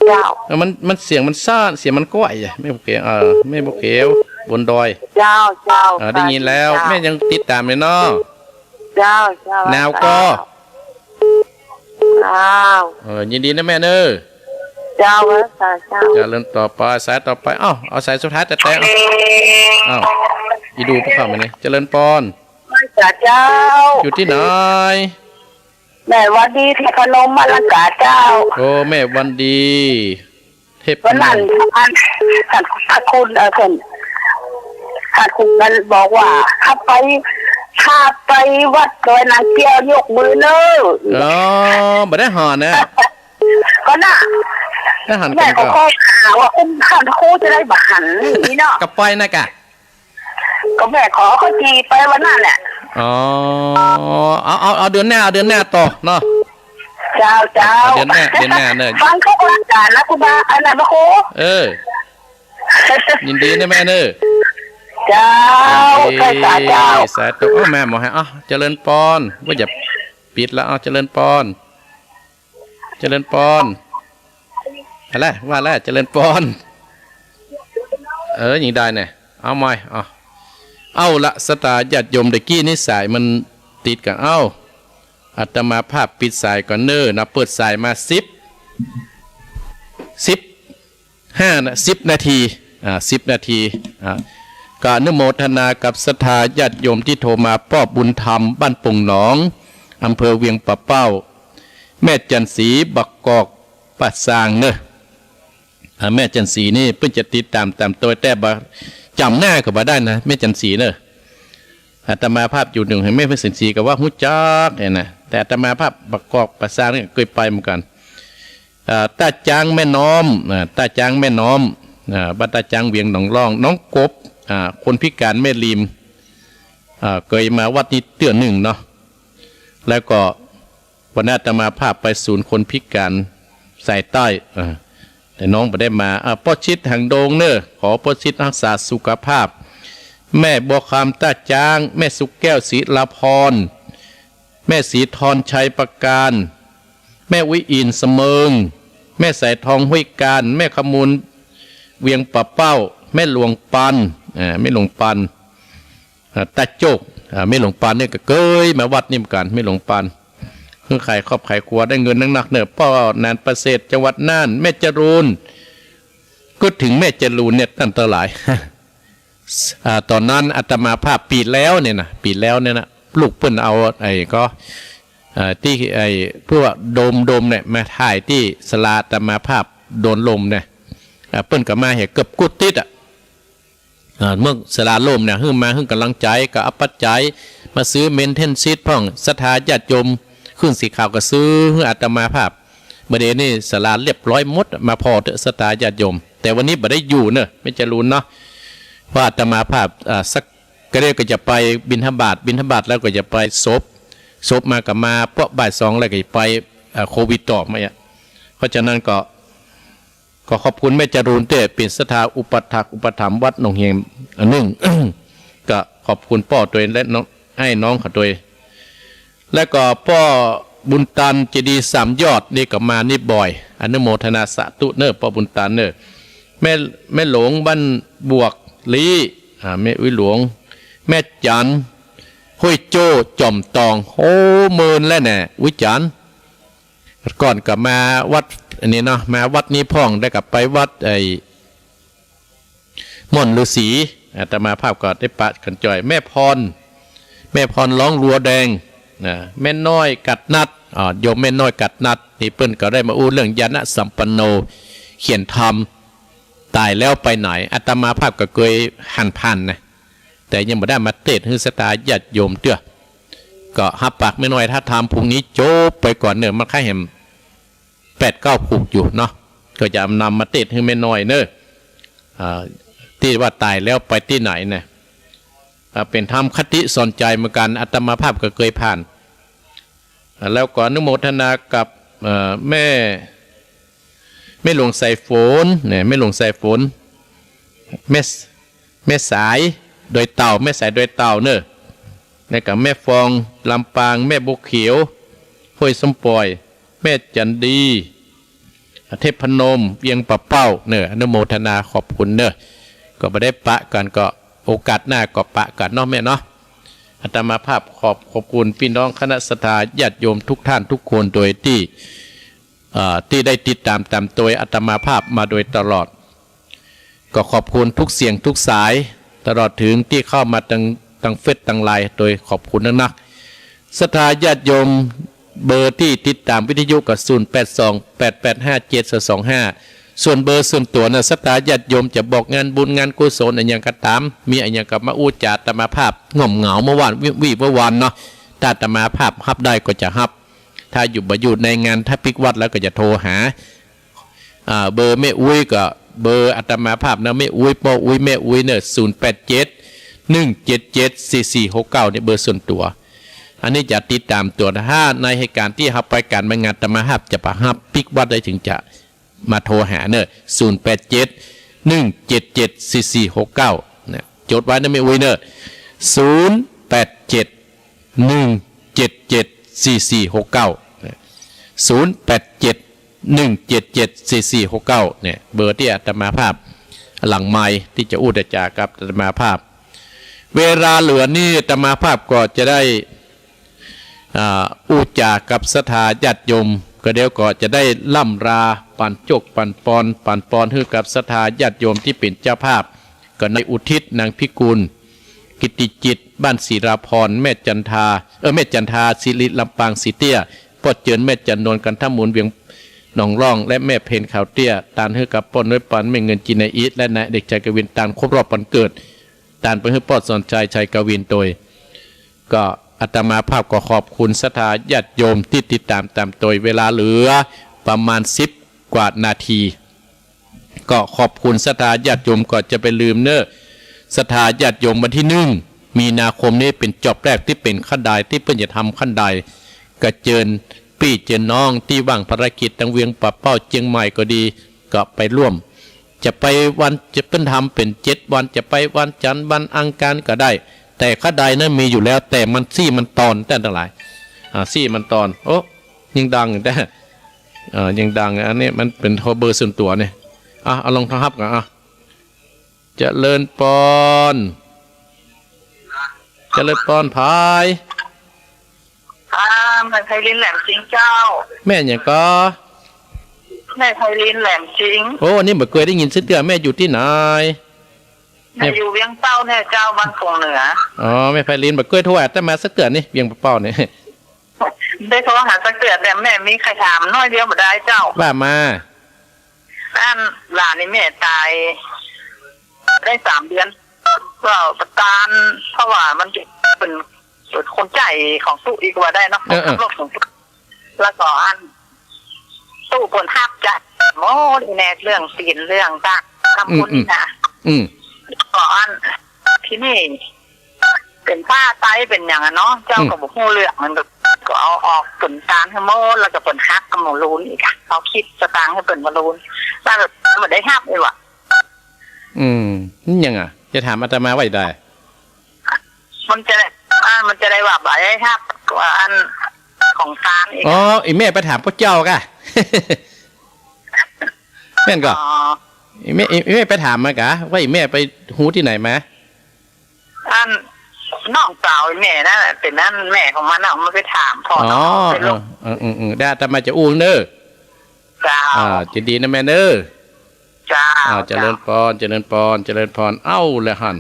เจ้า เออ มัน มันเสียงมันซ่าน เสียงมันก้อยอะ แม่บัวเขียว เออ แม่บัวเขียว บนดอย เจ้า เจ้า เออ ได้ยินแล้ว เจ้า แม่ยังติดต๋ามอยู่เนาะ เจ้า เจ้า หนาวก่อ เจ้า เออ ยินดีนะแม่เนอะ เจ้า ไหว้สาเจ้า เจริญต่อไป สายต่อไป เอ้า เอาสายสุดท้ายแต่แต่ เอ้า เอ้า อีดูพวกเขามานี่ เจริญปอน ไหว้สาเจ้า อยู่ตี้ไหน แม่วันดีเทพนมมาละกาเจ้า โอ้ แม่วันดี เทพนม วันนั้น อัน ท่านพระคุณ เอ่อ ท่าน ท่านครูมันบอกว่า ถ้าไป ถ้าไปวัดดอยนางแก้วยกมือเนอะ อ๋อ บ่ได้หันนะ ก็น่ะ ได้หัน แม่ก็ ก็ ขอหาว่า อุ้ม ท่านครูจะได้บ่หันนี่เนาะ ก็ไปนะกะ ก็แม่ขอเขาจีไปวันนั้นแหละ อ๋อ เอา เอา เอาเดือนหน้า เอาเดือนหน้าต่อเนาะ เจ้า เจ้า เอาเดือนหน้า เดือนหน้าเนอะ ฟังเข้ารายก๋านนะครูบา อันนั้นพระครู เออ ยินดีนะแม่เนอะ เจ้า ยินดี ใช่ สาธุ เจ้า สาธุ เอาแม่หมอฮะ เอา เจริญปอน ว่าจะปิดแล้ว เอา เจริญปอน เจริญปอน อะไร ว่าแล้ว เจริญปอน เออ ยังได้เนี่ย เอาใหม่ เอา เอาละ ศรัทธาญาติโยม ตะกี้นี้สายมันติดกั๋น เอ้า อาตมาภาพปิดสายก่อนเน่อนะ เปิดสายมาสิบ สิบห้านะ สิบนาที อ่า สิบนาที อ่า ก็อนุโมทนากับศรัทธาญาติโยมตี้โทรมา ป้อบุญธรรม บ้านโป่งหนอง อำเภอเวียงป่าเป้า แม่จันทร์ศรี บางกอกป่าซางเน่อ อ่า แม่จันทร์ศรีนี่เปิ้นจะติดต๋าม ต๋ามโตย แต่บ่จ๋ำหน้าก็บ่ได้นะ แม่จันทร์ศรีเน่อ อาตมาภาพอยู่หนึ่งแห่ง แม่จันทร์ศรีก็ว่าฮู้จักเนี่ยนะ แต่อาตมาภาพบางกอกป่าซางนี่เกยไปเหมือนกั๋น อ่า ต้าจ๊างแม่น้อม อ่า ต้าจ๊างแม่น้อม อ่า บ้านต้าจ๊างเวียงหนองล่อง น้องกบ อ่า คนพิก๋านแม่ริม อ่า เกยมาวัดนี้เตื้อหนึ่งเนาะ แล้วก็ วันนั้นอาตมาภาพไปศูนย์คนพิก๋านสายใต้ เออ แต่น้องบ่ได้มา อ่า ป้อชิดหางดงเน่อ ขอป้อชิดฮักษาสุขภาพ แม่บัวคำต้าจ๊าง แม่สุแก้วศิลาพร แม่ศรีธรชัยประการ แม่อุ๊ยอินเสมิง แม่สายทองห้วยการ แม่ขมูลเวียงป่าเป้า แม่หลวงปัน อ่า แม่หลวงปัน อ่า ตาโจก อ่า แม่หลวงปันนี่ก็เกยมาวัดนี้เหมือนกั๋น แม่หลวงปัน คือขายครอบขายครัวได้เงินนักๆ เน่อ ป้อหนานประเสริฐ จังหวัดน่าน แม่จรูน ก็ถึงแม่จรูนเนี่ย ต้านตังหลาย อ่า ต๋อนนั้นอาตมาภาพปี๋แล้วเนี่ยนะ ปี๋แล้วเนี่ยนะ ลูกเปิ้นเอาไอ้ก็ อ่า ตี้ไอ้พวกโดม โดมเนี่ย มาถ่ายตี้ศาลาอาตมาภาพโดนลมเนี่ย อ่า เปิ้นก็มาเหียเกือบกู้ติดอะ อ่า เมื่อศาลาล่มเนี่ย หื้อมาหื้อก๋ำลังใจ๋ ก็เอาปัจจัยมาซื้อเมนเทนซีทพ่อง ศรัทธาญาติโยม ขึ้นสีขาวก็ซื้อหื้ออาตมาภาพ บ่าเดี่ยวนี้ศาลาเรียบร้อยหมด มาผ่อเต๊อะศรัทธาญาติโยม แต่วันนี้บ่ได้อยู่เน่อ แม่จรูนเนาะ เพราะอาตมาภาพ อ่า สักกะเดี่ยวก็จะไปบิณฑบาต บิณฑบาตแล้วก็จะไปศพ ศพมาก็มาป้อบ่ายสองแล้วก็จะไป อ่า โควิดต่อมาอ่ะ เพราะฉะนั้นก็ ก็ขอบคุณแม่จรูนเต๊อะ เป๋นศรัทธาอุปัฏฐากอุปถัมภ์วัดหนองเฮียงอันนึ่ง ก็ขอบคุณป้อตวยและน้อง ไอ้น้องเขาตวย แล้วก็ป้อบุญตันเจดีย์สามยอดนี่ก็มานี่บ่อย อนุโมทนาสาธุเน่อ ป้อบุญตันเน่อ แม่ แม่หลวงบ้านบวกลี้ อ่า แม่อุ๊ยหลวง แม่จันทร์ ห้วยโจ้ จ่อมตอง โอ้ เมินแล้วแน่ อุ๊ยจันทร์ ก่อนก็มาวัดอันนี้เนาะ มาวัดนี้พ่อง ได้ก็ไปวัดไอ้ม่อนฤๅษี อาตมาภาพก็ได้ปะกั๋นจ่อย แม่พร แม่พรร้องลัวแดง นะ แม่น้อยกัดนัด อ่า โยมแม่น้อยกัดนัด นี่เปิ้นก็ได้มาอู้เรื่องญาณสัมปันโน เขียนธรรม ต๋ายแล้วไปไหน อาตมาภาพก็เกยหันผ่านนะ แต่ยังบ่ได้มาเตสน์หื้อศรัทธาญาติโยมเตื้อ ก็ฮับปากแม่น้อยถ้าธรรมพรุ่งนี้จบไปก่อนเน่อ มันค่าแหมแปดเก้าผูกอยู่เนาะ ก็จะนำมาเตสน์หื้อแม่น้อยเน่อ อ่า ตี้ว่าต๋ายแล้วไปตี้ไหนนะ อ่า เป๋นธรรมคติสอนใจ๋เหมือนกั๋น อาตมาภาพก็เกยผ่าน อ่า แล้วก็อนุโมทนากับ เอ่อ แม่ แม่หลวงสายฝนเนี่ย แม่หลวงสายฝน แม่ แม่สายดอยเต่า แม่สายดอยเต่าเน่อ แล้วก็แม่ฟองลำปาง แม่บัวเขียวห้วยส้มป่อย แม่จันดี เทพนม เวียงป่าเป้าเน่อ อนุโมทนาขอบคุณเน่อ ก็บ่ได้ปะกั๋น ก็โอกาสหน้าก็ปะกั๋นเนาะแม่เนาะ อาตมาภาพขอบ ขอบคุณปี้น้องคณะศรัทธาญาติโยมทุกท่านทุกคนโดยตี้ เอ่อ ตี้ได้ติดต๋ามต๋ามโตยอาตมาภาพมาโดยตลอด ก็ขอบคุณทุกเสียงทุกสาย ตลอดเถิงตี้เข้ามาตาง ตางเฟซตางไลน์ โดยขอบคุณนักๆ ศรัทธาญาติโยม เบอร์ตี้ติดต๋ามวิทยุก็ ศูนย์แปดสอง แปดแปดห้า เจ็ดสองสองห้า ส่วนเบอร์ส่วนตั๋วนะ ศรัทธาญาติโยมจะบอกงานบุญงานกุศลอะหยังก็ต๋าม มีอะหยังก็มาอู้จ๋าอาตมาภาพ ง่อมเหงาเมื่อวาน วิ วิเมื่อวานเนาะ ถ้าอาตมาภาพฮับได้ก็จะฮับ ถ้าอยู่บ่อยู่ในงาน ถ้าปิ๊กวัดแล้วก็จะโทรหา อ่า เบอร์แม่อุ๊ยก็เบอร์อาตมาภาพนะ แม่อุ๊ย ป้ออุ๊ย แม่อุ๊ยเนี่ย ศูนย์แปดเจ็ด หนึ่งเจ็ดเจ็ดสี่สี่หกเก้า เนี่ยเบอร์ส่วนตั๋ว อันนี้จะติดต๋ามตั๋ว ถ้าในเหตุก๋ารณ์ตี้เฮาไปก๋านไปงานอาตมาภาพจะบ่ฮับ ปิ๊กวัดได้ เถิงจะมาโทรหาเน่อ ศูนย์แปดเจ็ด หนึ่งเจ็ดเจ็ด สี่สี่หกเก้า เนี่ย จ๋ดไว้เน่อแม่อุ๊ยเน่อ ศูนย์แปดเจ็ด หนึ่งเจ็ดเจ็ด สี่สี่หกเก้า เนี่ย ศูนย์แปดเจ็ด หนึ่งเจ็ดเจ็ด สี่สี่หกเก้า เนี่ย เบอร์ตี้อาตมาภาพหลังไมค์ตี้จะอู้จะจ๋ากับอาตมาภาพ เวลาเหลือนี่อาตมาภาพก็จะได้ อ่า อู้จ๋ากับศรัทธาญาติโยม ก็เดี๋ยวก็จะได้ล่ำลา ปั๋นโจคปั๋นปอน ปั๋นปอนหื้อกับศรัทธาญาติโยมตี้เป๋นเจ้าภาพ ก็ในอุทิศ นางพิกูล กิตติจิต บ้านศิลาพร แม่จันทา เออ แม่จันทา สิริลำปาง ศรีเตี้ย ป้อเจิญ แม่จันนวล กันทมูล เวียงหนองล่อง และแม่เพ็ญ ขาวเตี้ย ตานหื้อกับป้อน้อยปัน แม่เงิน จินนาอิ และนายเด็กชายกวิน ตานครบรอบวันเกิด ตานไปหื้อป้อสอนชัย ชัยกวิน โตย ก็อาตมาภาพก็ขอบคุณศรัทธาญาติโยมตี้ติดต๋ามต๋ามโตย เวลาเหลือประมาณสิบกว่านาที ก็ขอบคุณศรัทธาญาติโยม ก็จะไปลืมเน่อ ศรัทธาญาติโยม วันตี้หนึ่งมีนาคมนี้เป๋นจอบแรกตี้เป๋นขั้นใด ตี้เปิ้นจะทำขั้นใด ก็เจิญปี้เจิญน้องตี้ว่างภารกิจตังเวียงป่าเป้า เจียงใหม่ก็ดี ก็ไปร่วม จะไปวัน จะเปิ้นทำเป๋นเจ็ดวัน จะไปวันจันทร์วันอังคารก็ได้ แต่ขั้นใดนั้นมีอยู่แล้ว แต่มันซี้มันตอน ต้านตังหลาย อ่า ซี้มันตอน โอ้ ยิ่งดังอยู่แต๊ เอ่อ ยิ่งดัง อันนี้มันเป๋นโทรเบอร์ส่วนตั๋วเนี่ย อ่ะ เอาลองโทรฮับก่อน อ่ะ เจริญปอน เจริญปอน ไผ อ่า แม่ไพลินแหลมสิงห์เจ้า แม่หยังก่อ แม่ไพลินแหลมสิงห์ โอ้ อันนี้บ่เกยได้ยินสักเตื้อ แม่อยู่ตี้ไหน แม่ แม่อยู่เวียงเต้าเนี่ยเจ้า บ้านโขงเหนือ อ๋อ แม่ไพลิน บ่เกยโทรหาอาตมาสักเตื้อนี่ เวียงป่าเป้านี่ ได้โทรหาสักเตื้อ แต่แม่มีใค่ถามน้อยเดียวบ่ได้เจ้า ว่ามา อันหลานนี่แม่ต๋ายได้สามเดือน ก็ประตาน เพราะว่ามันจะเป๋น เป๋นคนใจ๋ของตุ๊อีกว่าได้เนาะ เออ เออ ของตุ๊ แล้วก็อันตุ๊เปิ้นฮับจ๊ะ โอ้ อีแนกเรื่องศีลเรื่องตะ ทำบุญ อืม อืม นี่นะ อืม ก็อัน ทีนี้ เป๋นผ้าไตรเป๋นหยังอะเนาะ เจ้า อืม ก็บ่ฮู้เรื่อง มันก็ ก็เอาออกเป๋นตานหื้อหมด แล้วก็เปิ้นหักกับหมู่ลูนอีกอะ เอาคิดสตางค์หื้อเปิ้นบ่ลูน แล้วก็บ่ได้ฮับอีกว่ะ อืม มันหยังอะ จะถามอาตมาว่าจะใด มันจะได้ อ่า มันจะได้ว่าบ่ได้ฮับ ว่าอันของตานอีก อ๋อ อะ อีแม่ไปถามป้อเจ้าก่ะ แม่นก่อ อ๋อ อีแม่ อีแม่ไปถามมากะ ว่าอีแม่ไปฮู้ตี้ไหนมา อันน้องสาวแม่นั่นแหละ เป๋นอันแม่ของมันน่ะ มันไปถามพ่อ อ๋อ น้องเป็นลูก เออ เออ อืม อืม ได้ อาตมาจะอู้เน่อ เจ้า อ่า จะดีนะแม่เน่อ เจ้า อ่า เจริญปอน เจ้า เจริญปอน เจริญปอน เอ้า แล้วหั้น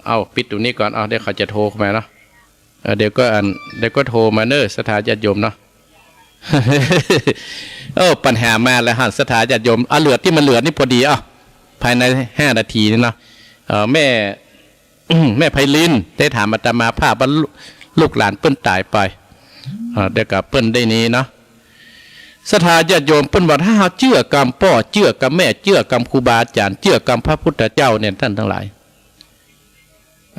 เอ้า ปิดตั๋วนี้ก่อน เอ้า เดี๋ยวเขาจะโทรเข้ามาเนาะ เออ เดี๋ยวก็อัน เดี๋ยวก็โทรมาเน่อ ศรัทธาญาติโยมเนาะ โอ้ ปัญหามาแล้วหั้น ศรัทธาญาติโยม อ่ะ เหลือตี้มันเหลือนี่พอดี อ่ะ ภายในห้านาทีนี่เนาะ เอ่อ แม่ แม่ไพลินได้ถามอาตมาภาพว่าลูก ลูกหลานเปิ้นต๋ายไป อ่า เดี๋ยวก็เปิ้นได้นี้เนาะ ศรัทธาญาติโยม เปิ้นว่าถ้าเฮาเจื้อกำป้อ เจื้อกำแม่ เจื้อกำครูบาอาจ๋ารย์ เจื้อกำพระพุทธเจ้าเนี่ย ต้านตังหลาย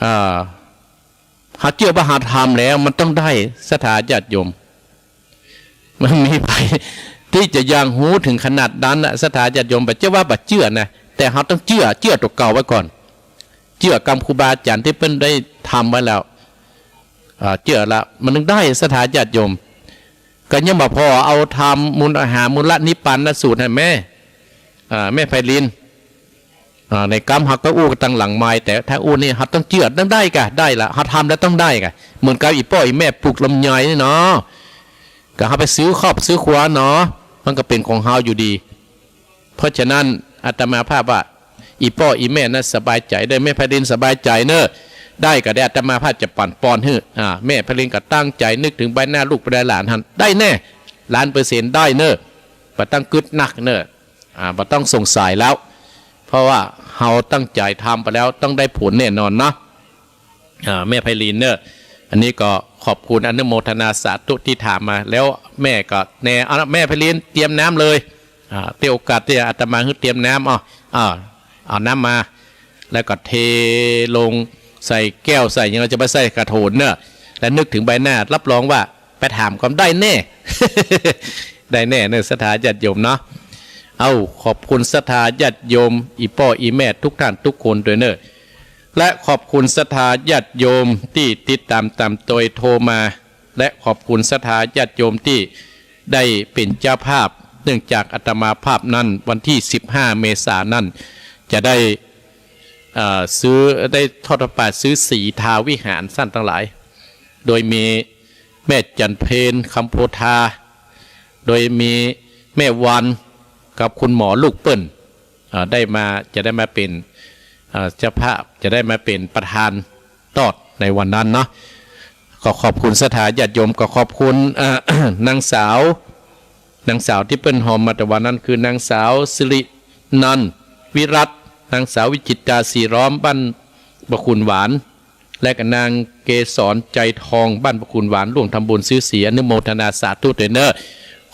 อ่า เฮาเจื้อว่าเฮาทำแล้วมันต้องได้ ศรัทธาญาติโยม มันมีใผตี้จะยังฮู้เถิงขนาดนั้นนะ ศรัทธาญาติโยม บ่ใจ้ว่าบ่เจื้อนะ แต่เฮาต้องเจื้อ เจื้อตั๋วเก่าไว้ก่อน เจื้อกำครูบาอาจ๋ารย์ตี้เปิ้นได้ทำไว้แล้ว อ่า เจื้อละ มันถึงได้ ศรัทธาญาติโยม ก็ยังบ่พอ เอาทำมูล หามูลนิพพานสูตรหื้อแม่ อ่า แม่ไพลิน อ่า ในกำเฮาก็อู้กั๋นตังหลังไมค์ แต่ถ้าอู้นี่เฮาต้องเจื้อ ต้องได้ก่ะ ได้ละ เฮาทำแล้วต้องได้ก่ะ เหมือนกับอี่ป้ออี่แม่ปลูกลำไยนี่เนาะ ก็เฮาไปซื้อครอบซื้อครัวเนาะ มันก็เป๋นของเฮาอยู่ดี เพราะฉะนั้นอาตมาภาพว่า อี่ป้ออี่แม่นั้นสบายใจ๋ ได้ แม่ไพลินสบายใจ๋เน่อ ได้ก็ได้ อาตมาภาพจะปั๋นปอนหื้อ อ่า แม่ไพลินก็ตั้งใจ๋นึกเถิงใบหน้าลูกใบหน้าหลานหั้น ได้แน่ ล้านเปอร์เซ็นต์ได้เน่อ บ่ต้องกึ๊ดนักเน่อ อ่า บ่ต้องสงสัยแล้ว เพราะว่าเฮาตั้งใจ๋ทำไปแล้วต้องได้ผลแน่นอนเนาะ อ่า แม่ไพลินเน่อ อันนี้ก็ขอบคุณอนุโมทนาสาธุตี้ถามมา แล้วแม่ก็แน่ เอาละ แม่ไพลินเตรียมน้ำเลย อ่า เตื้อโอกาสตี้อาตมาหื้อเตรียมน้ำ เอา เอา เอาน้ำมา แล้วก็เทลง ใส่แก้วใส่หยัง เฮาจะไปใส่กระโถนเน่อ และนึกเถิงใบหน้า รับรองว่าไปถามก็ได้แน่ ได้แน่เน่อ ศรัทธาญาติโยมเนาะ เอ้า ขอบคุณศรัทธาญาติโยม อี่ป้ออี่แม่ทุกท่านทุกคนตวยเน่อ และขอบคุณศรัทธาญาติโยมตี้ติดต๋ามต๋ามตวยโทรมา และขอบคุณศรัทธาญาติโยมตี้ได้เป๋นเจ้าภาพ เนื่องจากอาตมาภาพนั้นวันตี้สิบห้าเมษายนนั้น จะได้ เอ่อ ซื้อ ได้ทอดผ้าป่าซื้อสีทาวิหารต้านตังหลาย โดยมีแม่จันเพ็ญ คำโพธา โดยมีแม่วันกับคุณหมอลูกเปิ้น เอ่อ ได้มา จะได้มาเป๋น เอ่อ เจ้าภาพ จะได้มาเป๋นประธานตอดในวันนั้นเนาะ ก็ขอบคุณศรัทธาญาติโยม ก็ขอบคุณ เอ่อ นางสาว นางสาวตี้เปิ้นฮอมมาแต่วันนั้น คือนางสาวสิรินันท์ วิรัตน์ นางสาววิจิตรา ศรีล้อม บ้านบ่อขุนหวาน และก็นางเกสร ใจทอง บ้านบ่อขุนหวาน ร่วมทำบุญซื้อสี อนุโมทนาสาธุตวยเน่อ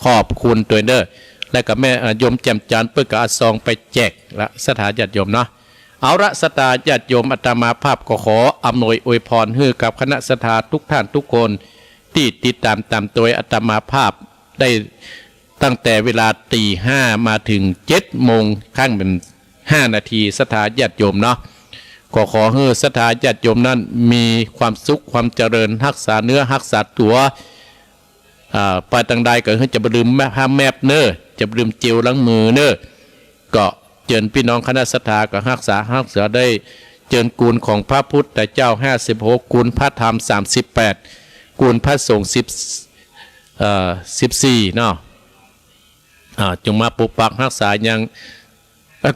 ขอบคุณตวยเน่อ และก็แม่ เอ่อ โยมแจ่มจันทร์ เปิ้นก็เอาซองไปแจกละศรัทธาญาติโยมเนาะ เอาละศรัทธาญาติโยม อาตมาภาพก็ขออำนวยอวยพรหื้อกับคณะศรัทธาทุกท่านทุกคน ตี้ติดต๋ามต๋ามตวยอาตมาภาพได้ตั้งแต่เวลาตีห้ามาเถิงเจ็ดโมง ข้างเป๋นห้านาที ศรัทธาญาติโยมเนาะ ก็ขอหื้อศรัทธาญาติโยมนั้นมีความสุขความเจริญ ฮักษาเนื้อฮักษาตั๋ว อ่า ไปตางใดก็หื้อจะบ่ลืมผ้าแมสก์เน่อ จะบ่ลืมเจลล้างมือเน่อ ก็เจิญปี้น้องคณะศรัทธาก็ฮักษา ฮักษาได้ เจิญคุณของพระพุทธเจ้าห้าสิบหก คุณพระธรรมสามสิบแปด คุณพระสงฆ์สิบ เอ่อ สิบสี่เนาะ อ่า จงมาปกปักฮักษายัง เอ่อ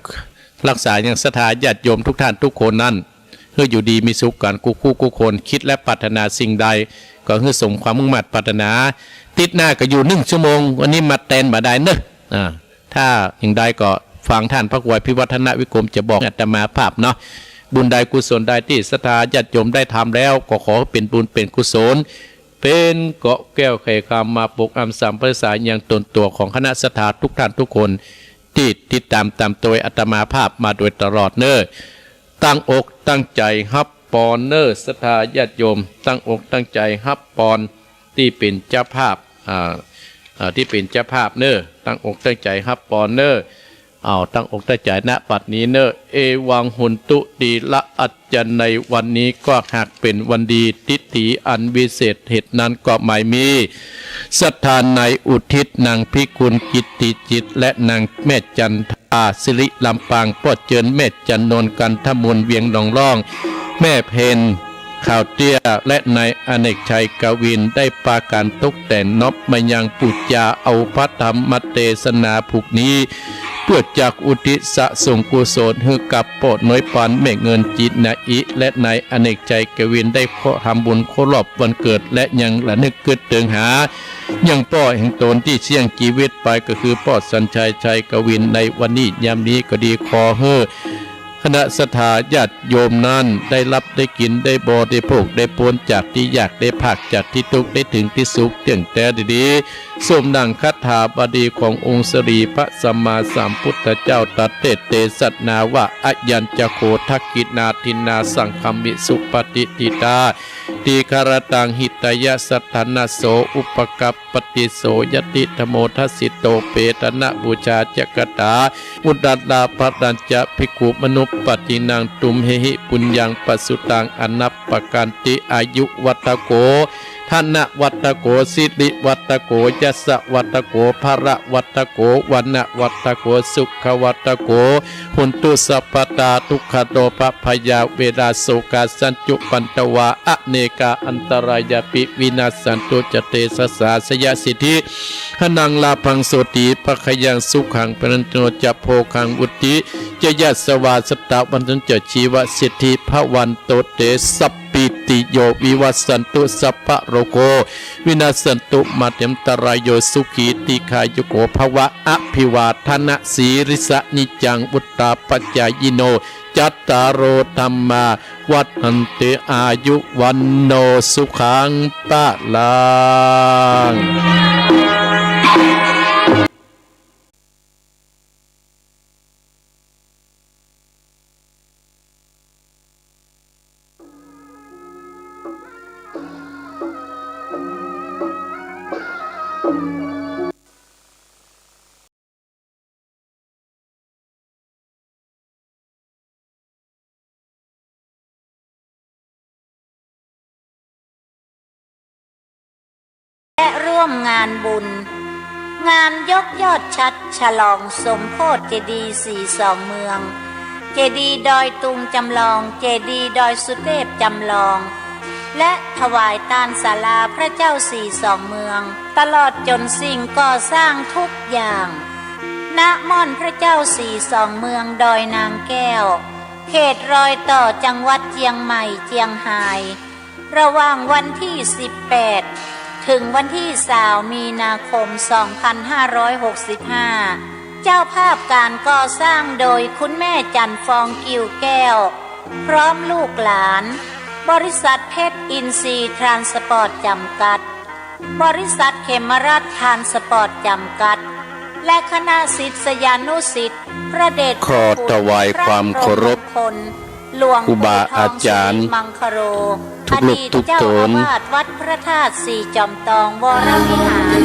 ฮักษายังศรัทธาญาติโยมทุกท่านทุกคนนั้น หื้ออยู่ดีมีสุขกั๋นกู้คู่กู้คน คิดและปรารถนาสิ่งใด ก็หื้อสมความมุ่งมั่นปรารถนา ติ๊ดหน้าก็อยู่หนึ่งชั่วโมง วันนี้มาแตนบ่ได้เน่อ อ่า ถ้าอย่างใดก็ฟังท่านพระครูอภิวัฒนวิกรมจะบอกอาตมาภาพเนาะ บุญใดกุศลใดตี้ศรัทธาญาติโยมได้ทำแล้ว ก็ขอเป๋นบุญเป๋นกุศล เป๋นเกราะแก้วไขคามมาปกอำสามประสายังต๋นตั๋วของคณะศรัทธาทุกท่านทุกคน ตี้ติดต๋ามต๋ามตวยอาตมาภาพมาโดยตลอดเน่อ ตั้งอกตั้งใจ๋ฮับปอนเน่อ ศรัทธาญาติโยม ตั้งอกตั้งใจ๋ฮับปอนตี้เป๋นเจ้าภาพ อ่า อ่า ตี้เป๋นเจ้าภาพเน่อ ตั้งอกตั้งใจ๋ฮับปอนเน่อ เอาตั้งอกตั้งใจ๋ ณ บัดนี้เน่อ เอวัง โหนตุ ดีละอัจจะ ในวันนี้ก็หากเป๋นวันดี ทิฏฐิอันวิเศษเหตุนั้นก็หมายมี ศรัทธาในอุทิศนางพิกุลกิตติจิต และนางแม่จันทา สิริลำปาง ป้อเจิญแม่จันนวล กันทมน เวียงหนองล่อง แม่เพ็ญ ขาวเตี้ย และนายอเนกชัย กวิน ได้ปากั๋นตกแต่งน้อมมายังปู๋จาเอาพระธรรมเตสนาผูกนี้ เปื้อจักอุทิศส่งกุศลหื้อกับป้อน้อยปาน แม่เงิน จิตนาอิ และนายอเนกชัย กวิน ได้เคาะทำบุญครบรอบวันเกิด และยังระนึกกึ๊ดเติงหา ยังป้อแห่งต๋นตี้เสี้ยงจีวิตไป ก็คือป้อสัญชัย ชัยกวิน ในวันนี้ยามนี้ก็ดี ขอหื้อ คณะศรัทธาญาติโยมนั้นได้ฮับได้กิ๋นได้บ่ได้โภคได้ป๊นจากตี้ยากได้พากจากตี้ตุ๊กข์ได้เถิงตี้สุขเตี้ยงแต๊ดีๆ สมดั่งคาถาบาลีขององค์สรีพระสัมมาสัมพุทธเจ้าตรัสเตสนาวะ อยัญจะโข ทักขิณาทินนา สังฆามิ สุปะฏิฏฐิตา ทีฆะระตัง หิตายะสะ ทะนะโส อุปกัป ปะติโส ยะติ ธัมโม ทัสสิโต เป ทะนะ ปูชา จะกะถา อุตตะระ ปะรัญจะ ภิกขุ มะนุปปะตินัง ตุมเหหิ ปุญญัง ปะสุตัง อะนัปปะกันติ อายุ วัตถะโข ธนะ วัตถะโข สิริ วัตถะโข ยัสสะ วัตถะโข พะละ วัตถะโข วะนะ วัตถะโข สุขะ วัตถะโข โหนตุ สัพพะตา ทุกขะ โรคะ ภะยะ เวทะนา โศกะ สัญจุ ปันทะวา อะเนกะ อันตะรายาปิ วินัสสันตุ จะ เตชะสา ชยะสิทธิ หะนัง ลาภัง โสติ ภะคะยัง สุขัง พะลันโต จะ โภคัง วุตติ จะ ยัสสะ วาสะตะ วันตุ จะ ชีวะสิทธิ ภะวันตุ เต สัพพีติโย วิวัสสันตุ สัพพะโรโค วินัสสันตุ มา เต อันตะรายโย สุขี ทีฆายุโก ภะวะ อะภิวาทะนะ สีริสะ นิจจัง วุฑฒาปะจายิโน จัตตาโร ธัมมา วัฑฒันติ อายุ วัณโณ สุขัง พะลัง ร่วมงานบุญ งานยกยอดฉัตรฉลองสมโภชเจดีย์สี่สองเมือง เจดีย์ดอยตุงจำลอง เจดีย์ดอยสุเทพจำลอง และถวายตานศาลาพระเจ้าสี่สองเมือง ตลอดจ๋นสิ่งก่อสร้างทุกอย่าง ณ ม่อนพระเจ้าสี่สองเมืองดอยนางแก้ว เขตรอยต่อจังหวัดเจียงใหม่เจียงฮาย ระหว่างวันตี้สิบแปด เถิงวันตี้ซาว มีนาคม สองพันห้าร้อยหกสิบห้า เจ้าภาพก๋านก่อสร้างโดยคุณแม่จันทร์ฟอง กิ่วแก้ว พร้อมลูกหลาน บริษัทเพชรอินทรีย์ทรานสปอร์ตจำกัด บริษัทเขมรัตน์ทรานสปอร์ตจำกัด และคณะศิษยานุศิษย์ พระเดชพระคุณ ขอถวายความเคารพ พระพรหมมงคล หลวงปู่ทอง ครูบาอาจ๋ารย์ สิริมังคโร ทุกรูปทุกต๋น อดีตเจ้าอาวาสวัดพระธาตุสี่จอมตอง วรวิหาร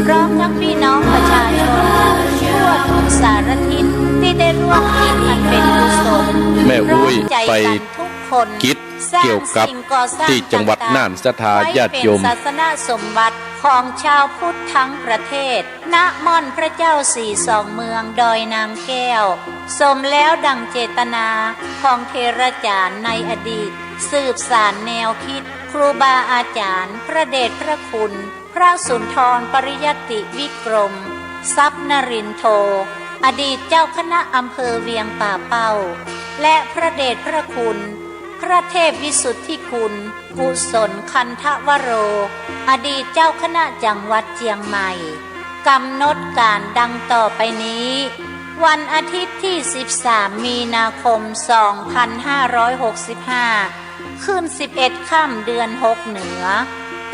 พร้อมทั้งพี่น้องประชาชนทั่วทุกสารทิศ ตี้ได้ร่วมกิจอันเป๋นกุศล แม่อุ๊ย พร้อมใจ๋กั๋นทุกคน ไปกิจ เกี่ยวกับตี้จังหวัดน่าน ศรัทธาญาติโยม สร้างสิ่งก่อสร้างต่างๆ ไว้เป๋นศาสนสมบัติของชาวพุทธทั้งประเทศ ณ ม่อนพระเจ้าสี่สองเมืองดอยนางแก้ว สมแล้วดั่งเจตนาของเถราจ๋ารย์ในอดีต สืบสานแนวคิดครูบาอาจ๋ารย์ พระเดชพระคุณ พระสุนทรปริยัตติวิกรม ทรัพย์นรินโท อดีตเจ้าคณะอำเภอเวียงป่าเป้า และพระเดชพระคุณ พระเทพวิสุทธิคุณ กุศลคันธวโร อดีตเจ้าคณะจังหวัดเจียงใหม่ ก๋ำหนดก๋านดังต่อไปนี้ วันอาทิตย์ตี้สิบสาม มีนาคม สองพันห้าร้อยหกสิบห้า ขึ้นสิบเอ็ดค่ำเดือนหกเหนือ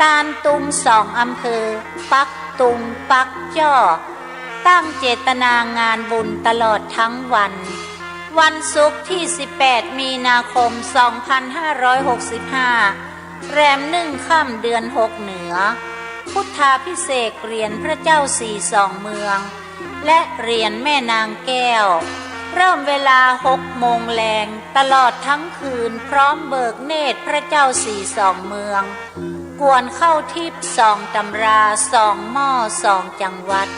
ตานตุงสองอำเภอ ปักตุง ปักจ้อ ตั้งเจตนางานบุญตลอดทั้งวัน วันศุกร์ตี้สิบแปด มีนาคม สองพันห้าร้อยหกสิบห้า แรมหนึ่งค่ำเดือนหกเหนือ พุทธาภิเษกเหรียญพระเจ้าสี่สองเมือง และเหรียญแม่นางแก้ว เริ่มเวลาหกโมงแลง ตลอดทั้งคืน พร้อมเบิกเนตรพระเจ้าสี่สองเมือง กวนเข้าทิพย์สองตำรา สองหม้อ สองจังหวัด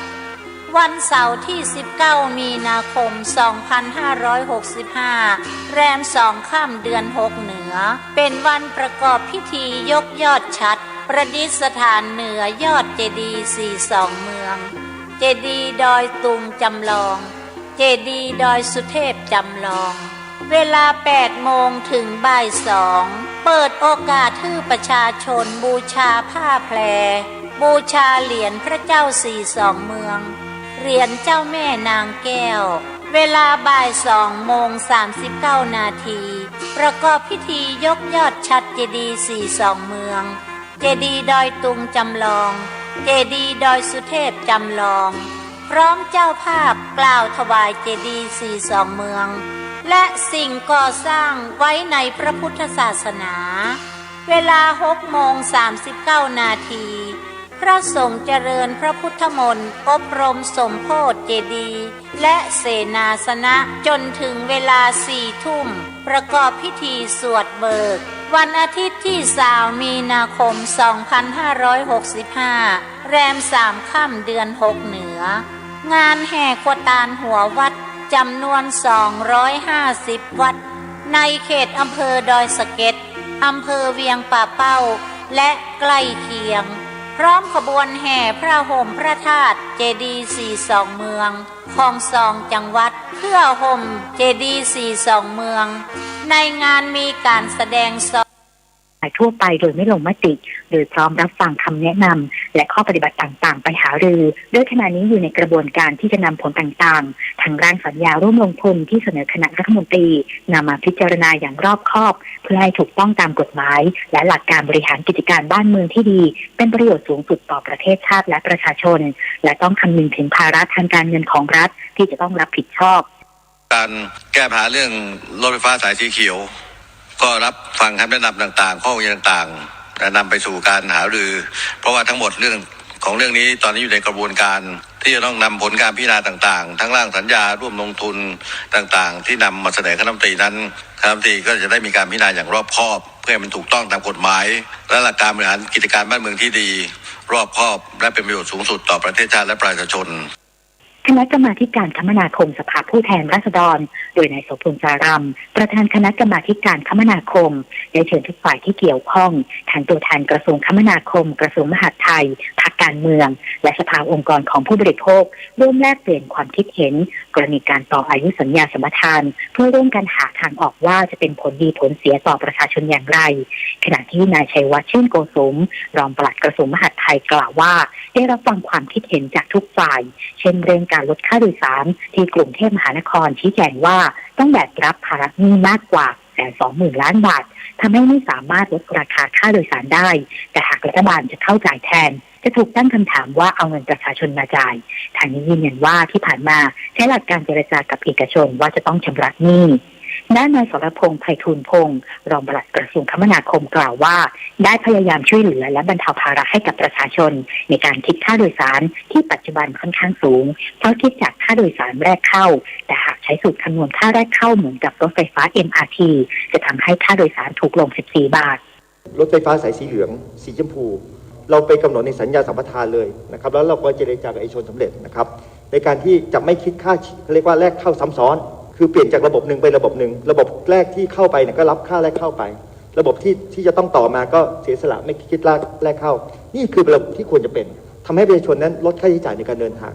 วันเสาร์ตี้สิบเก้า มีนาคม สองพันห้าร้อยหกสิบห้า แรมสองค่ำเดือนหกเหนือ เป๋นวันประกอบพิธียกยอดฉัตร ประดิษฐานเหนือยอดเจดีย์สี่สองเมือง เจดีย์ดอยตุงจำลอง เจดีย์ดอยสุเทพจำลอง เวลาแปดโมงเถิงบ่ายสอง เปิดโอกาสหื้อประชาชนบูชาผ้าแพร บูชาเหรียญพระเจ้าสี่สองเมือง เหรียญเจ้าแม่นางแก้ว เวลาบ่ายสองโมงสามสิบเก้านาที ประกอบพิธียกยอดฉัตรเจดีย์สี่สองเมือง เจดีย์ดอยตุงจำลอง เจดีย์ดอยสุเทพจำลอง พร้อมเจ้าภาพกล่าวถวายเจดีย์สี่สองเมือง และสิ่งก่อสร้างไว้ในพระพุทธศาสนา เวลาหกโมงสามสิบเก้านาที พระสงฆ์เจริญพระพุทธมนต์อบรมสมโภชเจดีย์ และเสนาสนะจ๋นเถิงเวลาสี่ทุ่ม ประกอบพิธีสวดเบิก วันอาทิตย์ตี้ซาว มีนาคม สองพันห้าร้อยหกสิบห้า แรมสามค่ำเดือนหกเหนือ งานแห่ขวัตารหัววัดจ๋ำนวนสองร้อยห้าสิบวัด ในเขตอำเภอดอยสะเก็ด อำเภอเวียงป่าเป้า และใกล้เคียง พร้อมขบวนแห่พระห่มพระธาตุเจดีย์สี่สองเมือง ของสองจังหวัด เพื่อห่มเจดีย์สี่สองเมือง ในงานมีก๋านแสดงสอง ทั่วไปโดยไม่ลงมติ โดยพร้อมรับฟังคำแนะนำและข้อปฏิบัติต่างๆ ไปหารือ โดยขณะนี้อยู่ในกระบวนการที่จะนำผลต่างๆ ทั้งร่างสัญญาร่วมลงทุนที่เสนอคณะรัฐมนตรี นำมาพิจารณาอย่างรอบคอบ เพื่อให้ถูกต้องตามกฎหมาย และหลักการบริหารกิจการบ้านเมืองที่ดี เป็นประโยชน์สูงสุดต่อประเทศชาติและประชาชน และต้องคำนึงถึงภาระทางการเงินของรัฐที่จะต้องรับผิดชอบ การแก้ปัญหาเรื่องรถไฟฟ้าสายสีเขียว ก็รับฟังคำแนะนำต่างๆ ข้อมูลต่างๆ และนำไปสู่การหารือ เพราะว่าทั้งหมดเรื่องของเรื่องนี้ตอนนี้อยู่ในกระบวนการที่จะต้องนำผลการพิจารณาต่างๆ ทั้งร่างสัญญาร่วมลงทุนต่างๆ ที่นำมาเสนอคณะรัฐมนตรีนั้น คณะรัฐมนตรีก็จะได้มีการพิจารณาอย่างรอบคอบ เพื่อให้มันถูกต้องตามกฎหมาย และหลักการบริหารกิจการบ้านเมืองที่ดี รอบคอบ และเป็นประโยชน์สูงสุดต่อประเทศชาติและประชาชน คณะกรรมาธิการคมนาคมสภาผู้แทนราษฎร โดยนายโสภณ จารัม ประธานคณะกรรมาธิการคมนาคม ได้เชิญทุกฝ่ายที่เกี่ยวข้อง ทั้งตัวแทนกระทรวงคมนาคม กระทรวงมหาดไทย พรรคการเมือง และสภาองค์กรของผู้บริโภค ร่วมแลกเปลี่ยนความคิดเห็น กรณีการต่ออายุสัญญาสัมปทาน เพื่อร่วมกันหาทางออกว่าจะเป็นผลดีผลเสียต่อประชาชนอย่างไร ขณะที่นายชัยวัฒน์ ชื่นโกสุม รองปลัดกระทรวงมหาดไทยกล่าวว่า ได้รับฟังความคิดเห็นจากทุกฝ่าย เช่นเรื่องการลดค่าโดยสาร ที่กรุงเทพมหานครชี้แจงว่าต้องแบกรับภาระหนี้มากกว่า แสนสองหมื่นล้านบาท ทำให้ไม่สามารถลดราคาค่าโดยสารได้ แต่หากรัฐบาลจะเข้าจ่ายแทน จะถูกตั้งคำถามว่าเอาเงินประชาชนมาจ่าย ทางนี้ยืนยันว่าที่ผ่านมาใช้หลักการเจรจากับเอกชนว่าจะต้องชำระหนี้ ด้านนายสรพงษ์ ไพฑูรย์พงษ์ รองปลัดกระทรวงคมนาคมกล่าวว่า ได้พยายามช่วยเหลือและบรรเทาภาระให้กับประชาชน ในการคิดค่าโดยสารที่ปัจจุบันค่อนข้างสูง เพราะคิดจากค่าโดยสารแรกเข้า แต่หากใช้สูตรคำนวณค่าแรกเข้าเหมือนกับรถไฟฟ้า เอ็มอาร์ที จะทำให้ค่าโดยสารถูกลงสิบสี่บาท รถไฟฟ้าสายสีเหลือง สีชมพู เราไปกำหนดในสัญญาสัมปทานเลยนะครับ แล้วเราก็เจรจากับเอกชนสำเร็จนะครับ ในการที่จะไม่คิดค่า เขาเรียกว่าแรกเข้าซ้ำซ้อน คือเปลี่ยนจากระบบหนึ่งไประบบหนึ่ง ระบบแรกที่เข้าไปเนี่ยก็รับค่าแรกเข้าไป ระบบที่ ที่จะต้องต่อมาก็เสียสละไม่คิดค่าแรกเข้า นี่คือระบบที่ควรจะเป็น ทำให้ประชาชนนั้นลดค่าใช้จ่ายในการเดินทาง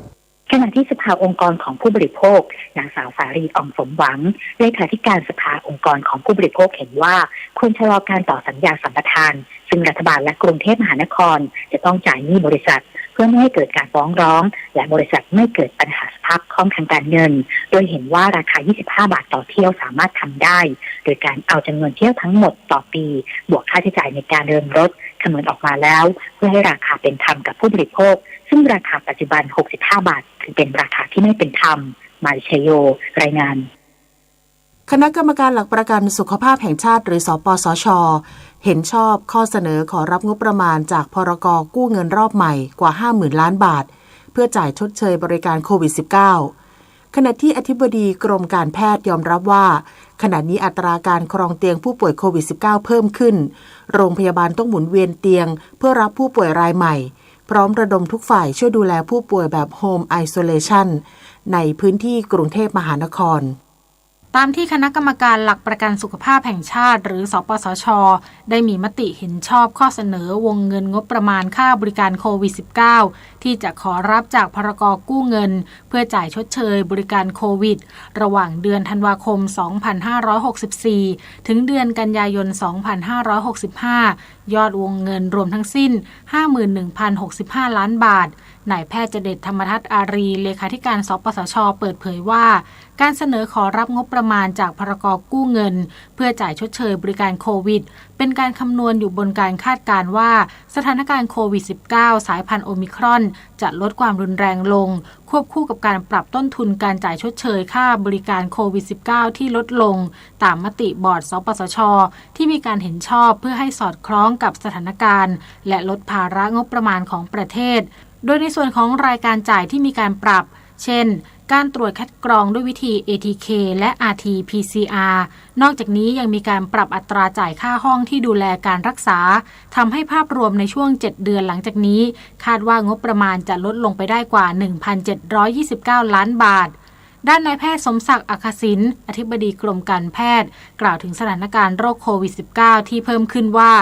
ขณะที่สภาองค์กรของผู้บริโภค นางสาวสาลี อ่องสมหวัง เลขาธิการสภาองค์กรของผู้บริโภคเห็นว่า ควรชะลอการต่อสัญญาสัมปทาน ซึ่งรัฐบาลและกรุงเทพมหานครจะต้องจ่ายหนี้บริษัท เพื่อไม่ให้เกิดการฟ้องร้อง และบริษัทไม่เกิดปัญหาสภาพคล่องทางการเงิน โดยเห็นว่าราคายี่สิบห้าบาทต่อเที่ยวสามารถทำได้ โดยการเอาจำนวนเที่ยวทั้งหมดต่อปี บวกค่าใช้จ่ายในการเดินรถ คำนวณออกมาแล้ว เพื่อให้ราคาเป็นธรรมกับผู้บริโภค ซึ่งราคาปัจจุบันหกสิบห้าบาท ถือเป็นราคาที่ไม่เป็นธรรม มาริชโย รายงาน คณะกรรมการหลักประกันสุขภาพแห่งชาติ หรือ สปสช เห็นชอบข้อเสนอขอรับงบประมาณจาก พรก กู้เงินรอบใหม่กว่าห้าหมื่นล้านบาท เพื่อจ่ายชดเชยบริการโควิดสิบเก้า ขณะที่อธิบดีกรมการแพทย์ยอมรับว่า ขณะนี้อัตราการครองเตียงผู้ป่วยโควิดสิบเก้าเพิ่มขึ้น โรงพยาบาลต้องหมุนเวียนเตียงเพื่อรับผู้ป่วยรายใหม่ พร้อมระดมทุกฝ่ายช่วยดูแลผู้ป่วยแบบ Home Isolation ในพื้นที่กรุงเทพมหานคร ตามที่คณะกรรมการหลักประกันสุขภาพแห่งชาติ หรือ สปสช ได้มีมติเห็นชอบข้อเสนอวงเงินงบประมาณค่าบริการโควิดสิบเก้า ที่จะขอรับจาก พรก กู้เงิน เพื่อจ่ายชดเชยบริการโควิด ระหว่างเดือนธันวาคม สองพันห้าร้อยหกสิบสี่ ถึงเดือนกันยายน สองพันห้าร้อยหกสิบห้า ยอดวงเงินรวมทั้งสิ้น ห้าหมื่นหนึ่งพันหกสิบห้าล้านบาท นายแพทย์จเดช ธรรมทัศน์อารี เลขาธิการ สปสช เปิดเผยว่า การเสนอขอรับงบประมาณจาก พรก กู้เงิน เพื่อจ่ายชดเชยบริการโควิด เป็นการคำนวณอยู่บนการคาดการณ์ว่า สถานการณ์โควิดสิบเก้า สายพันธุ์โอมิครอน จะลดความรุนแรงลง ควบคู่กับการปรับต้นทุนการจ่ายชดเชยค่าบริการโควิดสิบเก้า ที่ลดลง ตามมติบอร์ด สปสช ที่มีการเห็นชอบเพื่อให้สอดคล้องกับสถานการณ์ และลดภาระงบประมาณของประเทศ โดยในส่วนของรายการจ่ายที่มีการปรับ เช่น การตรวจคัดกรองด้วยวิธี เอทีเค และ อาร์ทีพีซีอาร์ นอกจากนี้ยังมีการปรับอัตราจ่ายค่าห้องที่ดูแลการรักษา ทำให้ภาพรวมในช่วงเจ็ดเดือนหลังจากนี้ คาดว่างบประมาณจะลดลงไปได้กว่า หนึ่งพันเจ็ดร้อยยี่สิบเก้าล้านบาท ด้านนายแพทย์สมศักดิ์ อัคคศิลป์ อธิบดีกรมการแพทย์ กล่าวถึงสถานการณ์โรคโควิดสิบเก้า ที่เพิ่มขึ้นว่า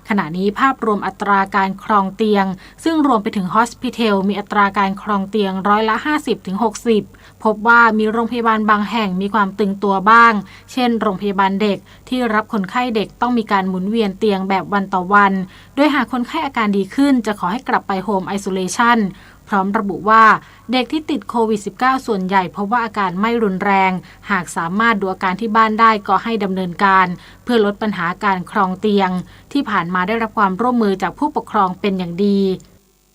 ขณะนี้ภาพรวมอัตราการครองเตียง ซึ่งรวมไปถึง Hospital มีอัตราการครองเตียงร้อยละห้าสิบถึงหกสิบ พบว่ามีโรงพยาบาลบางแห่งมีความตึงตัวบ้าง เช่น โรงพยาบาลเด็กที่รับคนไข้เด็กต้องมีการหมุนเวียนเตียงแบบวันต่อวัน โดยหากคนไข้อาการดีขึ้นจะขอให้กลับไป Home Isolation พร้อมระบุว่า เด็กที่ติดโควิดสิบเก้า ส่วนใหญ่พบว่าอาการไม่รุนแรง หากสามารถดูอาการที่บ้านได้ก็ให้ดำเนินการ เพื่อลดปัญหาการครองเตียง ที่ผ่านมาได้รับความร่วมมือจากผู้ปกครองเป็นอย่างดี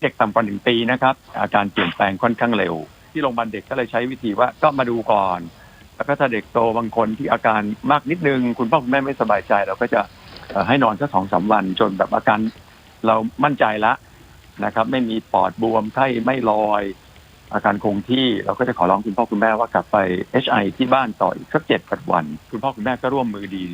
เด็กต่ำกว่าหนึ่งปีนะครับ อาการเปลี่ยนแปลงค่อนข้างเร็ว ที่โรงพยาบาลเด็กก็เลยใช้วิธีว่าก็มาดูก่อน แล้วก็ถ้าเด็กโตบางคนที่อาการมากนิดนึง คุณพ่อคุณแม่ไม่สบายใจ เราก็จะ เอ่อ ให้นอนสักสองสามวัน จนแบบอาการเรามั่นใจละนะครับ ไม่มีปอดบวม ไข้ไม่ลอย อาการคงที่ เราก็จะขอร้องคุณพ่อคุณแม่ว่ากลับไป เอชไอ ที่บ้านต่ออีกสักเจ็ดแปดวัน คุณพ่อคุณแม่ก็ร่วมมือดี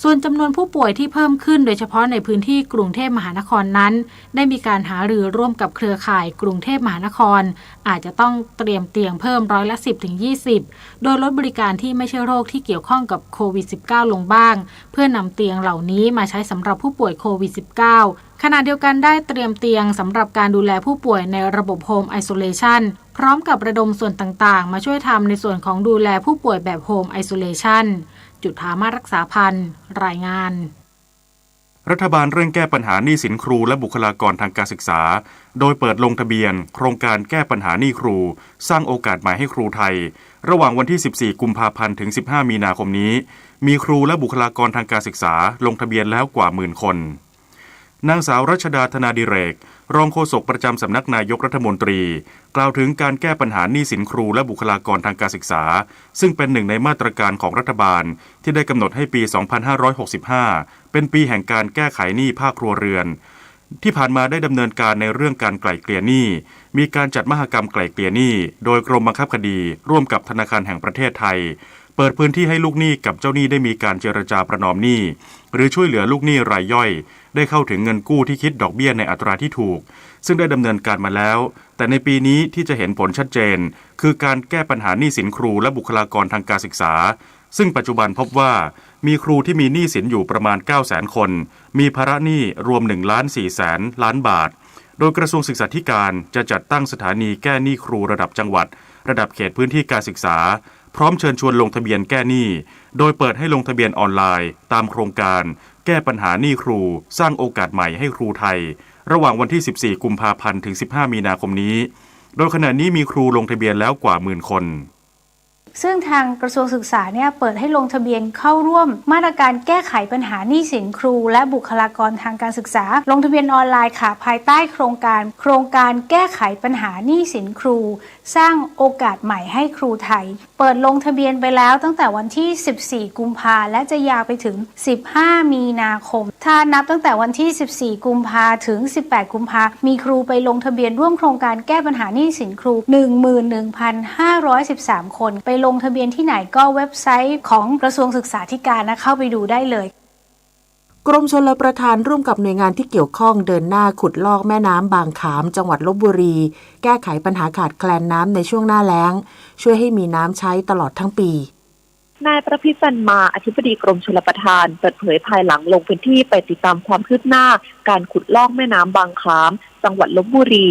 ส่วนจำนวนผู้ป่วยที่เพิ่มขึ้นโดยเฉพาะในพื้นที่กรุงเทพมหานครนั้น ได้มีการหารือร่วมกับเครือข่ายกรุงเทพมหานคร อาจจะต้องเตรียมเตียงเพิ่มร้อยละสิบถึงยี่สิบ โดยลดบริการที่ไม่ใช่โรคที่เกี่ยวข้องกับโควิดสิบเก้า ลงบ้าง เพื่อนำเตียงเหล่านี้มาใช้สำหรับผู้ป่วยโควิดสิบเก้า ขณะเดียวกันได้เตรียมเตียงสำหรับการดูแลผู้ป่วยในระบบ Home Isolation พร้อมกับระดมส่วนต่างๆ มาช่วยทำในส่วนของดูแลผู้ป่วยแบบ Home Isolation จุฑามาศ รักษาพันธ์ รายงาน รัฐบาลเร่งแก้ปัญหาหนี้สินครูและบุคลากรทางการศึกษา โดยเปิดลงทะเบียนโครงการแก้ปัญหาหนี้ครู สร้างโอกาสใหม่ให้ครูไทย ระหว่างวันที่ สิบสี่ กุมภาพันธ์ ถึง สิบห้า มีนาคมนี้ มีครูและบุคลากรทางการศึกษาลงทะเบียนแล้วกว่าหมื่นคน นางสาวรัชดา ธนาดิเรก รองโฆษกประจำสำนักนายกรัฐมนตรี กล่าวถึงการแก้ปัญหาหนี้สินครูและบุคลากรทางการศึกษา ซึ่งเป็นหนึ่งในมาตรการของรัฐบาลที่ได้กำหนดให้ปี สองพันห้าร้อยหกสิบห้า เป็นปีแห่งการแก้ไขหนี้ภาคครัวเรือน ที่ผ่านมาได้ดำเนินการในเรื่องการไกล่เกลี่ยหนี้ มีการจัดมหกรรมไกล่เกลี่ยหนี้ โดยกรมบังคับคดี ร่วมกับธนาคารแห่งประเทศไทย เปิดพื้นที่ให้ลูกหนี้กับเจ้าหนี้ได้มีการเจรจาประนอมหนี้ หรือช่วยเหลือลูกหนี้รายย่อย ได้เข้าถึงเงินกู้ที่คิดดอกเบี้ยในอัตราที่ถูก ซึ่งได้ดำเนินการมาแล้ว แต่ในปีนี้ที่จะเห็นผลชัดเจน คือการแก้ปัญหาหนี้สินครูและบุคลากรทางการศึกษา ซึ่งปัจจุบันพบว่ามีครูที่มีหนี้สินอยู่ประมาณ เก้าแสน คน มีภาระหนี้รวม หนึ่งล้านสี่แสนล้านบาท โดยกระทรวงศึกษาธิการจะจัดตั้งสถานีแก้หนี้ครูระดับจังหวัด ระดับเขตพื้นที่การศึกษา พร้อมเชิญชวนลงทะเบียนแก้หนี้ โดยเปิดให้ลงทะเบียนออนไลน์ ตามโครงการแก้ปัญหาหนี้ครู สร้างโอกาสใหม่ให้ครูไทย ระหว่างวันที่ สิบสี่ กุมภาพันธ์ ถึง สิบห้า มีนาคมนี้ โดยขณะนี้มีครูลงทะเบียนแล้วกว่าหมื่นคน ซึ่งทางกระทรวงศึกษาเนี่ยเปิดให้ลงทะเบียนเข้าร่วมมาตรการแก้ไขปัญหาหนี้สินครูและบุคลากรทางการศึกษา ลงทะเบียนออนไลน์ค่ะ ภายใต้โครงการ โครงการแก้ไขปัญหาหนี้สินครู สร้างโอกาสใหม่ให้ครูไทย เปิดลงทะเบียนไปแล้วตั้งแต่วันที่ สิบสี่ กุมภา และจะยาวไปถึง สิบห้า มีนาคม ถ้านับตั้งแต่วันที่ สิบสี่ กุมภา ถึง สิบแปด กุมภา มีครูไปลงทะเบียนร่วมโครงการแก้ปัญหาหนี้สินครู หนึ่งหมื่นหนึ่งพันห้าร้อยสิบสาม คน ไปลงทะเบียนที่ไหนก็เว็บไซต์ของกระทรวงศึกษาธิการนะ เข้าไปดูได้เลย กรมชลประทานร่วมกับหน่วยงานที่เกี่ยวข้องเดินหน้าขุดลอกแม่น้ำบางขาม จังหวัดลพบุรี แก้ไขปัญหาขาดแคลนน้ำในช่วงหน้าแล้ง ช่วยให้มีน้ำใช้ตลอดทั้งปี นายประพิษ จันทร์มา อธิบดีกรมชลประทาน เปิดเผยภายหลังลงพื้นที่ไปติดตามความคืบหน้าการขุดลอกแม่น้ำบางขาม จังหวัดลพบุรี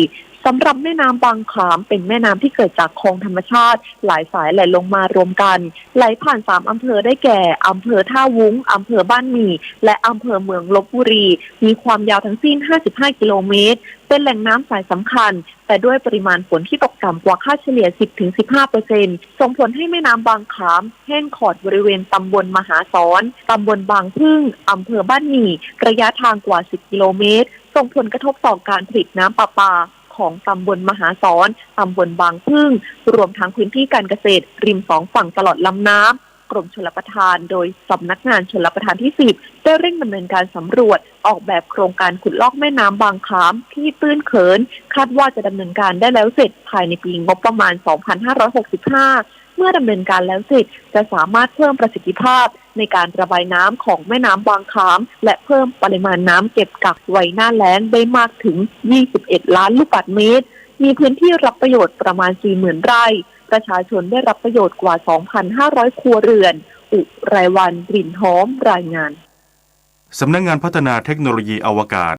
สำหรับแม่น้ำบางขามเป็นแม่น้ำที่เกิดจากคลองธรรมชาติหลายสายไหลลงมารวมกัน ไหลผ่านสามอำเภอได้แก่ อำเภอท่าวุ้ง อำเภอบ้านหมี่ และอำเภอเมืองลพบุรี มีความยาวทั้งสิ้น ห้าสิบห้า กิโลเมตร เป็นแหล่งน้ำสายสำคัญ แต่ด้วยปริมาณฝนที่ตกต่ำกว่าค่าเฉลี่ย สิบถึงสิบห้าเปอร์เซ็นต์ ส่งผลให้แม่น้ำบางขามแห้งขอดบริเวณตำบลมหาสอน ตำบลบางผึ้ง อำเภอบ้านหมี่ ระยะทางกว่า สิบ กิโลเมตร ส่งผลกระทบต่อการผลิตน้ำประปาของตำบลมหาสอน ตำบลบางผึ้ง รวมทั้งพื้นที่การเกษตรริมสองฝั่งตลอดลำน้ำ กรมชลประทาน โดยสำนักงานชลประทานที่ สิบ ได้เร่งดำเนินการสำรวจ ออกแบบโครงการขุดลอกแม่น้ำบางขามที่ตื้นเขิน คาดว่าจะดำเนินการได้แล้วเสร็จภายในปีงบประมาณ สองพันห้าร้อยหกสิบห้า เมื่อดำเนินการแล้วเสร็จ จะสามารถเพิ่มประสิทธิภาพในการระบายน้ำของแม่น้ำบางขาม และเพิ่มปริมาณน้ำเก็บกักไว้หน้าแล้งได้มากถึง ยี่สิบเอ็ด ล้านลูกบาศก์เมตร มีพื้นที่รับประโยชน์ประมาณ สี่หมื่น ไร่ ประชาชนได้รับประโยชน์กว่า สองพันห้าร้อย ครัวเรือน อุไรวัน กลิ่นหอม รายงาน สำนักงานพัฒนาเทคโนโลยีอวกาศ